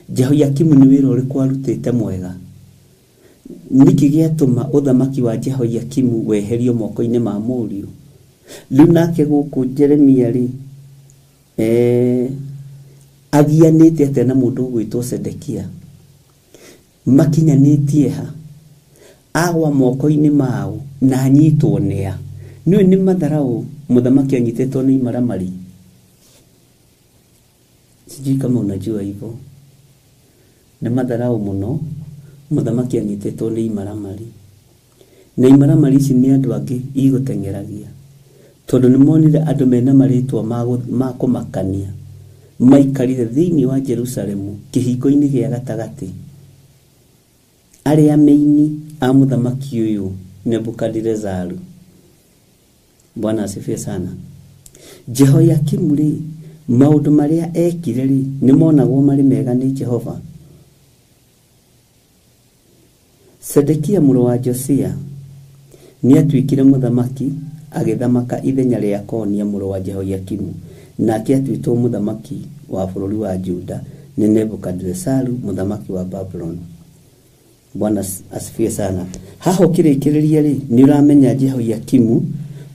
F: Jehoiakimu nĩ wĩra ũrĩkũ arutĩte mwega? Nĩkĩ gĩatũma ũthamaki wa Jehoiakimu weherio moko-inĩ ma mũriũ? Rĩu nake gũkũ Jeremia rĩ, agianĩte atĩa na mũndũ ũgwĩtwo Sedekia? Makinyanĩtie ha? Agwa moko-inĩ mao na anyitwo nĩa? Nĩũĩ nĩ matharaũ mũthamaki anyitĩtwo nĩ imaramari? Sijui kama unajua hivyo. Nĩ matharaũ mũno mũthamaki anyitĩtwo nĩ imaramari. Na imaramari ici nĩ andũ angĩ igũteng'eragia, tondũ nĩ monire andũ mena marĩtwa ma kũmakania maikarire thĩinĩ wa Jerusalemu kĩhingo-inĩ gĩa gatagatĩ, arĩa meini a mũthamaki ũyũ Nebukadinezaru. Bwana asifiwe sana. Jehoiakimu rĩ, maũndũ marĩa ekire rĩ, nĩ monagwo marĩ mega nĩ Jehova. Sedekia mũrũ wa Josia nĩatuĩkire mũthamaki agĩthamaka ithenya rĩa Konia mũrũ wa Jehoiakimu, nake atuĩtwo mũthamaki wa bũrũri wa Juda nĩ Nebukadinezaru mũthamaki wa Babuloni. Bwana asifiwe sana. Haha ũkĩrĩkĩrĩria rĩ, nĩ ũramenya Jehoiakimu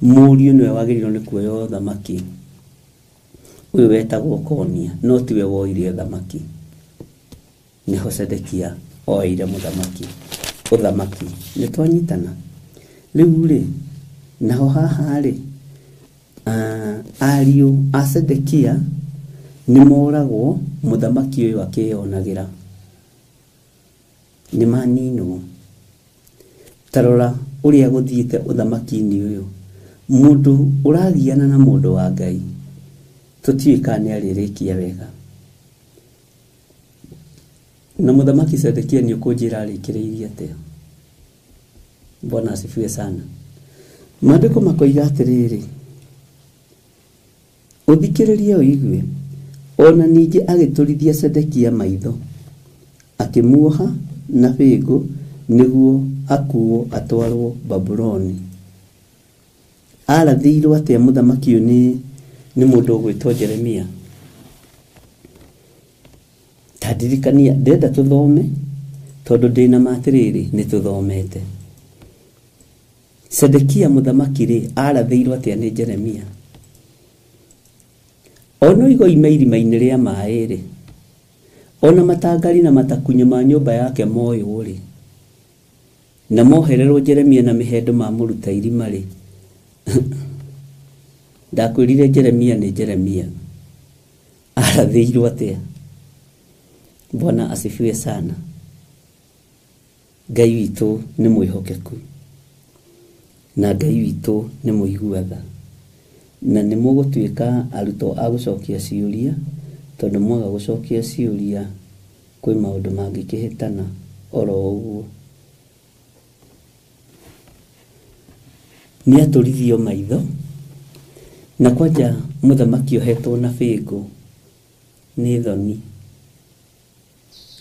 F: mũriũ nĩwe wagĩrĩirwo nĩ kuoya ũthamaki ũyũ wetagwo Konia, no tiwe woire ũthamaki. Nĩho Sedekia oire mũthamaki ũthamaki. Nĩ twanyitana? Rĩu rĩ, naho haha rĩ, ariũ a Sedekia nĩ moragwo mũthamaki ũyũ akĩyonagĩra. Nĩ maninwo. Ta rora ũrĩa gũthiĩte ũthamaki-inĩ ũyũ. Mũndũ ũragiana na mũndũ wa Ngai tũtiũĩ kana nĩ arĩrĩkia wega. Na mũthamaki Sedekia nĩ ũkũnjĩra arĩkĩrĩirie atĩa? Bwana asifiwe sana. Maandĩko makoiga atĩrĩrĩ, ũthikĩrĩrie ũigue, ona ningĩ agĩtũrithia Sedekia maitho, akĩmuoha na bĩngũ nĩguo akuo atwarwo Babuloni. Arathĩirwo atĩa mũthamaki ũyũ nĩ mũndũ ũgwĩtwo Jeremia? Ta ndirikania, ndĩrenda tũthome tondũ ndĩna ma atĩrĩrĩ, nĩ tũthomete. Sedekia mũthamaki rĩ, arathĩirwo atĩa nĩ Jeremia? Ona igoima irima-inĩ rĩa maĩ rĩ, ona matangari na matakunyo ma nyũmba yake moywo rĩ, na mohererwo Jeremia na mĩhendo mamũruta irima rĩ, ndakwĩrire Jeremia nĩ Jeremia. Arathĩirwo atĩa? Bwana asifiwe sana. Ngai witũ nĩ mwĩhokeku na Ngai witũ nĩ mũigua tha, na nĩ mũgũtuĩka arutwo a gũcokia ciũria, tondũ mwaga gũcokia ciũria kwĩ maũndũ mangĩkĩhĩtana oro ũguo. Nĩ atũrithio maitho na kwanja mũthamaki ohetwo na bĩngũ nĩ thoni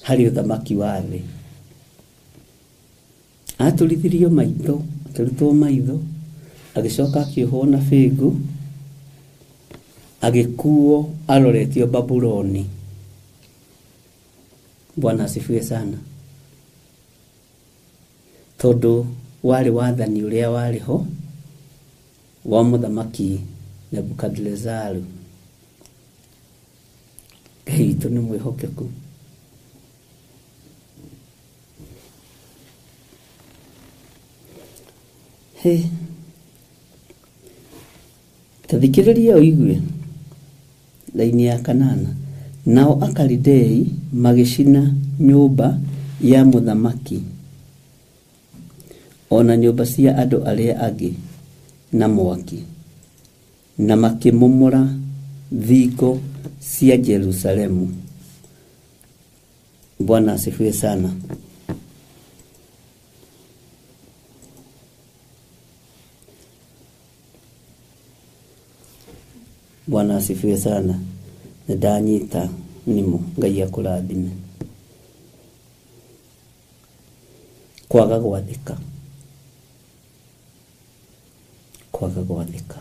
F: harĩ ũthamaki wa thĩ.
E: Atũrithirio maitho, akĩrutwo maitho, agĩcoka akĩohwo na bĩngũ, agĩkuo aroretio Babuloni. Bwana asifiwe sana. Tondũ warĩ wathani ũrĩa warĩ ho wa mũthamaki Nebukadinezaru. Ngai witũ nĩ mwĩhokeku. He, ta thikĩrĩria ũigue laini ya kanana. Nao Akalidei magĩcina nyũmba ya mũthamaki ona nyũmba cia andũ arĩa angĩ na mwaki, na makĩmomora thingo cia Jerusalemu. Bwana asifiwe sana. Bwana asifiwe sana. Nĩndanyita nĩmo, Ngai akũrathime. Kwaga gwathĩka, kwaga gwathĩka.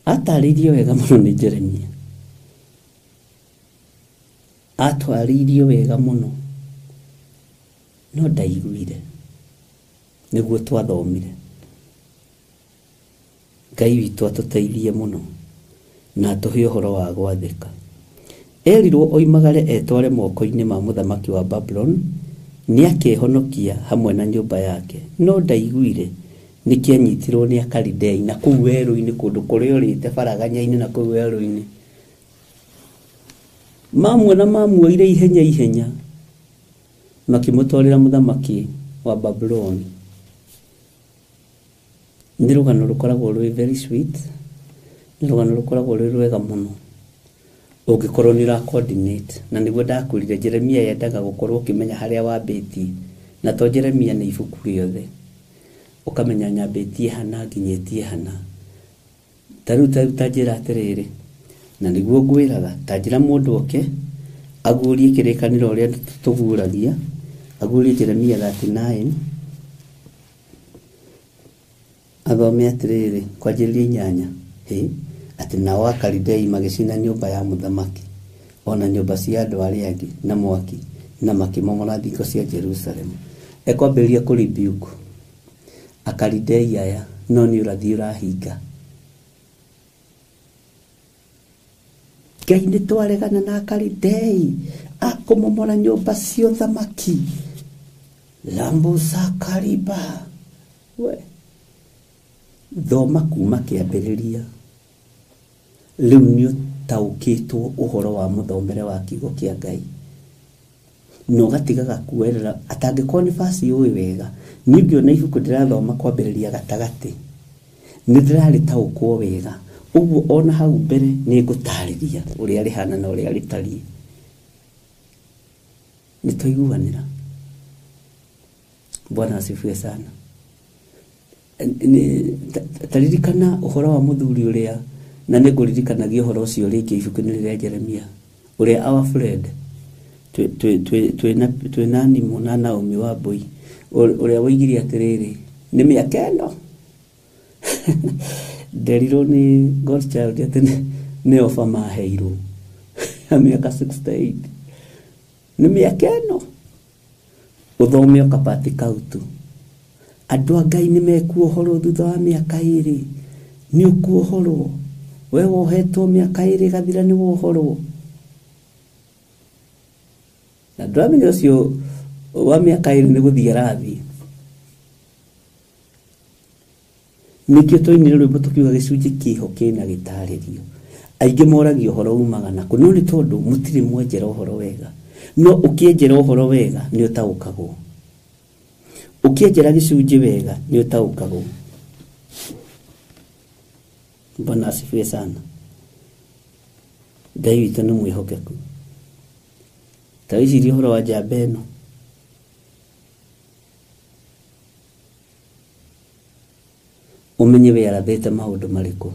E: Atarĩirio wega mũno nĩ Jeremia, atwarĩirio wega mũno, no ndaiguire. Nĩguo twathomire. Ngai witũ atũteithie mũno na atũhe ũhoro wa gwathĩka. Erirwo oimagare etware moko-inĩ ma mũthamaki wa Babuloni, nĩakehonokia hamwe na nyũmba yake, no ndaiguire. Nĩkĩanyitirwo nĩ Akalidei na kũu werũ-inĩ, kũndũ kũrĩa ũrĩte baraganya-inĩ na kũu werũ-inĩ. Mamuona mamuoire ihenya ihenya, makĩmũtwarĩra mũthamaki wa Babuloni. Nĩ rũgano rũkoragwo rwĩ very sweet, nĩ rũgano rũkoragwo rwĩ rwega mũno ũngĩkorwo nĩ ũra coordinate. Na nĩguo ndakwĩrire Jeremia yendaga gũkorwo ũkĩmenya harĩa wambĩtie, na to Jeremia nĩ ibuku rĩothe, ũkamenya nyambĩtie hana nginyĩtie hana. Ta rĩu ta njĩra atĩrĩrĩ, na nĩguo ngwĩraga, ta njĩra mũndũ oke aguũrie kĩrĩkanĩro ũrĩa tũguũragia, aguũrie Jeremia 39, athome atĩrĩrĩ kwanjĩrĩria 8, hĩ, atĩ nao Akalidei magĩcina nyũmba ya mũthamaki ona nyũmba cia andũ arĩa angĩ na mwaki, na makĩmomora thingo cia Jerusalemu. Ekwambĩrĩria kũ rebuke Akalidei aya, no nĩ ũrathi ũrahinga. Ngai nĩ twaregana na Akalidei akũmomora nyũmba cia ũthamaki. Lambusakariba. We thoma kuma kĩambĩrĩria, rĩu nĩ ũtaũkĩtwo ũhoro wa mũthomere wa kiugo kĩa Ngai, na ũgatigaga kuoerera. Atangĩkorwo nĩ baci ũĩ wega, niĩ ngĩona ibuku ndĩrathoma kwambĩrĩria gatagatĩ, nĩ ndĩrarĩtaũkwo wega. Ũguo ona hau mbere nĩ ngũtarĩria ũrĩa rĩhana na ũrĩa rĩtariĩ. Nĩ twaiguanĩra. Bwana asifiwe sana. Taririkana ũhoro wa mũthuri ũrĩa, na nĩ ngũririkanagia ũhoro ũcio rĩngĩ ibuku-inĩ rĩrĩa Jeremia, ũrĩa our friend twĩna Nimo na Naomi wa Mbui, ũrĩa woigire atĩrĩrĩ, nĩ mĩaka ĩno nderirwo nĩ Godchild atĩ nĩ ofa maheirwo ya mĩaka 68. Nĩ mĩaka ĩno ũthome o kabati kau tu. Andũ a Ngai nĩ mekuohorwo thutha wa mĩaka 2. Nĩ ũkuohorwo. We wohetwo mĩaka 2 gathira nĩ wohorwo. Na ndũramenya ũcio wa mĩaka 2 nĩ gũthiĩ arathiĩ. Nĩkĩo twainire rwĩmbo tũkiuga gĩcunjĩ kĩho kĩna gĩtarĩrio. Aingĩ moragia ũhoro umaga nakũ, no nĩ tondũ mũtirĩ mwenjera ũhoro wega. No ũkĩenjera ũhoro wega nĩ ũtaũkagwo. Ũkĩenjera gĩcunjĩ wega nĩ ũtaũkagwo. Bwana asifiwe sana. Ngai witũ nĩ mwĩhokeku. Ta wĩcirie ũhoro wa njamba ĩno. Ũmenye we arathĩte maũndũ marĩkũ,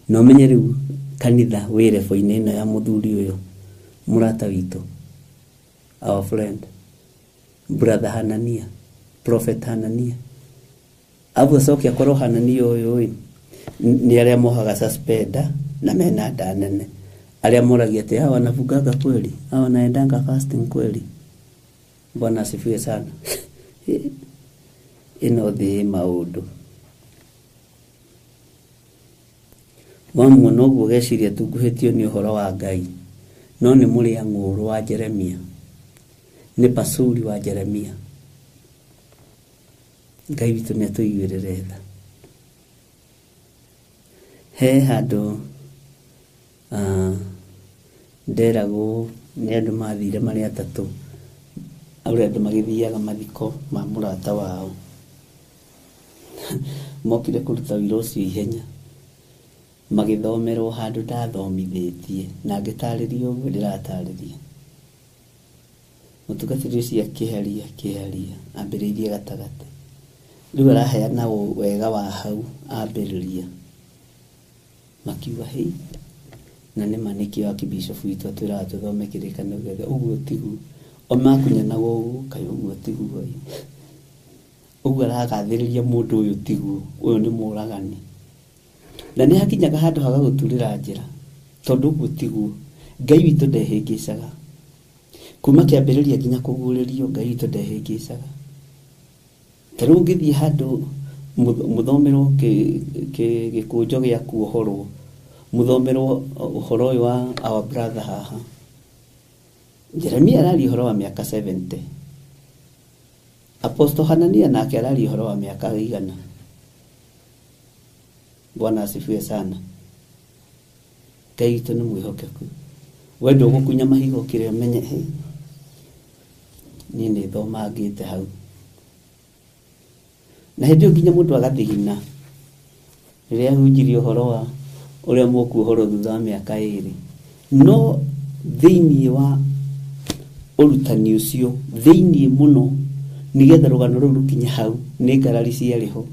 E: na ũmenye rĩu kanitha wĩ rebo-inĩ ĩno ya mũthuri ũyũ mũrata witũ, our friend. Brother Hanania, Prophet Hanania. Abu acoke akorwo Hanania ũyũ ĩ nĩ arĩa mohaga suspender na mena nda nene, arĩa moragia atĩ hawa wanafungaga kweli, hawa wanaendanga fasting kweli. Bwana asifiwe sana. Ĩno thĩ maũndũ wamuona ũguo ũgeciria tunguhĩtio nĩ ũhoro wa Ngai, no nĩ mũrĩa ng'ũũrũ wa Jeremia, nĩ Pasuri wa Jeremia. Ngai witũ nĩ atũiguĩrĩre tha. He handũ nderagwo nĩ andũ mathire marĩ atatũ, ũrĩa andũ magĩthiaga mathiko ma mũrata wao, mokire kũruta wĩra ũcio ihenya, magĩthomerwo handũ ndathomithĩtie na ngĩtarĩria ũguo ndĩratarĩria. Mũtungatĩri ũcio akĩaria akĩaria ambĩrĩirie gatagatĩ, rĩu araheana wega wa hau ambĩrĩria, makiuga hei, na nĩma nĩkĩo akibishofu witũ atwĩraga tũthome kĩrĩkanĩro gĩothe, ũguo tiguo. O makunyanagwo ũguo, kaĩ ũguo tiguo ĩ, ũguo aragathĩrĩria mũndũ ũyũ tiguo, ũyũ nĩ mũragani. Na nĩ hakinyaga handũ hagagũturĩra njĩra, tondũ ũguo tiguo. Ngai witũ ndehĩngĩcaga kuma kĩambĩrĩria nginya kũguũrĩrio, Ngai witũ ndehĩngĩcaga. Ta rĩu ũngĩthiĩ handũ mũthomerwo gĩkũnjo gĩa kuohorwo, mũthomerwo ũhoro ũyũ wa our brother haha, Jeremia araria ũhoro wa mĩaka 70, Apostle Hanania nake araria ũhoro wa mĩaka 100. Bwana asifiwe sana. Ngai witũ nĩ mwĩhokeku. We ndũgũkunya mahiga ũkĩre ũmenye, hĩ, niĩ nĩ thomangĩte hau. Na hĩndĩ ĩyo nginya mũndũ agathigina rĩrĩa ahunjirie ũhoro wa ũrĩa mũkuohorwo thutha wa mĩaka 2. No thĩinĩ wa ũrutani ũcio, thĩinĩ mũno, nĩgetha rũgano rũu rũkinye hau, nĩ ngarari ciarĩ ho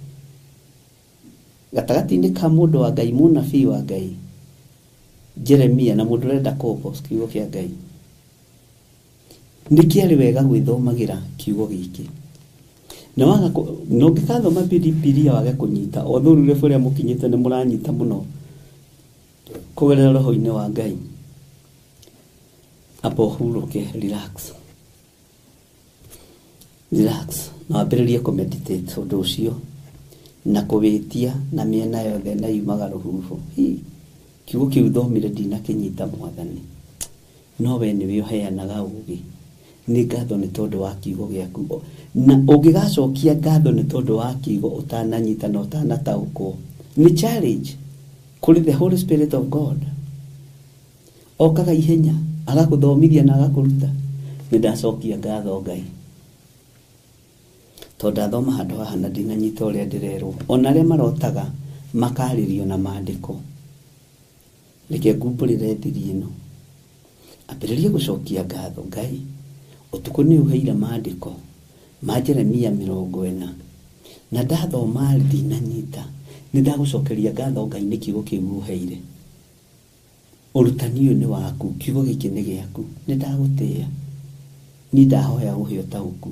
E: gatagatĩ-inĩ ka mũndũ wa Ngai, mũnabii wa Ngai Jeremia, na mũndũ ũrenda kũmbo kiugo kĩa Ngai. Nĩ kĩarĩ wega gwĩthomagĩra kiugo gĩkĩ, na waga na ũngĩgathoma Bibilia wage kũnyita, o thurure ũrĩa mũkinyĩte nĩ mũranyita mũno kũgerera roho-inĩ wa Ngai, amba ũhurũke, relax, relax, na wambĩrĩrie kũmeditate ũndũ ũcio na kũwĩtia na mĩena yothe na yumaga rũhuho. Kiugo kĩu thomire ndinakĩnyita Mwathani, no we nĩwe ũheanaga ũũgĩ. Nĩ ngatho nĩ tondũ wa kiugo gĩaku, na ũngĩgacokia ngatho nĩ tondũ wa kiugo ũtananyita na ũtanataũkwo, nĩ challenge kũrĩ the Holy Spirit of God. Okaga ihenya agakũthomithia na agakũruta. Nĩ ndacokia ngatho Ngai tondũ ndathoma handũ haha na ndinanyita ũrĩa ndĩrerwo. Ona arĩa marotaga makarĩrio na maandĩko. Reke ngumbũrĩre thiri ĩno, ambĩrĩrie gũcokia ngatho Ngai. Ũtukũ nĩ ũheire maandĩko ma Jeremia 40, na ndathoma ndinanyita, nĩ ndagũcokeria ngatho Ngai nĩ kiugo kĩu ũheire. Ũrutani ũyũ nĩ waku, kiugo gĩkĩ nĩ gĩaku, nĩ ndagũtĩĩa, niĩ ndahoya ũhe ũtaũku.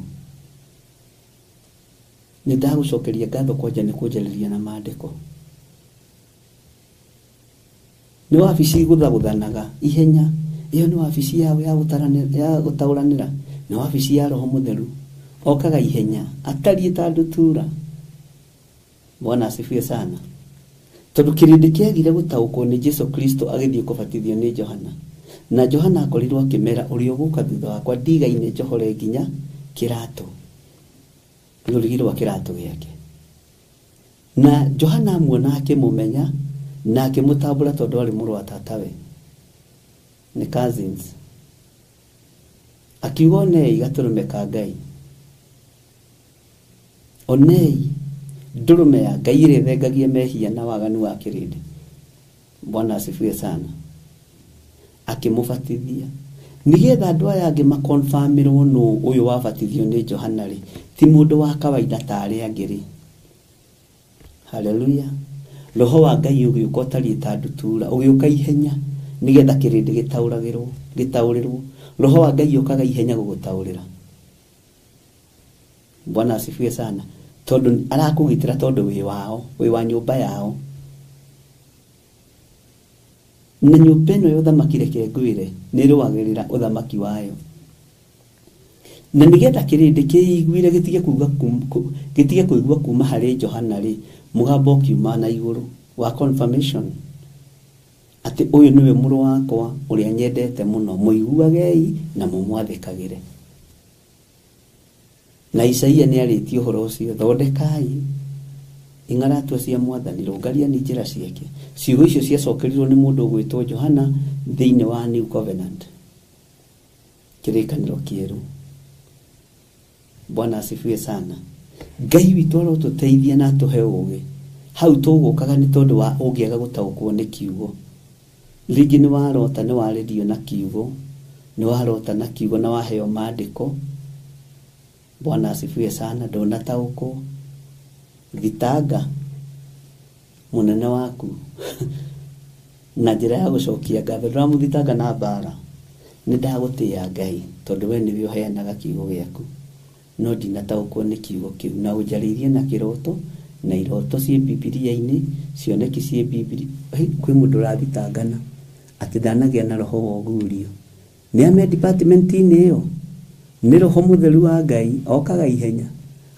E: Nĩ ndagũcokeria ngatho kwanja nĩ kũnjarĩria na maandĩko. Nĩ wabici gũthagũthanaga ihenya, ĩyo nĩ wabici yao ya gũtaũranĩra, na wabici ya Roho Mũtheru okaga ihenya atariĩ ta ndutura. Bwana asifiwe sana. Tondũ kĩrĩndĩ kĩagire gũtaũkwo nĩ Jesu Kristo agĩthiĩ kũbatithio nĩ Johana, na Johana akorirwo akĩmera ũrĩa ũgũka thutha wakwa ndigaine njohore nginya kĩratũ, rũrigi rwa kĩratũ gĩake. Na Johana amuona akĩmũmenya na akĩmũtambũra tondũ arĩ mũrũ wa tatawe, nĩ cousins. Akiuga onei gatũrũme ka Ngai, onei ndũrũme ya Ngai ĩrĩa ĩthengagia mehia na waganu wa kĩrĩndĩ. Bwana asifiwe sana. Akĩmũbatithia nĩgetha andũ aya angĩ makonfirmĩrwo nũ ũyũ wabatithio nĩ Johana rĩ, ti mũndũ wa kawaida ta arĩa angĩ rĩ. Haleluya. Roho wa Ngai ũgĩũka ũtariĩ ta ndutura, ũgĩũka ihenya nĩgetha kĩrĩndĩ gĩtaũragĩrwo, gĩtaũrĩrwo. Roho wa Ngai ũkaga ihenya gũgũtaũrĩra.
F: Bwana asifiwe sana. Tondu arakugitira tondu wi wao, wi wa nyumba yao. Na nyumba ĩno ya ũthamaki reke ngwĩre nĩ ĩrũagĩrĩra ũthamaki wayo. Na nĩgetha kĩrĩndĩ kĩiguire gĩtige kuuga gĩtige kũigua kuma harĩ Johana rĩ, mũgambo ũkiuma na igũrũ wa confirmation atĩ ũyũ nĩwe mũrũ wakwa ũrĩa nyendete mũno, mũiguagei na mũmwathĩkagĩre. Na Isaia nĩarĩtie ũhoro ũcio, thondekai ing'aratua cia mwathani, rũngariani njĩra ciake. Ciugo icio ciacokerirwo nĩ mũndũ ũgwĩtwo Johana thĩinĩ wa New Covenant, kĩrĩkanĩro kĩerũ. Bwana asifiwe sana. Ngai witũ arotũteithia na atũhe ũgĩ. Hau tũgũkaga nĩ tondũ wa ũngĩaga gũtaũkwo nĩ kiugo. Rĩngĩ nĩ warota nĩ warĩrio na kiugo, nĩ warota na kiugo na waheo maandĩko. Bwana asifiwe sana. Ndũnataũkwo, thitanga mũnene waku na njĩra ya gũcokia ngatho. Ndũramũthitanga na mbara, nĩ ndagũtĩĩa Ngai tondũ we nĩwe ũheanaga kiugo gĩaku, no ndinataũkwo nĩ kiugo kĩu, na ũnjarĩirie na kĩroto, na iroto ciĩ Bibilia-inĩ, cioneki ciĩ Bibilia. Kwĩ mũndũ ũrathitangana atĩ ndanagĩa na roho wa ũguũrio. Nĩ ame department-inĩ ĩyo, nĩ roho mũtheru wa Ngai okaga ihenya,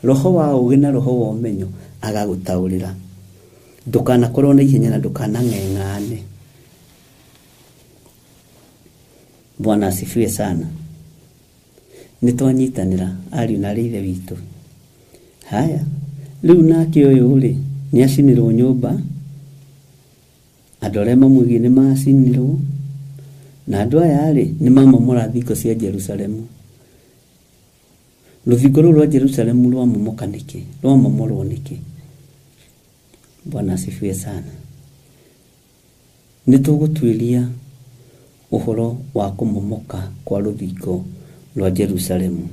F: roho wa ũũgĩ na roho wa ũmenyo agagũtaũrĩra. Ndũkanakorwo na ihenya na ndũkanang'eng'ane. Bwana asifiwe sana. Nĩ twanyitanĩra ariũ na arĩ ithe witũ. Haya, rĩu nake ũyũ rĩ, nĩ acinĩrwo nyũmba, andũ arĩa mamwĩgiĩ nĩ macinirwo, na andũ aya rĩ, nĩ mamomora thingo cia Jerusalemu. Rũthingo rũu rwa Jerusalemu rwamomoka nĩkĩ? Rwamomorwo nĩkĩ? Bwana asifiwe sana. Nĩ tũgũtuĩria ũhoro wa kũmomoka kwa rũthingo rwa Jerusalemu.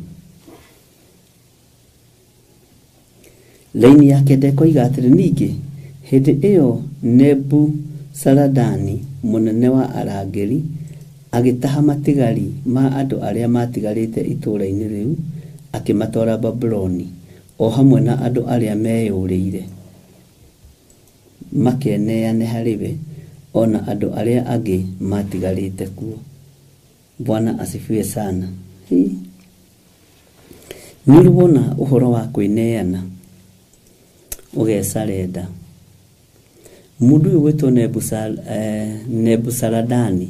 F: Laini ya kenda ĩkoiga atĩrĩ, ningĩ hĩndĩ ĩyo Nebusaradani mũnene wa arangĩri agĩtaha matigari ma andũ arĩa matigarĩte itũũra-inĩ rĩu, akĩmatwara Babuloni, o hamwe na andũ arĩa meyũrĩire makeneane harĩ we, o na andũ arĩa angĩ matigarĩte kuo. Bwana asifiwe sana. Nĩ ũrĩ wona ũhoro wa kwĩneana ũgecarenda? Mũndũ ũyũ gwĩtwo Nebusaradani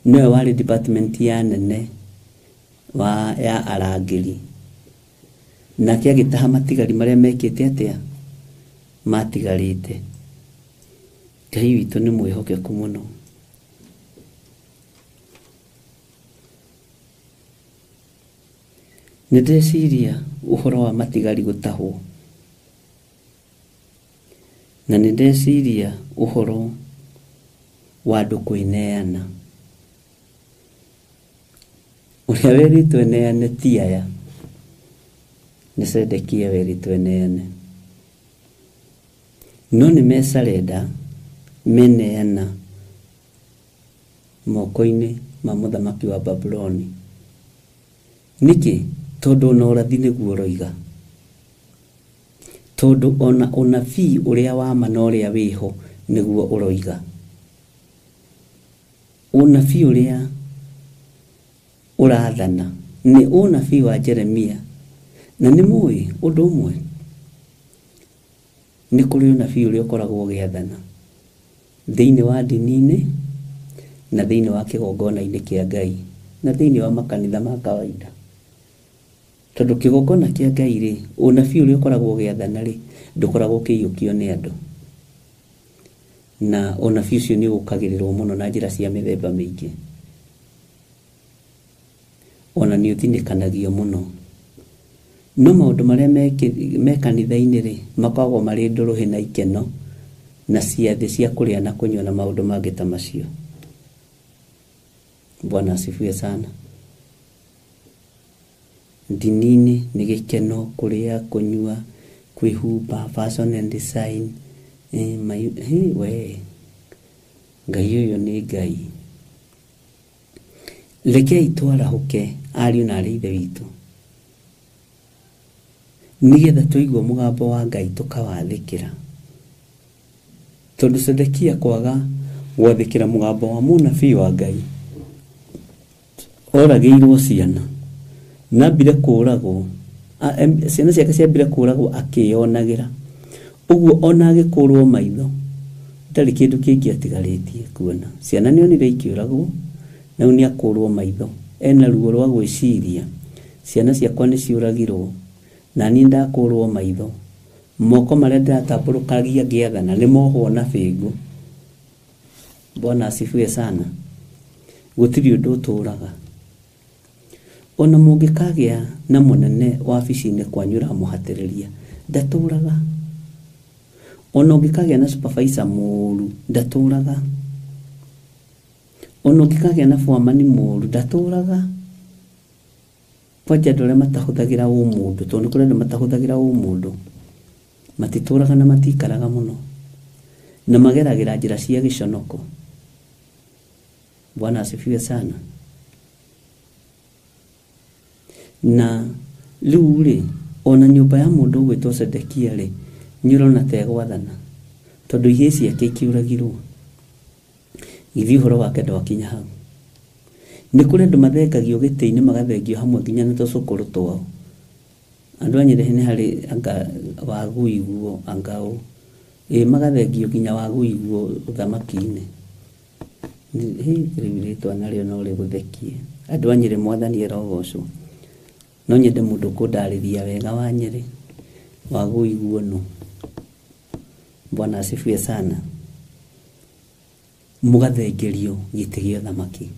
F: nĩwe warĩ department ya nene wa ya arangĩri, nake agĩtaha matigari marĩa mekĩte atĩa, matigarĩte. Ngai witũ nĩ mwĩhokeku mũno. Nĩ ndeciria ũhoro wa matigari gũtahwo, na nĩ ndeciria ũhoro wa andũ kwĩneana. Ũrĩa werĩtwo eneane ti aya, nĩ Sedekia werĩtwo eneane, no nĩ mecarenda meneana moko-inĩ ma mũthamaki wa Babuloni. Nĩkĩ? Tondũ ona ũrathi nĩguo ũroiga, tondũ ona ũnabii ũrĩa wa ma na ũrĩa wĩho nĩguo ũroiga. Ũnabii ũrĩa ũrathana nĩ ũnabii wa Jeremia. Na nĩ mũĩ ũndũ ũmwe, nĩ kũrĩ ũnabii ũrĩa ũkoragwo ũgĩathana thĩinĩ wa ndini-inĩ na thĩinĩ wa kĩgongona-inĩ kĩa Ngai na thĩinĩ wa makanitha ma kawaida. Tondũ kĩgongona kĩa Ngai rĩ, ũnabii ũrĩa ũkoragwo ũgĩathana rĩ, ndũkoragwo ũkĩiyũkio nĩ andũ, na ũnabii ũcio nĩ ũkagĩrĩrwo mũno na njĩra cia mĩthemba mĩingĩ, ona nĩ ũthinĩkanagio mũno. No maũndũ marĩa me kanitha-inĩ rĩ, makoragwo marĩ ndũrũhĩ na ikeno na ciathĩ cia kũrĩa na kũnyua na maũndũ mangĩ ta macio. Bwana asifiwe sana. Ndini-inĩ nĩ gĩkeno, kũrĩa, kũnyua, kwĩhumba, fashion and design. We Ngai ũyũ nĩ Ngai. Rekei twarahũke ariũ na arĩ ithe witũ.
E: Nĩgetha tũigue mũgambo wa Ngai tũkawathĩkĩra. Tondũ Zedekia kwaga gwathĩkĩra mũgambo wa mũnabii wa Ngai, oragĩirwo ciana, nambire kũragwo, ciana ciake ciambire kũragwo akĩyonagĩra. Ũguo ona agĩkũrwo maitho ndarĩ kĩndũ kĩngĩ atigarĩtie kuona. Ciana nĩonire ikĩũragwo, na rĩu nĩakũrwo maitho, ena ruo rwa gwĩciria ciana ciakwa nĩciũragirwo na niĩ ndakũrwo maitho, moko marĩa ndĩratambũrũkagia ngĩathana nĩmohwo na bĩngũ. Bwana asifiwe sana. Gũtirĩ ũndũ ũtũraga. Ona mũngĩkagĩa na mũnene wabici-inĩ kwanyu ũramũhatĩrĩria, ndatũraga. Ona ũngĩkagĩa na supervisor mũru, ndatũraga. Ona ũngĩkagĩa na foreman mũru, ndatũraga. Kwanja andũ arĩa matahũthagĩra ũmũndũ, tondũ nĩ kũrĩ andũ matahũthagĩra ũmũndũ, matitũraga na matikaraga mũno, na mageragĩra njĩra cia gĩconoko. Bwana asifiwe sana. Na rĩu rĩ, ona nyũmba ya mũndũ ũgwĩtwo Zedekia rĩ, nĩ ũrona ta egwathana, tondũ ihĩĩ ciake ikĩũragirwo. Githĩ ũhoro wake ndwakinya hau. Nĩ kũrĩ andũ mathengagio gĩtĩ-inĩ, magathengio hamwe nginya na tũcũkũrũ twao. Andũ a Nyĩrĩ nĩ harĩ anga waguiguo anga ũ, ĩ magathengio nginya waguiguo ũthamaki-inĩ. Rĩu rĩtwa narĩo no rĩgũthekie. Andũ a Nyĩrĩ mwathani arogocwo. No nyende mũndũ kũndarĩria wega wa Nyĩrĩ waguiguo nũ. Bwana asifiwe sana. Mũgathengerio gĩtĩ gĩa ũthamaki.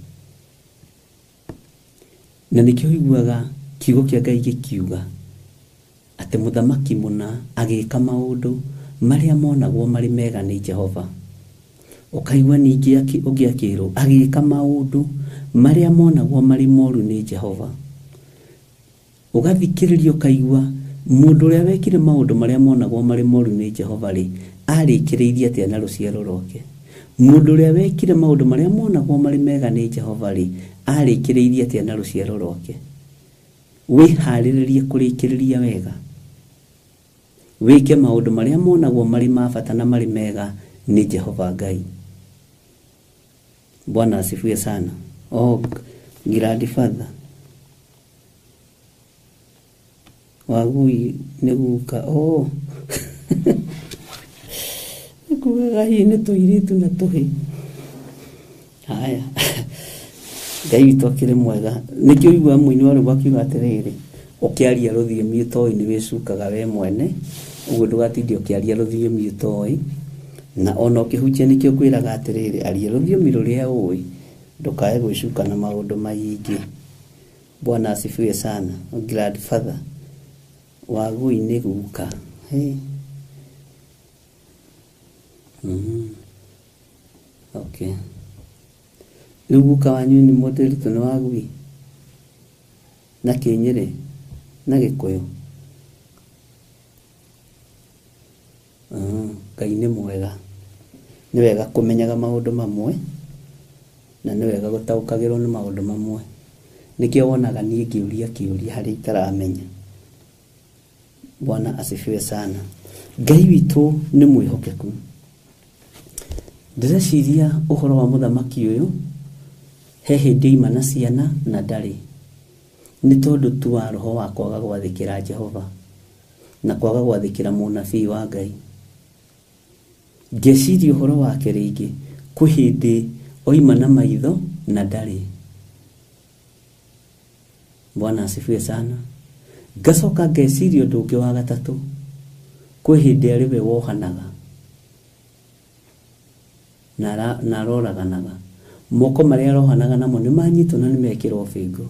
E: Na nĩkĩo ũiguaga kiugo kĩa Ngai gĩkiuga atĩ mũthamaki mũna agĩka maũndũ marĩa monagwo marĩ mega nĩ Jehova. Ũkaigua ningĩ ũngĩ akĩrwo agĩka maũndũ marĩa monagwo marĩ moru nĩ Jehova. Ũgathikĩrĩria ũkaigua mũndũ ũrĩa wekire maũndũ marĩa monagwo marĩ moru nĩ Jehova rĩ, arĩkĩrĩirie atĩa na rũciaro rwake. Mũndũ ũrĩa wekire maũndũ marĩa monagwo marĩ mega nĩ Jehova rĩ, arĩkĩrĩirie atĩa na rũciaro rwake. Wĩharĩrĩrie kũrĩkĩrĩria wega, wĩke maũndũ marĩa monagwo marĩ ma bata na marĩ mega nĩ Jehova Ngai. Bwana asifiwe sana. Oh, grandfather wagui nĩ guka. Oh, nĩkugaga hihi nĩ tũirĩtu na tũhĩ. Haya, Ngai witũ akĩrĩ mwega. Nĩkĩo ũiguaga mũini wa rwĩmbo akiuga atĩrĩrĩ, ũkĩaria rũthiomi ũtoĩ nĩ wĩcukaga we mwene, ũguo ndũgatinde ũkĩaria rũthiomi ũtoĩ. Na ona ũkĩhunjia nĩkĩo ngwĩraga atĩrĩrĩ, aria rũthiomi rũrĩa ũĩ, ndũkae gwĩcuka na maũndũ maingĩ. Bwana asifiwe sana. Grandfather wagui nĩ guka. Hey. Okay. Rĩu guka wanyu nĩ mũndĩritũ nĩ wagui na Kĩnyĩrĩ na Gĩkũyũ. Ngai nĩ mwega. Nĩ wega kũmenyaga maũndũ mamwe na nĩ wega gũtaũkagĩrwo nĩ maũndũ mamwe. Nĩkĩo wonaga niĩ ngĩũria kĩũria harĩa itaramenya. Bwana asifiwe sana. Ngai witũ nĩ mwĩhokeku. Ndĩreciria ũhoro wa mũthamaki ũyũ, he hĩndĩ oima na ciana na ndarĩ, nĩ tondũ tu wa roho wa kwaga gwathĩkĩra Jehova na kwaga gwathĩkĩra mũnabii wa Ngai. Ngeciria ũhoro wake rĩngĩ, kwĩ hĩndĩ oima na maitho na ndarĩ. Bwana asifiwe sana. Ngacoka ngeciria ũndũ ũngĩ wa gatatũ, kwĩ hĩndĩ arĩ we wohanaga na aroraganaga. Moko marĩa arohanaga namo nĩ manyitwo na nĩ mekĩrwo bĩngũ.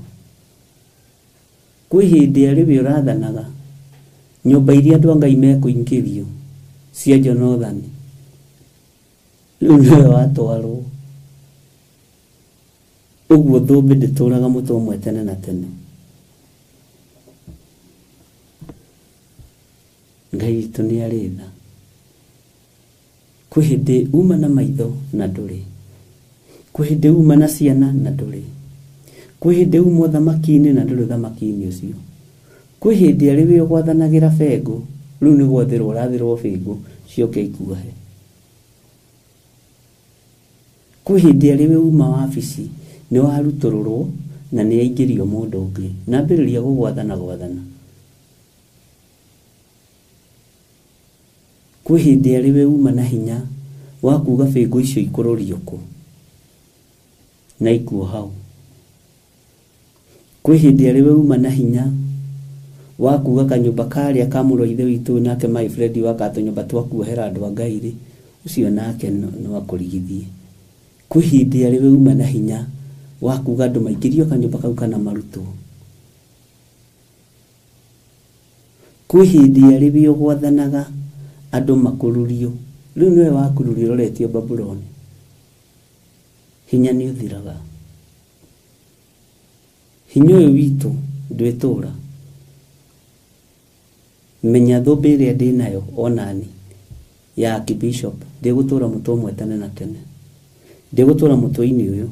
E: Kwĩ hĩndĩ arĩ we ũrathanaga nyũmba iria andũ a Ngai mekũingĩrio cia Jonathan, rĩu nĩwe watwarwo. Ũguo thũmbĩ ndĩtũraga mũtwe ũmwe tene na tene. Ngai witũ nĩ arĩ tha. Kwĩ hĩndĩ uma na maitho na ndũrĩ, kwĩ hĩndĩ uma na ciana na ndũrĩ, kwĩ hĩndĩ uma ũthamaki-inĩ na ndũrĩ ũthamaki-inĩ ũcio, Kwĩ hĩndĩ arĩ we ũgwathanagĩra bengũ, rĩu nĩ gwathĩrwo ũrathĩrwo bengũ ciũke ikuohe. Kwĩ hĩndĩ arĩ we uma wabici nĩ warutũrũrwo na nĩ aingĩrio mũndũ ũngĩ na ambĩrĩria gũgwathana gwathana. Kwĩ hĩndĩ arĩ we uma na hinya wa kuga bengũ icio ikũrũrio kũ na ikuo hau. Kwĩ hĩndĩ arĩ we uma na hinya wa kuga kanyũmba karĩa ka mũrũ wa ithe witũ nake my friend waka tũnyũmba twa kuohera andũ a Ngai rĩ, ũcio nake no akũrigithie. Kwĩ hĩndĩ arĩ we uma na hinya wa kuga andũ maingĩrio kanyũmba kau kana marutwo. Kwĩ hĩndĩ arĩ we ũgwathanaga andũ makũrũrio, rĩu nĩwe wakũrũrio ũroretio Babuloni. Hinya nĩ ũthiraga. Hinya ũyũ witũ ndwĩtũra. Menya thũmbĩ ĩrĩa ndĩnayo onani ya Archbishop ndĩgũtũra mũtwe ũmwe tene na tene, ndĩgũtũra mũtwe-inĩ ũyũ.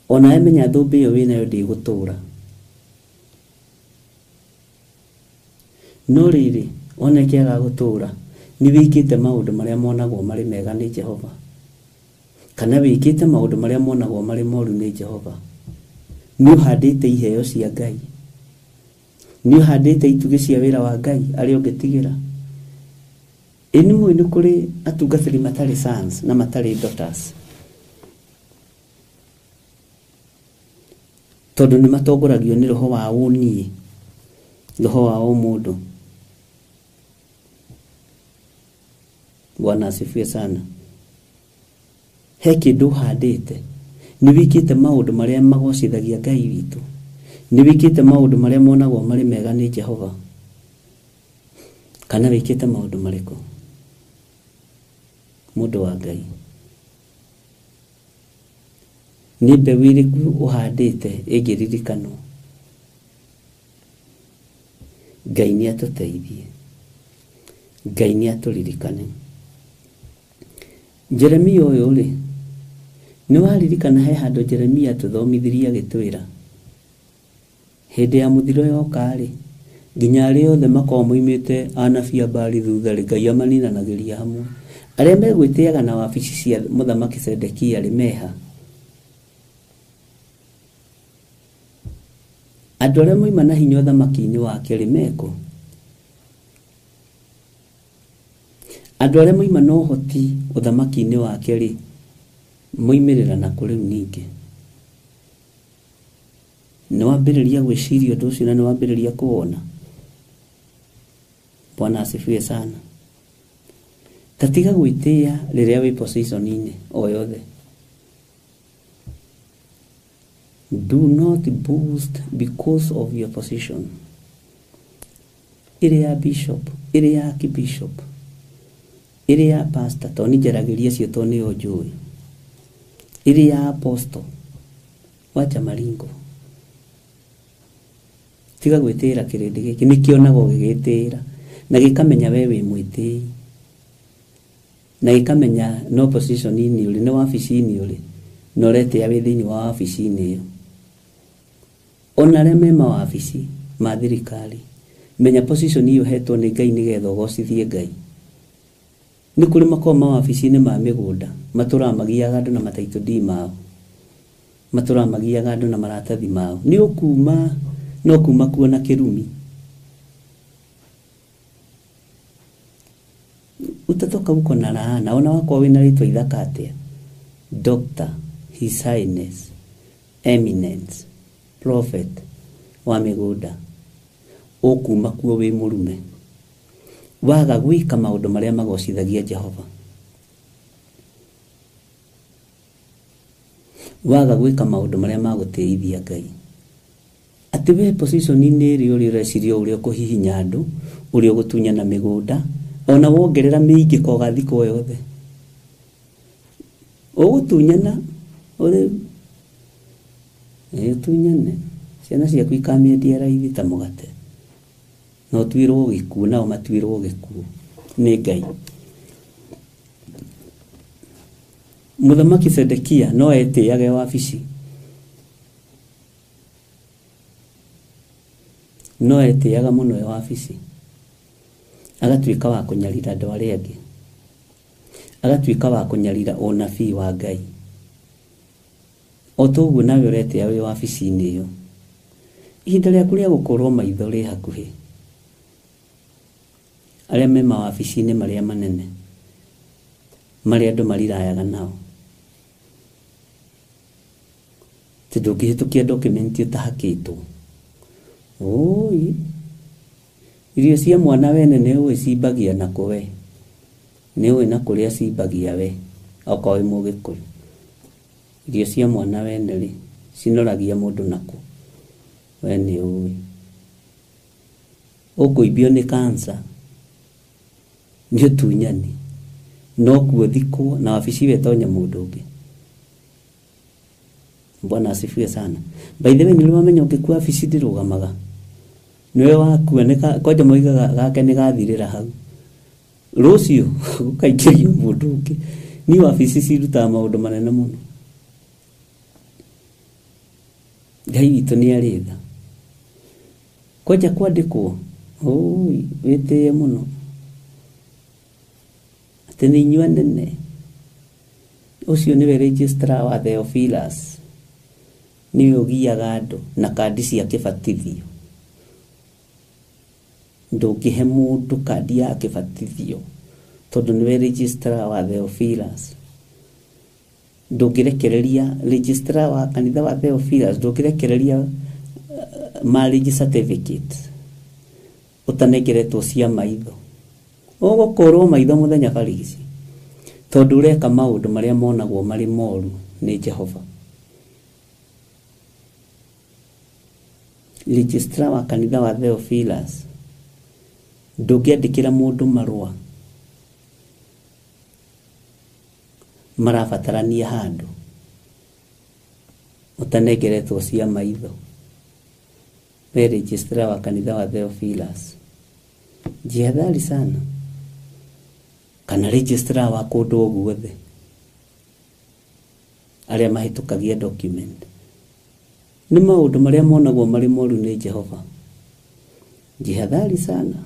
E: Onawe menya thũmbĩ ĩyo wĩnayo ndĩgũtũra. No rĩrĩ, ona ĩkĩaga gũtũra, nĩ wĩkĩte maũndũ marĩa monagwo marĩ mega nĩ Jehova, kana wĩkĩte maũndũ marĩa monagwo marĩ moru nĩ Jehova. Nĩ ũhandĩte iheo cia Ngai, nĩ ũhandĩte itugĩ cia wĩra wa Ngai arĩa ũngĩtigĩra. Ĩ nĩ mũĩ nĩ kũrĩ atungatĩri matarĩ sons na matarĩ daughters, tondũ nĩ matongoragio nĩ roho wa ũniĩ, roho wa ũmũndũ. Bwana asifiwe sana. He kĩndũ ũhandĩte, nĩ wĩkĩte maũndũ marĩa magocithagia Ngai witũ, nĩ wĩkĩte maũndũ marĩa monagwo marĩ mega nĩ Jehova, kana wĩkĩte maũndũ marĩkũ? Mũndũ wa Ngai, nĩ mbeũ ĩrĩkũ ũhandĩte ĩngĩririkanwo? Ngai nĩ atũteithie, Ngai nĩ atũririkane. Jeremia ũyũ rĩ, nĩ waririkana he handũ Jeremia atũthomithirie agĩtwĩra hĩndĩ ya mũthiro yoka rĩ, nginya arĩa othe makoragwo moimĩte anabii a Baali thutha rĩ, Ngai amaninanagĩria hamwe. Arĩa megwĩtĩaga na wabici cia mũthamaki Sedekia rĩ, meha? Andũ arĩa moima na hinya ũthamaki-inĩ wake rĩ, mekũ? Andũ arĩa moima na ũhoti ũthamaki-inĩ wake rĩ, moimĩrĩra na kũ rĩu ningĩ? Nĩ wambĩrĩria gwĩciria ũndũ ũcio na nĩ wambĩrĩria kũwona. Bwana asifiwe sana. Ta tiga gwĩtĩĩa rĩrĩa wĩ position-inĩ o yothe. Do not boast because of your position. Ĩrĩ ya bishop, ĩrĩ ya archbishop, ĩrĩ ya pastor, tondũ nĩ njaragĩria cio tondũ nĩo njũĩ. Ĩrĩ ya apostle, wacha maringo. Tiga gwĩtĩĩra kĩrĩndĩ gĩkĩ, nĩkĩonagwo gĩgĩtĩĩra na gĩkamenya we wĩ mwĩtĩi, na gĩkamenya no position-inĩ ũrĩ, nĩ wabici-inĩ ũrĩ, na ũretĩĩa wĩ thĩinĩ wa wabici-inĩ ĩyo. Ona arĩa me mawabici ma thirikari, menya position ĩyo ũhetwo nĩ Ngai nĩgetha ũgocithie Ngai. Nĩ kũrĩ makoragwo mawabici-inĩ ma mĩgũnda, matũraga magiaga andũ na mataitũ deed mao, matũraga magiaga andũ na maratathi mao. Nĩ ũkuma, no kuma kuo na kĩrumi. Utatoka huko na laana. Ona wakwa wĩna rĩtwa ithaka atĩa? Doctor, His Highness, Eminence, Prophet wa mĩgũnda, ũkuma kuo wĩ mũrume. Waga gwĩka maũndũ marĩa magocithagia Jehova, waga gwĩka maũndũ marĩa magũtĩithia Ngai. Atĩ we position-inĩ ĩrĩa ũrĩ ũreciria ũrĩa ũkũhihinya andũ, ũrĩa ũgũtunyana mĩgũnda, ona wongerera mĩingĩ ko ũgathikwo yothe. Ũgũtunyana ũrĩ ũtunyane, ciana ciaku ikamĩendia raithi ta mũgate, na ũtuĩrwo gĩkuũ, nao matuĩrwo gĩkuũ nĩ Ngai. Mũthamaki Sedekia no etĩage wabici, No etĩaga mũno e wabici, agatuĩka wa kũnyarira andũ arĩa angĩ, agatuĩka wa kũnyarira ũnabii wa Ngai. O ta ũguo nawe ũretĩa wĩ wabici-inĩ ĩyo, ihinda rĩaku rĩa gũkũrwo maitho rĩ hakuhĩ. Arĩa me mawabici-inĩ marĩa manene, marĩa andũ marirayaga nao, atĩ ndũngĩhĩtũkia document ũtahakĩtwo. Ũi, irio cia mwana wene nĩ ũĩ cimbagia na kũ we, nĩ ũĩ na kũrĩa cimbagia we, okorwo wĩ Mũgĩkũyũ. Irio cia mwana wene rĩ, cinoragia mũndũ nakũ, we nĩ ũĩ. Ũkũimbio nĩ cancer, nĩ ũtunyani, no kuo thikwo na wabici ĩyo ĩtonye mũndũ ũngĩ. Bwana asifiwe sana. By the way, nĩ ũrĩ wamenya ũngĩkua wabici ndĩrũgamaga? Nĩwe wakua, kwanja moigaga gake nĩ gathirĩra hau. Rũciũ gũkaingĩrio mũndũ ũngĩ. Niĩ wabici cirutaga maũndũ manene mũno. Ngai witũ nĩ arĩ tha. Kwanja kwandĩkwo, ũi, wĩtĩe mũno. Atĩ nĩ inyuĩ anene. Ũcio nĩwe registrar wa Theophilus. Nĩwe ũgiaga andũ na kandi cia kĩbatithio. Ndũngĩhe mũndũ kandi ya kĩbatithio tondũ nĩwe registrar wa Theophilus. Ndũngĩrekereria registrar wa kanitha wa Theophilus, ndũngĩrekereria marriage certificate ũtanengeretwo cia maitho. Ũgũkũrwo maitho mũthenya barigici tondũ ũreka maũndũ marĩa monagwo marĩ moru nĩ Jehova. Registrar wa kanitha wa Theophilus, ndũngĩandĩkĩra mũndũ marũa marabatarania handũ ũtanengeretwo cia maitho. We registrar wa kanitha wa Theophilus, jihadhari sana. Kana registrar wa kũndũ o guothe arĩa mahĩtũkagia document, nĩ maũndũ marĩa monagwo marĩ moru nĩ Jehova. Jihadhari sana.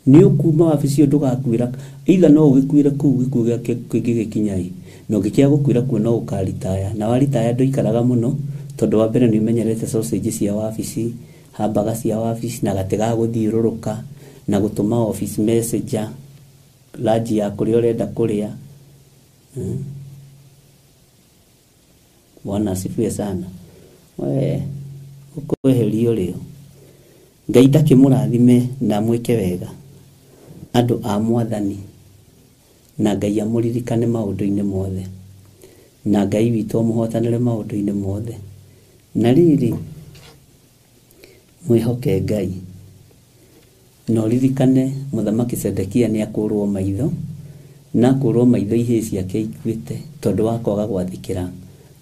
E: Nĩ ũkuma wabici ĩyo ndũgakuĩra, either no ũgĩkuĩre kũu gĩkuũ gĩake kĩngĩgĩkinya ĩ, na ũngĩkĩaga gũkuĩra kuo no ũkaritaya, na waritaya ndũikaraga mũno tondũ wa mbere nĩ ũmenyerete sausage cia wabici, hamburger cia wabici, na gatĩ ga gũthiũrũrũka na gũtũma office messenger lunch ya kũrĩa ũrenda kũrĩa. Bwana asifiwe sana. We ũkweherio rĩo. Ngai ndakĩmũrathime na mwĩke wega andũ a Mwathani, na Ngai amũririkane maũndũ-inĩ mothe, na Ngai witũ amũhotanĩre maũndũ-inĩ mothe. Na rĩrĩ, mwĩhoke Ngai, na ũririkane Mũthamaki Zedekia nĩ akũrwo maitho, na akũrwo maitho ihĩĩ ciake ikuĩte tondũ wa kwaga gwathĩkĩra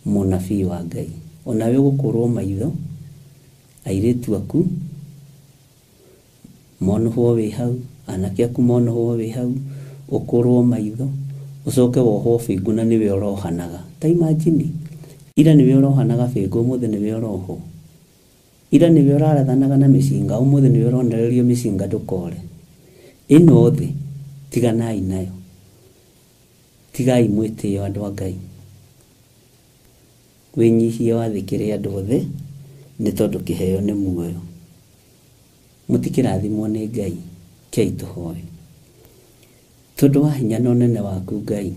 E: mũnabii wa Ngai. Onawe ũgũkũrwo maitho, airĩtu aku monũhwo wĩ hau, anake aku monũhwo wĩ hau, ũkũrwo maitho, ũcoke wohwo bĩngũ na nĩwe ũrohanaga. Ta imagine, ira nĩwe ũrohanaga bĩngũ, ũmũthĩ nĩwe ũrohwo. Ira nĩwe ũrarathanaga na mĩcinga, ũmũthĩ nĩwe ũronererio mĩcinga ndũkore. Ĩno thĩ tiganai nayo, tigai mwĩtĩo andũ a Ngai. Wĩnyihie wathĩkĩre andũ othe, nĩ tondũ kĩheo nĩ muoyo. Mũtikĩrathimwo nĩ Ngai, kei tũhoe. Tondũ wa hinya na ũnene waku Ngai,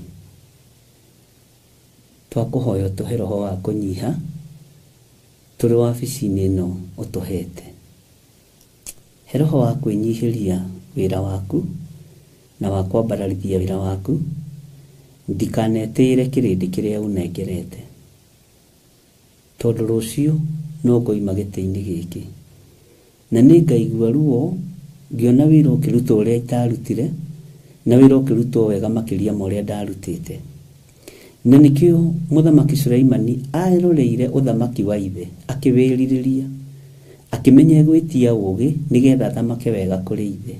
E: twakũhoya ũtũhe roho wa kũnyiha tũrĩ wabici-inĩ ĩno ũtũhete. He roho wa kwĩnyihĩria wĩra waku na wa kwambararithia wĩra waku, ndikanetĩĩre kĩrĩndĩ kĩrĩa ũnengerete, tondũ rũciũ no ngoima gĩtĩ-inĩ gĩkĩ na nĩ ngaigua ruo ngĩona wĩra ũkĩrutwo ũrĩa itarutire, na wĩra ũkĩrutwo wega makĩria ma ũrĩa ndarutĩte. Na nĩkĩo Mũthamaki Suleimani aroreire ũthamaki wa ithe, akĩwĩrirĩria, akĩmenya gwĩtia ũũgĩ nĩgetha athamake wega kũrĩ ithe.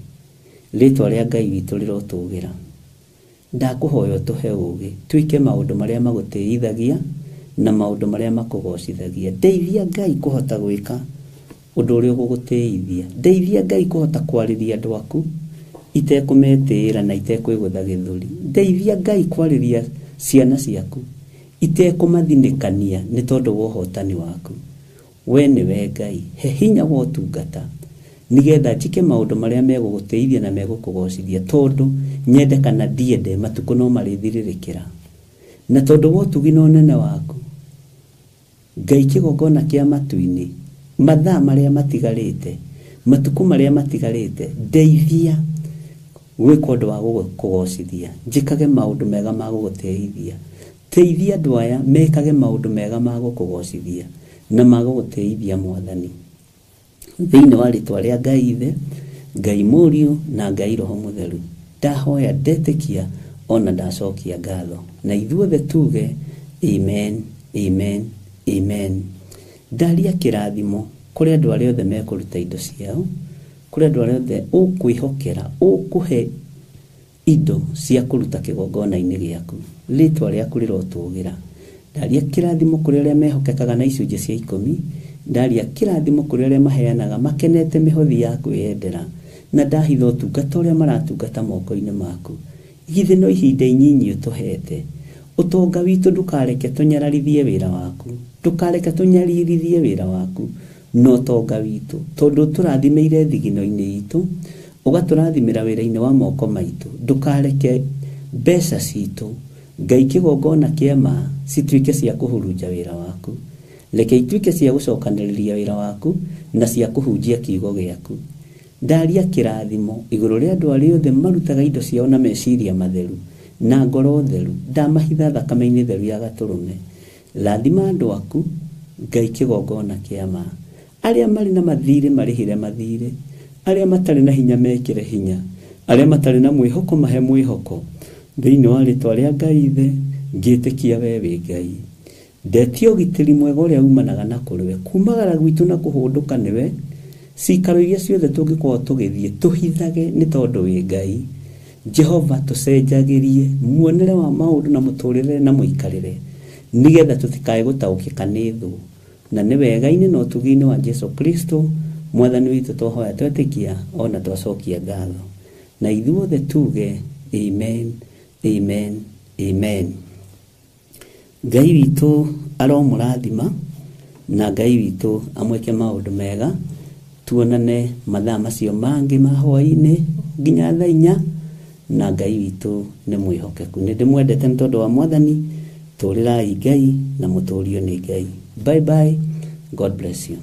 E: Rĩtwa rĩa Ngai witũ rĩrotũgĩra. Ndakũhoya ũtũhe ũũgĩ, twĩke maũndũ marĩa magũtĩithagia na maũndũ marĩa makũgocithagia. Ndeithia Ngai kũhota gwĩka Ũndũ ũrĩa ũgũgũtĩithia. Ndeithia Ngai kũhota kwarĩria andũ aku itekũmetĩĩra na itekwĩgũtha gĩthũri. Ndeithia Ngai kwarĩria ciana ciaku itekũmathinĩkania nĩ tondũ wa ũhotani waku. We nĩwe Ngai, he hinya wa ũtungata nĩgetha njĩke maũndũ marĩa megũgũtĩithia na megũkũgocithia, tondũ nyende kana ndiende matukũ no marĩthirĩrĩkĩra. Na tondũ wa ũtugi na ũnene waku, Ngai kĩgongona kĩa matu-inĩ, mathaa marĩa matigarĩte, matukũ marĩa matigarĩte, ndeithia gwĩka ũndũ wa gũkũgocithia, njĩkage maũndũ mega ma gũgũtĩithia. Teithia andũ aya mekage maũndũ mega ma gũkũgocithia na ma gũgũtĩithia Mwathani. Thĩinĩ wa rĩtwa rĩa Ngai Ithe, Ngai Mũriũ na Ngai Roho Mũtheru, ndahoya ndetĩkia ona ndacokia ngatho, na ithuothe tuge amen, amen, amen. Ndaria kĩrathimo kũrĩ andũ arĩa othe mekũruta indo ciao, kũrĩ andũ arĩa othe ũkwĩhokera, ũkũhe indo cia kũruta kĩgongona-inĩ gĩaku, rĩtwa rĩaku rĩrotũgĩra. Ndaria kĩrathimo kũrĩ arĩa mehokekaga na icunjĩ cia 10, ndaria kĩrathimo kũrĩ arĩa maheanaga makenete mĩhothi ya kwĩyendera, na ndahitha ũtungata ũrĩa maratungata moko-inĩ maku. Githĩ no ihinda inyinyi ũtũhete? Ũtonga witũ ndũkareke tũnyararithie wĩra waku, ndũkareke tũnyaririthie wĩra waku na ũtonga witũ, tondũ ũtũrathimĩire thigino-inĩ itũ, ũgatũrathimĩra wĩra-inĩ wa moko maitũ. Ndũkareke mbeca citũ, Ngai kĩgongona kĩa ma, cituĩke cia kũhurunja wĩra waku. Reke ituĩke cia gũcokanĩrĩria wĩra waku na cia kũhunjia kiugo gĩaku. Ndaria kĩrathimo igũrũ rĩa andũ arĩa othe marutaga indo ciao na meciria matheru na ngoro theru, ndamahitha thakame-inĩ theru ya gatũrũme. Rathima andũ aku, Ngai kĩgongona kĩa ma. Arĩa marĩ na mathirĩ marĩhĩre mathirĩ, arĩa matarĩ na hinya mekĩre hinya, arĩa matarĩ na mwĩhoko mahe mwĩhoko. Thĩinĩ wa rĩtwa rĩa Ngai Ithe, ngĩtĩkia we wĩ Ngai. Ndetia ũgitĩri mwega ũrĩa umanaga na kũrĩ we, kumagara gwitũ na kũhũndũka nĩwe, cikaro iria ciothe tũngĩkorwo tũgĩthiĩ tũhithage nĩ tondũ wĩ Ngai. Jehova, tũcenjagĩrie muonere wa maũndũ na mũtũrĩre na mũikarĩre, nĩgetha tũtikae gũtaũkĩka nĩ thũ. Na nĩ wega-inĩ na ũtugi-inĩ wa Jesu Kristo Mwathani witũ twahoya twetĩkia ona twacokia ngatho, na ithuothe tuge amen, amen, amen. Ngai witũ aromũrathima na Ngai witũ amwĩke maũndũ mega. Tuonane mathaa macio mangĩ ma hwaĩ-inĩ nginya thaa 4, na Ngai witũ nĩ mwĩhokeku. Nĩ ndĩmwendete nĩ tondũ wa Mwathani. Tũrĩrai Ngai na mũtũrio nĩ Ngai. Bye bye. God bless you.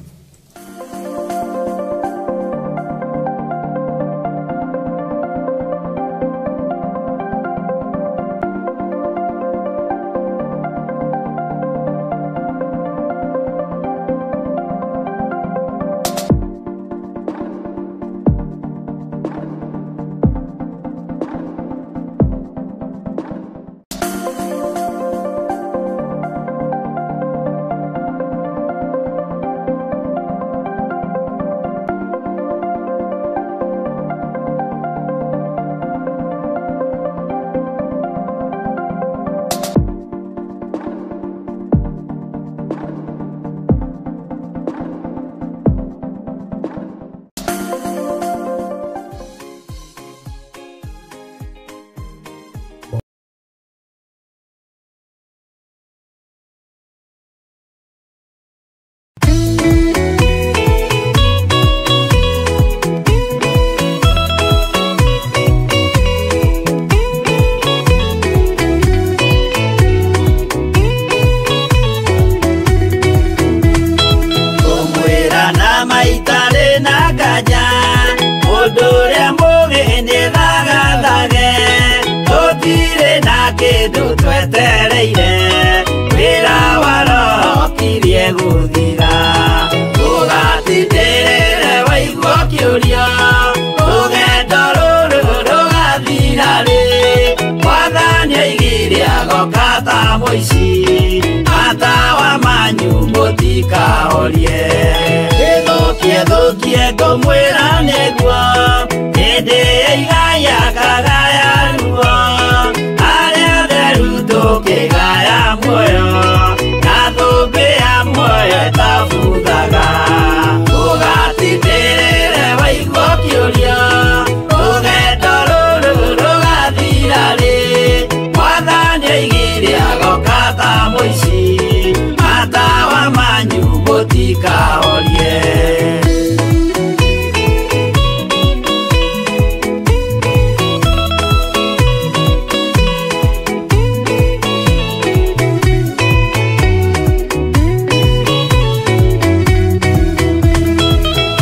G: mũtikahorie.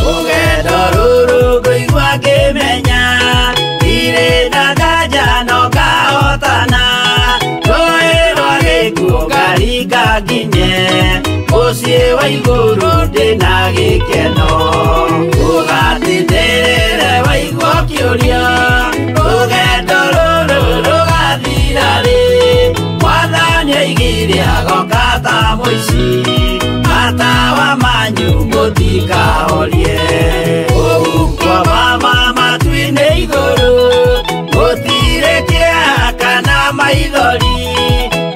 G: Rũgendo rũrũ ngũigua ngĩmenya ndirĩ na nganja no ngahotana, rũĩ rwa gĩkuũ ngaringa nginye mũciĩ wa igũrũ ndĩna gĩkeno. Ũgatindĩrĩre waigua ũkĩũria rũgendo rũrũ rũgathira rĩ, Mwathani oigire agoka ta mũici, matawa manyu mũtikahorie. Kũu kwa matu-inĩ igũrũ gũtirĩ kĩeha kana maithori,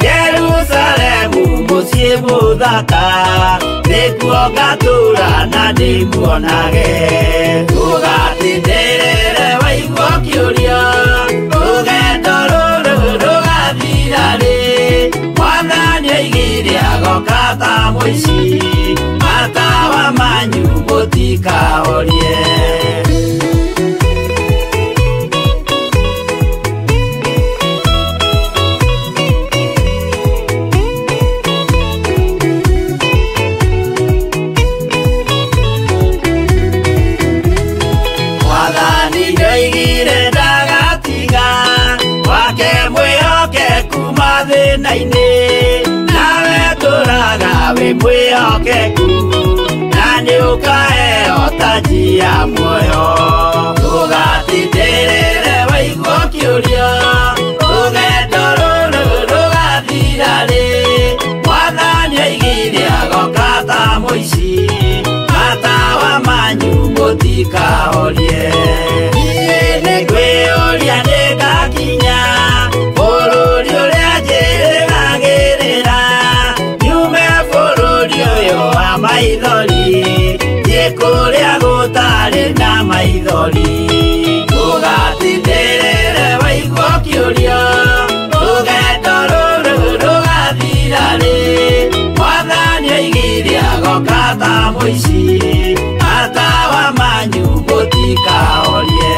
G: Jerusalemu mũciĩ mũthaka nĩkuo ngatũũra na ndĩmuonage. Ũgatindĩrĩre waigua ũkĩũria rũgendo rũrũ rũgathira rĩ, Mwathani oigire agoka ta mũici, matawa manyu mũtikahorie. Mwathani nĩoigire ndagatiga wake mwĩhokeku mathĩna-inĩ, nawe tũraga wĩ mwĩhokeku na nĩũkaheo taji ya muoyo. Ũgatindĩrĩre waigua ũkĩũria rũgendo rũrũ rũgathira rĩ, Mwathani oigire agoka ta mũici, matawa manyu mũtikahorie. Niĩ nĩngwĩyũria nĩngakinya bũrũri ũrĩa njĩrĩgagĩrĩra, nyume bũrũri ũyũ wa maithori thiĩ kũrĩa gũtarĩ na maithori. Ũgatindĩrĩre waigua ũkĩũria rũgendo rũrũ rũgathira rĩ, Mwathani oigire agoka ta mũici, matawa manyu mũtikahorie.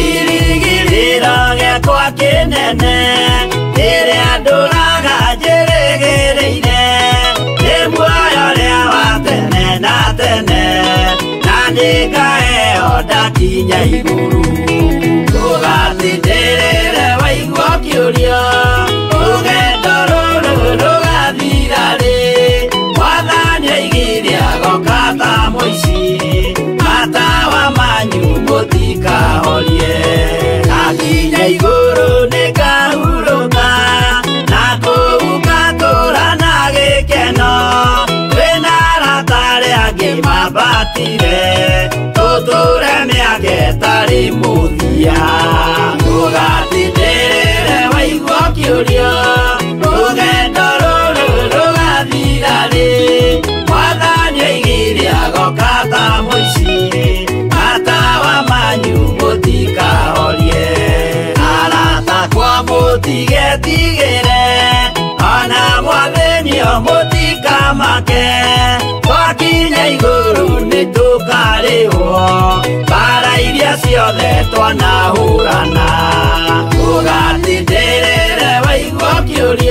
G: Kĩrĩgĩrĩro gĩakwa kĩnene kĩrĩa ndũraga njĩrĩgĩrĩire, nĩ muoyo ũrĩa wa tene na tene, na nĩngaheo ndakinya igũrũ. Ũgatindĩrĩre waigua ũkĩũria rũgendo rũrũ rũgathira rĩ, Mwathani oigire agoka ta mũici, matawa manyu mũtikahorie. Ndakinya igũrũ nĩngahurũka na kũu ngatũũra na gĩkeno, twĩna arata arĩa angĩ mambatire tũtũũre mĩaka ĩtarĩ mũthia. Ũgatindĩrĩre waigua ũkĩũria rũgendo rũrũ rũgathira rĩ, Mwathani oigire agoka ta mũici, matawa manyu mũtikahorie. Arata akwa mũtigetigĩre ona mwathĩnio mũtikamake, twakinya igũrũ nĩtũkarĩhwo mbara iria ciothe twanahũrana. Ũgatindĩrĩre waigua ũkĩũria